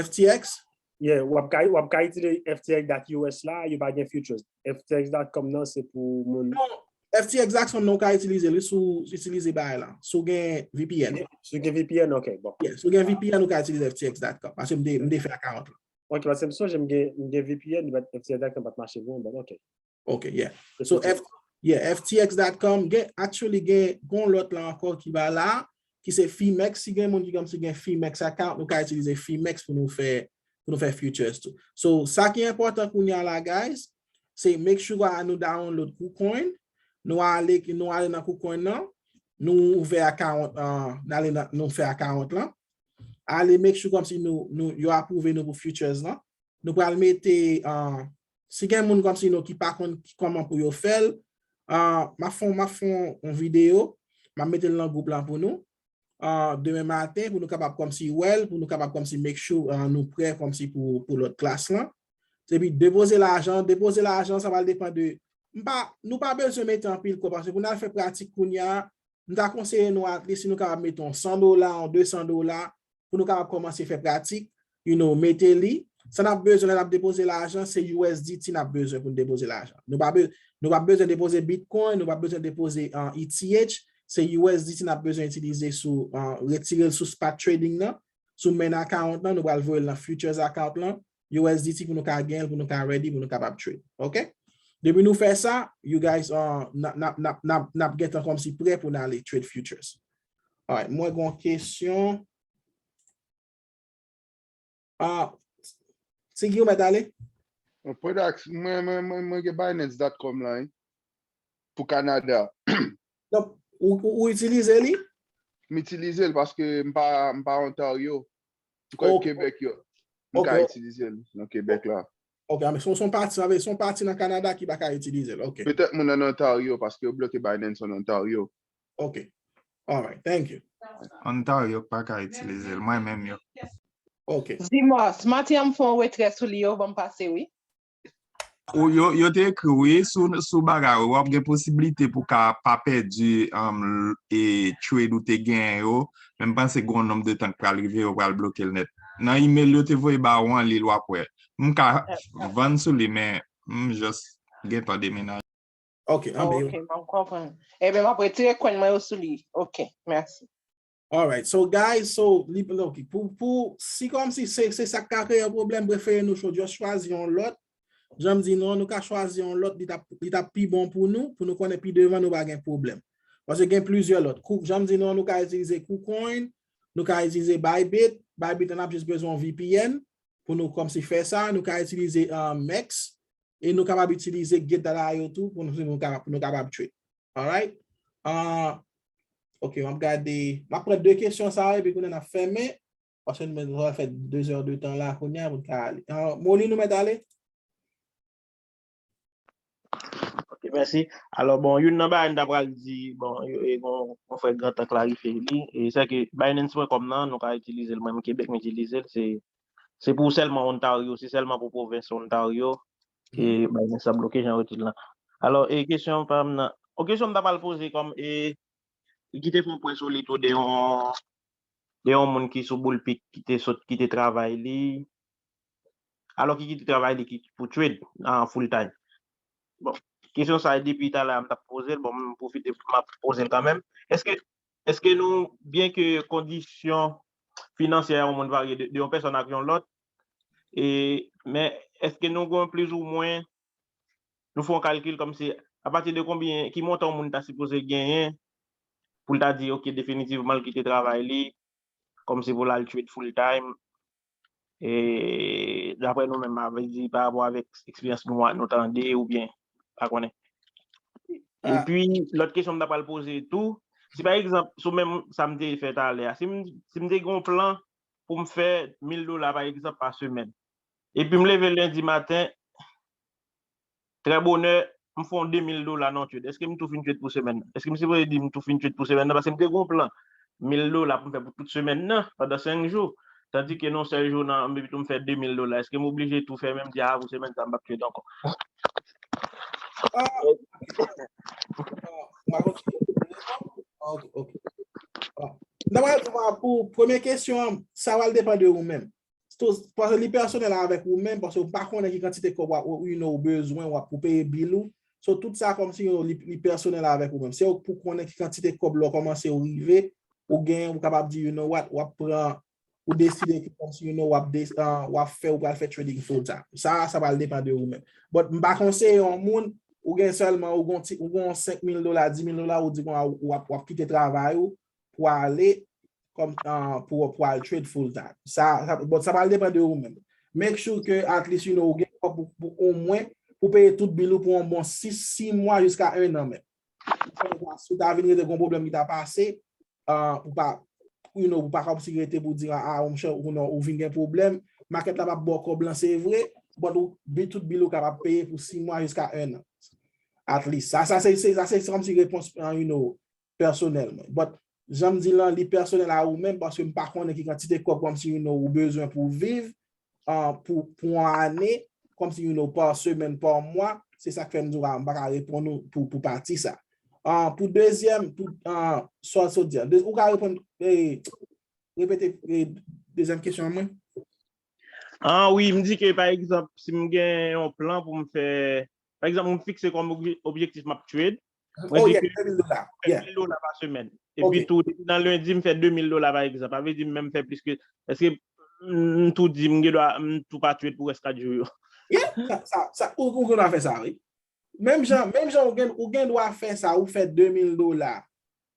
F T X? Yeah, w ap ka, w ap ka itilize F T X dot U S la, yo pa gen futures. F T X dot com nan, se pou moun. Non, F T X dot com nan ou ka itilize li sou itilize bagay la. Si w gen V P N. Si w gen V P N, ok, bon. Yeah, si w gen V P N, ou ka itilize F T X dot com. Paske m te, m te fè account la. Ok, paske m sonje m gen, m gen V P N, but F T X dot com pa t mache pou mwen, but ok. Ok, yeah. So, F, yeah, F T X dot com, gen, actually, gen, gon lòt la ankò ki ba la, ki se Fimex. Si gen moun ki kòmsi gen Fimex account, nou ka itilize Fimex pou nou fè, pou nou fè futures tou. So, sa ki enpòtan kounye a la, guys, se make sure a nou download KuCoin, nou ale, nou ale nan KuCoin nan, nou ouvè account, uh, nou ale nan, nou fè account lan. Ale make sure kòmsi nou, nou, yo apwouve nou pou futures lan. Nou pral mete, uh, si gen moun kòmsi nou ki pa konn ki- kòman pou yo fè l, uh, m ap fè, m ap fè yon videyo, m ap mete l nan gwoup lan pou nou. Uh, demen maten, pou nou kapab kòmsi wè l, pou nou kapab kòmsi make sure uh, nou prè kòmsi pou, pou lòt klas lan. Epi depoze lajan, depoze lajan, sa pral depann de, m pa, nou pa bezwen mete anpil kòb, paske pou n al fè pratik kounye a, m ta konseye nou at least si nou kapab mete yon san dola, yon de san dola, pou nou kapab kòmanse fè pratik, you know, mete li. Sa n ap bezwen lè n ap depoze lajan, se U S D T n ap bezwen pou n depoze lajan. Nou pa be, nou pa bezwen depoze Bitcoin, nou pa bezwen depoze uh, E T H, se U S D T n ap bezwen itilize sou, uh, retire l sou spot trading nan, sou main account lan, nou pral voye l nan futures account lan, U S D T pou nou ka gen l, pou nou ka ready, pou nou kapab trade. Ok? Depi nou fè sa, you guys, uh, n ap, n ap, n ap, n ap, n ap gentan kòmsi prè pou n ale trade futures. Alright, mwen gon kesyon. Ah, Sigi, ou mèt ale? Products, mwen, mwen, mwen, mwen gen Binance dot com la, wi. Pou Kanada. Donk, ou, ou, ou itilize li? M itilize l paske m pa, m pa Ontario. M kwè Ok. Quebec yo. M Ok. ka itilize l nan Quebec la. Ok, men son, son pati, sa vle son pati nan Kanada ki pa ka itilize l. Ok. Petèt moun an Ontario paske yo bloke Binance an Ontario. Ok. Alright, thank you. Ontario pa ka itilize l, mwen menm yo. Ok. Zimos, maten an m fè yon retrè sou li yo, ban m pase, wi. ou, yo, yo te ekri w, wi, sou, sou bagay, w ap gen posiblite pou ka pa pèdi, um, e trade ou te genyen yo, men m panse gen yon nonb de tan k pral rive, yo pral bloke l nèt. Nan email yo te voye ba ou an, li l w ap wè. M ka vann sou li, men m just gentan demenaje. Ok, ah, ben, Ok, m konprann. Ebyen, m ap retire coin mwen yo sou li. Ok, mèsi. Alright, so guys, so li, ok, pou, pou, si kòmsi se, se sa k ka kreye yon pwoblèm, prefere nou cho-, just chwazi yon lòt. Jan m di nou an, nou ka chwazi yon lòt, li t ap, li t ap pi bon pou nou, pou nou konnen pi devan nou pa gen pwoblèm. Paske gen plizyè lòt. Kou-, jan m di nou an, nou ka itilize KuCoin, nou ka itilize Bybit. Bybit, n ap jis bezwen yon V P N pou nou kòmsi fè sa. Nou ka itilize uh, MEXC, e nou kapab itilize Gate.io tou pou nou, pou nou kapab, pou nou kapab trade. Alright? Uh, ok, m ap gade, m ap pran de kesyon sa yo, epi kounye a n ap fèmen. Paske nou mèt fè de zè de tan la kounye a pou n ka ale. Uh, Molly, nou mèt ale? Ok, mèsi. Alò, bon, youn nan bagay m ta pral di, bon, yo- e gon gon frè Grand Tan klarifye li. E se ke Binance pwen kòm nan, nou ka itilize l, mwen menm Kebèk, m itilize l, se se pou sèlman Ontario, se sèlman pou pwovens Ontario ke Binance ap bloke jan yo di l lan. Alò, e kesyon pa m nan, o kesyon m ta pral poze kòm e li kite fon pwen sou li tou de yon de yon moun ki sou Bullpeak ki te sot kite travay li, alò ki kite travay li ki pou trade an full time. Bon, kesyon sa depi talè a m t ap poze l, bon, m pwofite m ap poze l kanmenm. Èske èske nou, byen ke kondisyon finansyè yon moun varye de, de yon pèsòn ak yon lòt, e, men èske nou gen plizoumwen, nou fè yon kalkil kòmsi apati de konbyen, ki montan yon moun ta sipoze genyen pou l ta di, ok, definitivman, l kite travay li, kòmsi pou l al trade full time, e, daprè nou menm, avè di, pa rapò avèk eksperyans nou, nou tande, oubyen, pa konnen. Epi, lòt kesyon m ta pral poze tou, si pa egzanp, sou menm sa m te fè talè a, si m, si m te gen yon plan pou m fè mil dola, pa egzanp, pa semèn, epi m leve lendi maten, trè bonè, m fè yon de mil dola nan trade. Èske m tou fin trade pou semèn nan? Èske m sipoze di m tou fin trade pou semèn nan? Paske m te gen yon plan mil dola pou m fè pou tout semèn nan, pandan senk jou. Tandike nan yon sèl jou nan, m tou m fè de mil dola. Èske m oblije tou fèmen, m di, a, pou semèn sa, m p ap trade ankò? Ah, ah, ah, ok, ok. Ah, n ap pral pou premye kesyon an, sa pral depann de ou menm. Paske li pèsonèl avèk ou menm, paske ou pa konnen ki kantite kòb w ap, ou, you know, ou bezwen w ap pou peye bil ou. So, tout sa kòmsi, you know, li, li pèsonèl avèk ou menm. Se ou pou konnen ki kantite kòb lè w kòmanse ou rive, ou genyen, ou kapab di, you know what, w ap pran, ou deside ki kòmsi, you know, w ap, de, uh, w ap fè, ou pral fè trading full time. Sa, sa pral depann de ou menm. But, m pa konseye yon moun, ou gen sèlman, ou gen ti, ou gen senk mil dola, dis mil dola, ou di kon, w ap, w ap kite travay ou, pou ale kòm, ah, pou, pou al trade full time. Sa, sa, bon, sa pral depann de ou menm. Make sure ke at least, you know, ou gen kòb pou, pou omwen, pou peye tout bil ou pou yon bon sis, sis mwa jiska en an menm. Si w ta vin rete gon pwoblèm ki ta pase, ah, ou pa, you know, ou pa kòmsi rete pou di, ah, ah, monchè, ou non, ou vin gen pwoblèm, makèt la p ap ba w kòb lan, se vre, but ou, bi-, tout bil ou kapab peye pou sis mwa jiska en an. At least. Sa, sa se, se, sa se, se kòmsi repons, ah, you know, pèsonèl mwen. But, jan m di lan, li pèsonèl a ou menm, paske m pa konnen ki kantite kòb kòmsi, you know, ou bezwen pou viv, ah, pou, pou yon ane, kòmsi, you know, pa semèn, pa mwa, se sa k fè m di w, ah, m pa ka reponn ou pou, pou pati sa. Ah, pou dezyèm, pou, ah, sa w sot di a, de, ou ka reponn, eh, repete, eh, dezyèm kesyon an mwen? Ah, wi, m di ke, pa egzanp, si m gen yon plan pou m fè, pa egzanp, m fikse kòm obje-, objektif m ap trade, mwen Oh, di yeah, ke de mil dola. fè Yeah. mil dola pa semèn. Ok. Epi tou, depi nan lendi, m fè de mil dola, pa egzanp. Sa vle di m menm fè plis ke, èske m tou di m gen dwa, m tou pa trade pou rès kat jou yo? Yeah, sa, sa, sa, ou, ou gen dwa fè sa, wi. Menm jan, menm jan ou gen, ou gen dwa fè sa, ou fè de mil dola.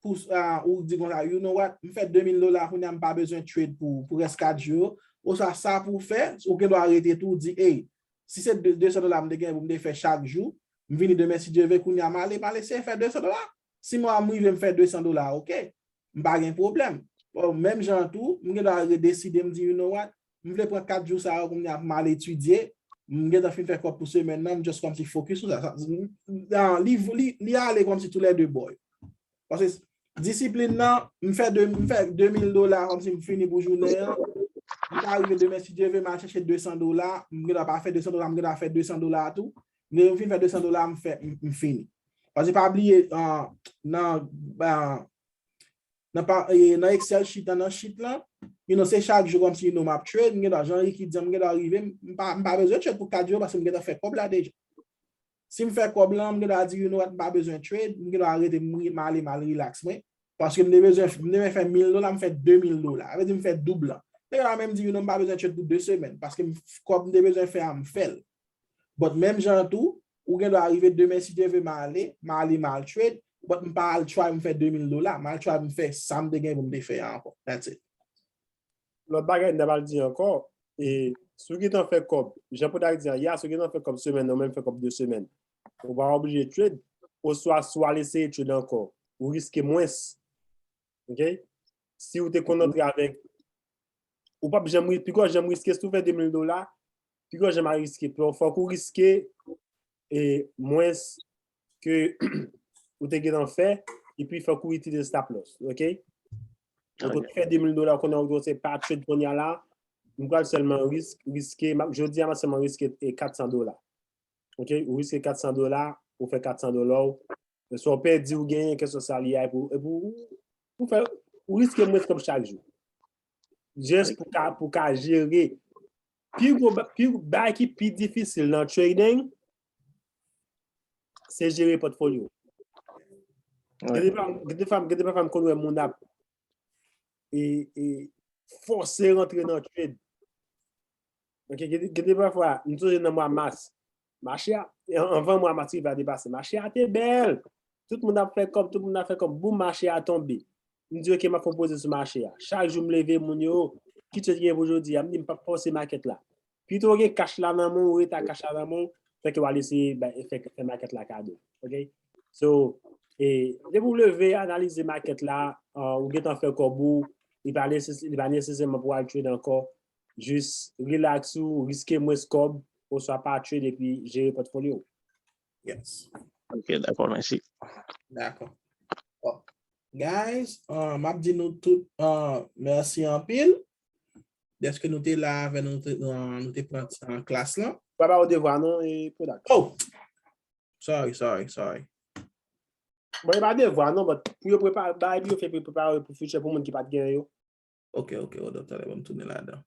Pou, ah, ou di konsa, you know what, m fè de mil dola, kounye a m pa bezwen trade pou, pou rès kat jou yo. Oswa sa pou w fè, ou gen dwa rete tou, di, hey, si se de, de san dola m te gen pou m te fè chak jou, m vini demen si Dye vle, kounye a m ale, m al eseye fè de san dola. Si mwa a m rive, m fè de san dola, ok. M pa gen pwoblèm. Bon, menm jan an tou, m gen dwa redeside, m di, you know what, m vle pran kat jou sa yo, kounye a m al etidye, m gentan fin fè kòb pou semèn nan, m just kòmsi focus sou sa. Sa, sa, li, li, li ale kòmsi tou lè de bò yo. Paske disiplin nan, m fè de, m fè de mil dola kòmsi m fini pou jounen an. M ka rive demen, si Dye vle, m al chèche de san dola, m gentan pa fè de san dola, m gentan fè de san dola tou. Lè m fin fè de san dola, m fè, m, m fini. Paske pa bliye, ah, nan, ah, nan, pa, eh, nan Excel sheet, nan, nan sheet lan, you know, se chak jou kòmsi, you know, m ap trade, m gen dwa, jan Ricky di, m gen dwa rive, m, m pa, m pa bezwen trade pou kat jou, paske m gentan fè kòb la deja. Si m fè kòb lan, m gen dwa di, you know what, m pa bezwen trade, m gen dwa rete, m, m ale, m al relax mwen. Paske m te bezwen, m te bezwen fè mil dola, m fè de mil dola. Sa vle di m fè doub lan. Nèg la menm di, you know, m pa bezwen trade pou de semèn, paske m, kòb m te bezwen fè a, m fè l. But menm jan an tou, ou gen dwa rive demen, si Dye vle, m ale, m ale, m al trade, but m pa al try m fè de mil dola, m al try m fè sa m te gen pou m te fè a ankò. That's it. Lòt bagay m ta pral di ankò, e, si w gentan fè kòb, jan Podak di a, ya, si w gentan fè kòb semèn nan, ou menm fè kòb de semèn, ou pa oblije trade, oswa si w al eseye trade ankò, ou riske mwens. Ok? Si w te konn antre avèk, ou p ap janm, pi gwo janm riske, si w fè de mil dola, pi gwo janm a riske. Fòk ou riske e mwens ke ou te gentan fè, epi fòk ou itilize stop loss, ok? Donk, ou te fè de mil dola, kounye a ou se pa trade kounye a la, m pral sèlman risk, riske, m ap, jodi a, m ap sèlman riske e kat san dola. Ok? Ou riske kat san dola, ou fè kat san dola w, swa w pèdi ou genyen, kèlkeswa sa li ye, epi, epi ou, ou fè, ou riske mwens kòb chak jou. Just pou ka, pou ka jere. Pi gwo ba-, pi, bagay ki pi difisil nan trading, se jere pòtfolyo. Gen de fwa, gen de fwa, gen de fwa m konn wè moun ap e, e fòse rantre nan trade. Ok, gen de, gen de fwa, m sonje nan mwa mas, mache a, an-, anvan mwa mas rive a depase, mache a te bèl. Tout moun ap fè kòb, tout moun ap fè kòb, boum, mache a tonbe. M di, ok, m ap fè yon poze sou mache a. Chak jou m leve, moun yo, ki trade ki gen pou jodi a? M di, m p ap fòse makèt la. Pito w gen kach la nan men w, ou rete ak kach la nan men w, fè ke w al eseye bay, fè, fè makèt la kado. Ok? So, e, depi w leve, analize makèt la, uh, ou gentan fè kòb ou, li pa neses-, li pa nesesèman pou w al trade ankò. Jis relax ou, riske mwens kòb, oswa pa trade epi jere pòtfolyo w. Yes. Ok, dakò, mèsi. Dakò. Bon. Guys, uh, m ap di nou tout, uh, mèsi anpil. Dèske nou te la avè nou, te, uh, nou te pran, uh, klas lan. Pa ba ou devwa non, e Podak. Oh! Sorry, sorry, sorry. Bon, e pa devwa non, but pou yo prepare, bagay pou yo fè prepare pou future pou moun ki pa t gen yo. Ok, ok, hold up, talè, ban m tounen ladan.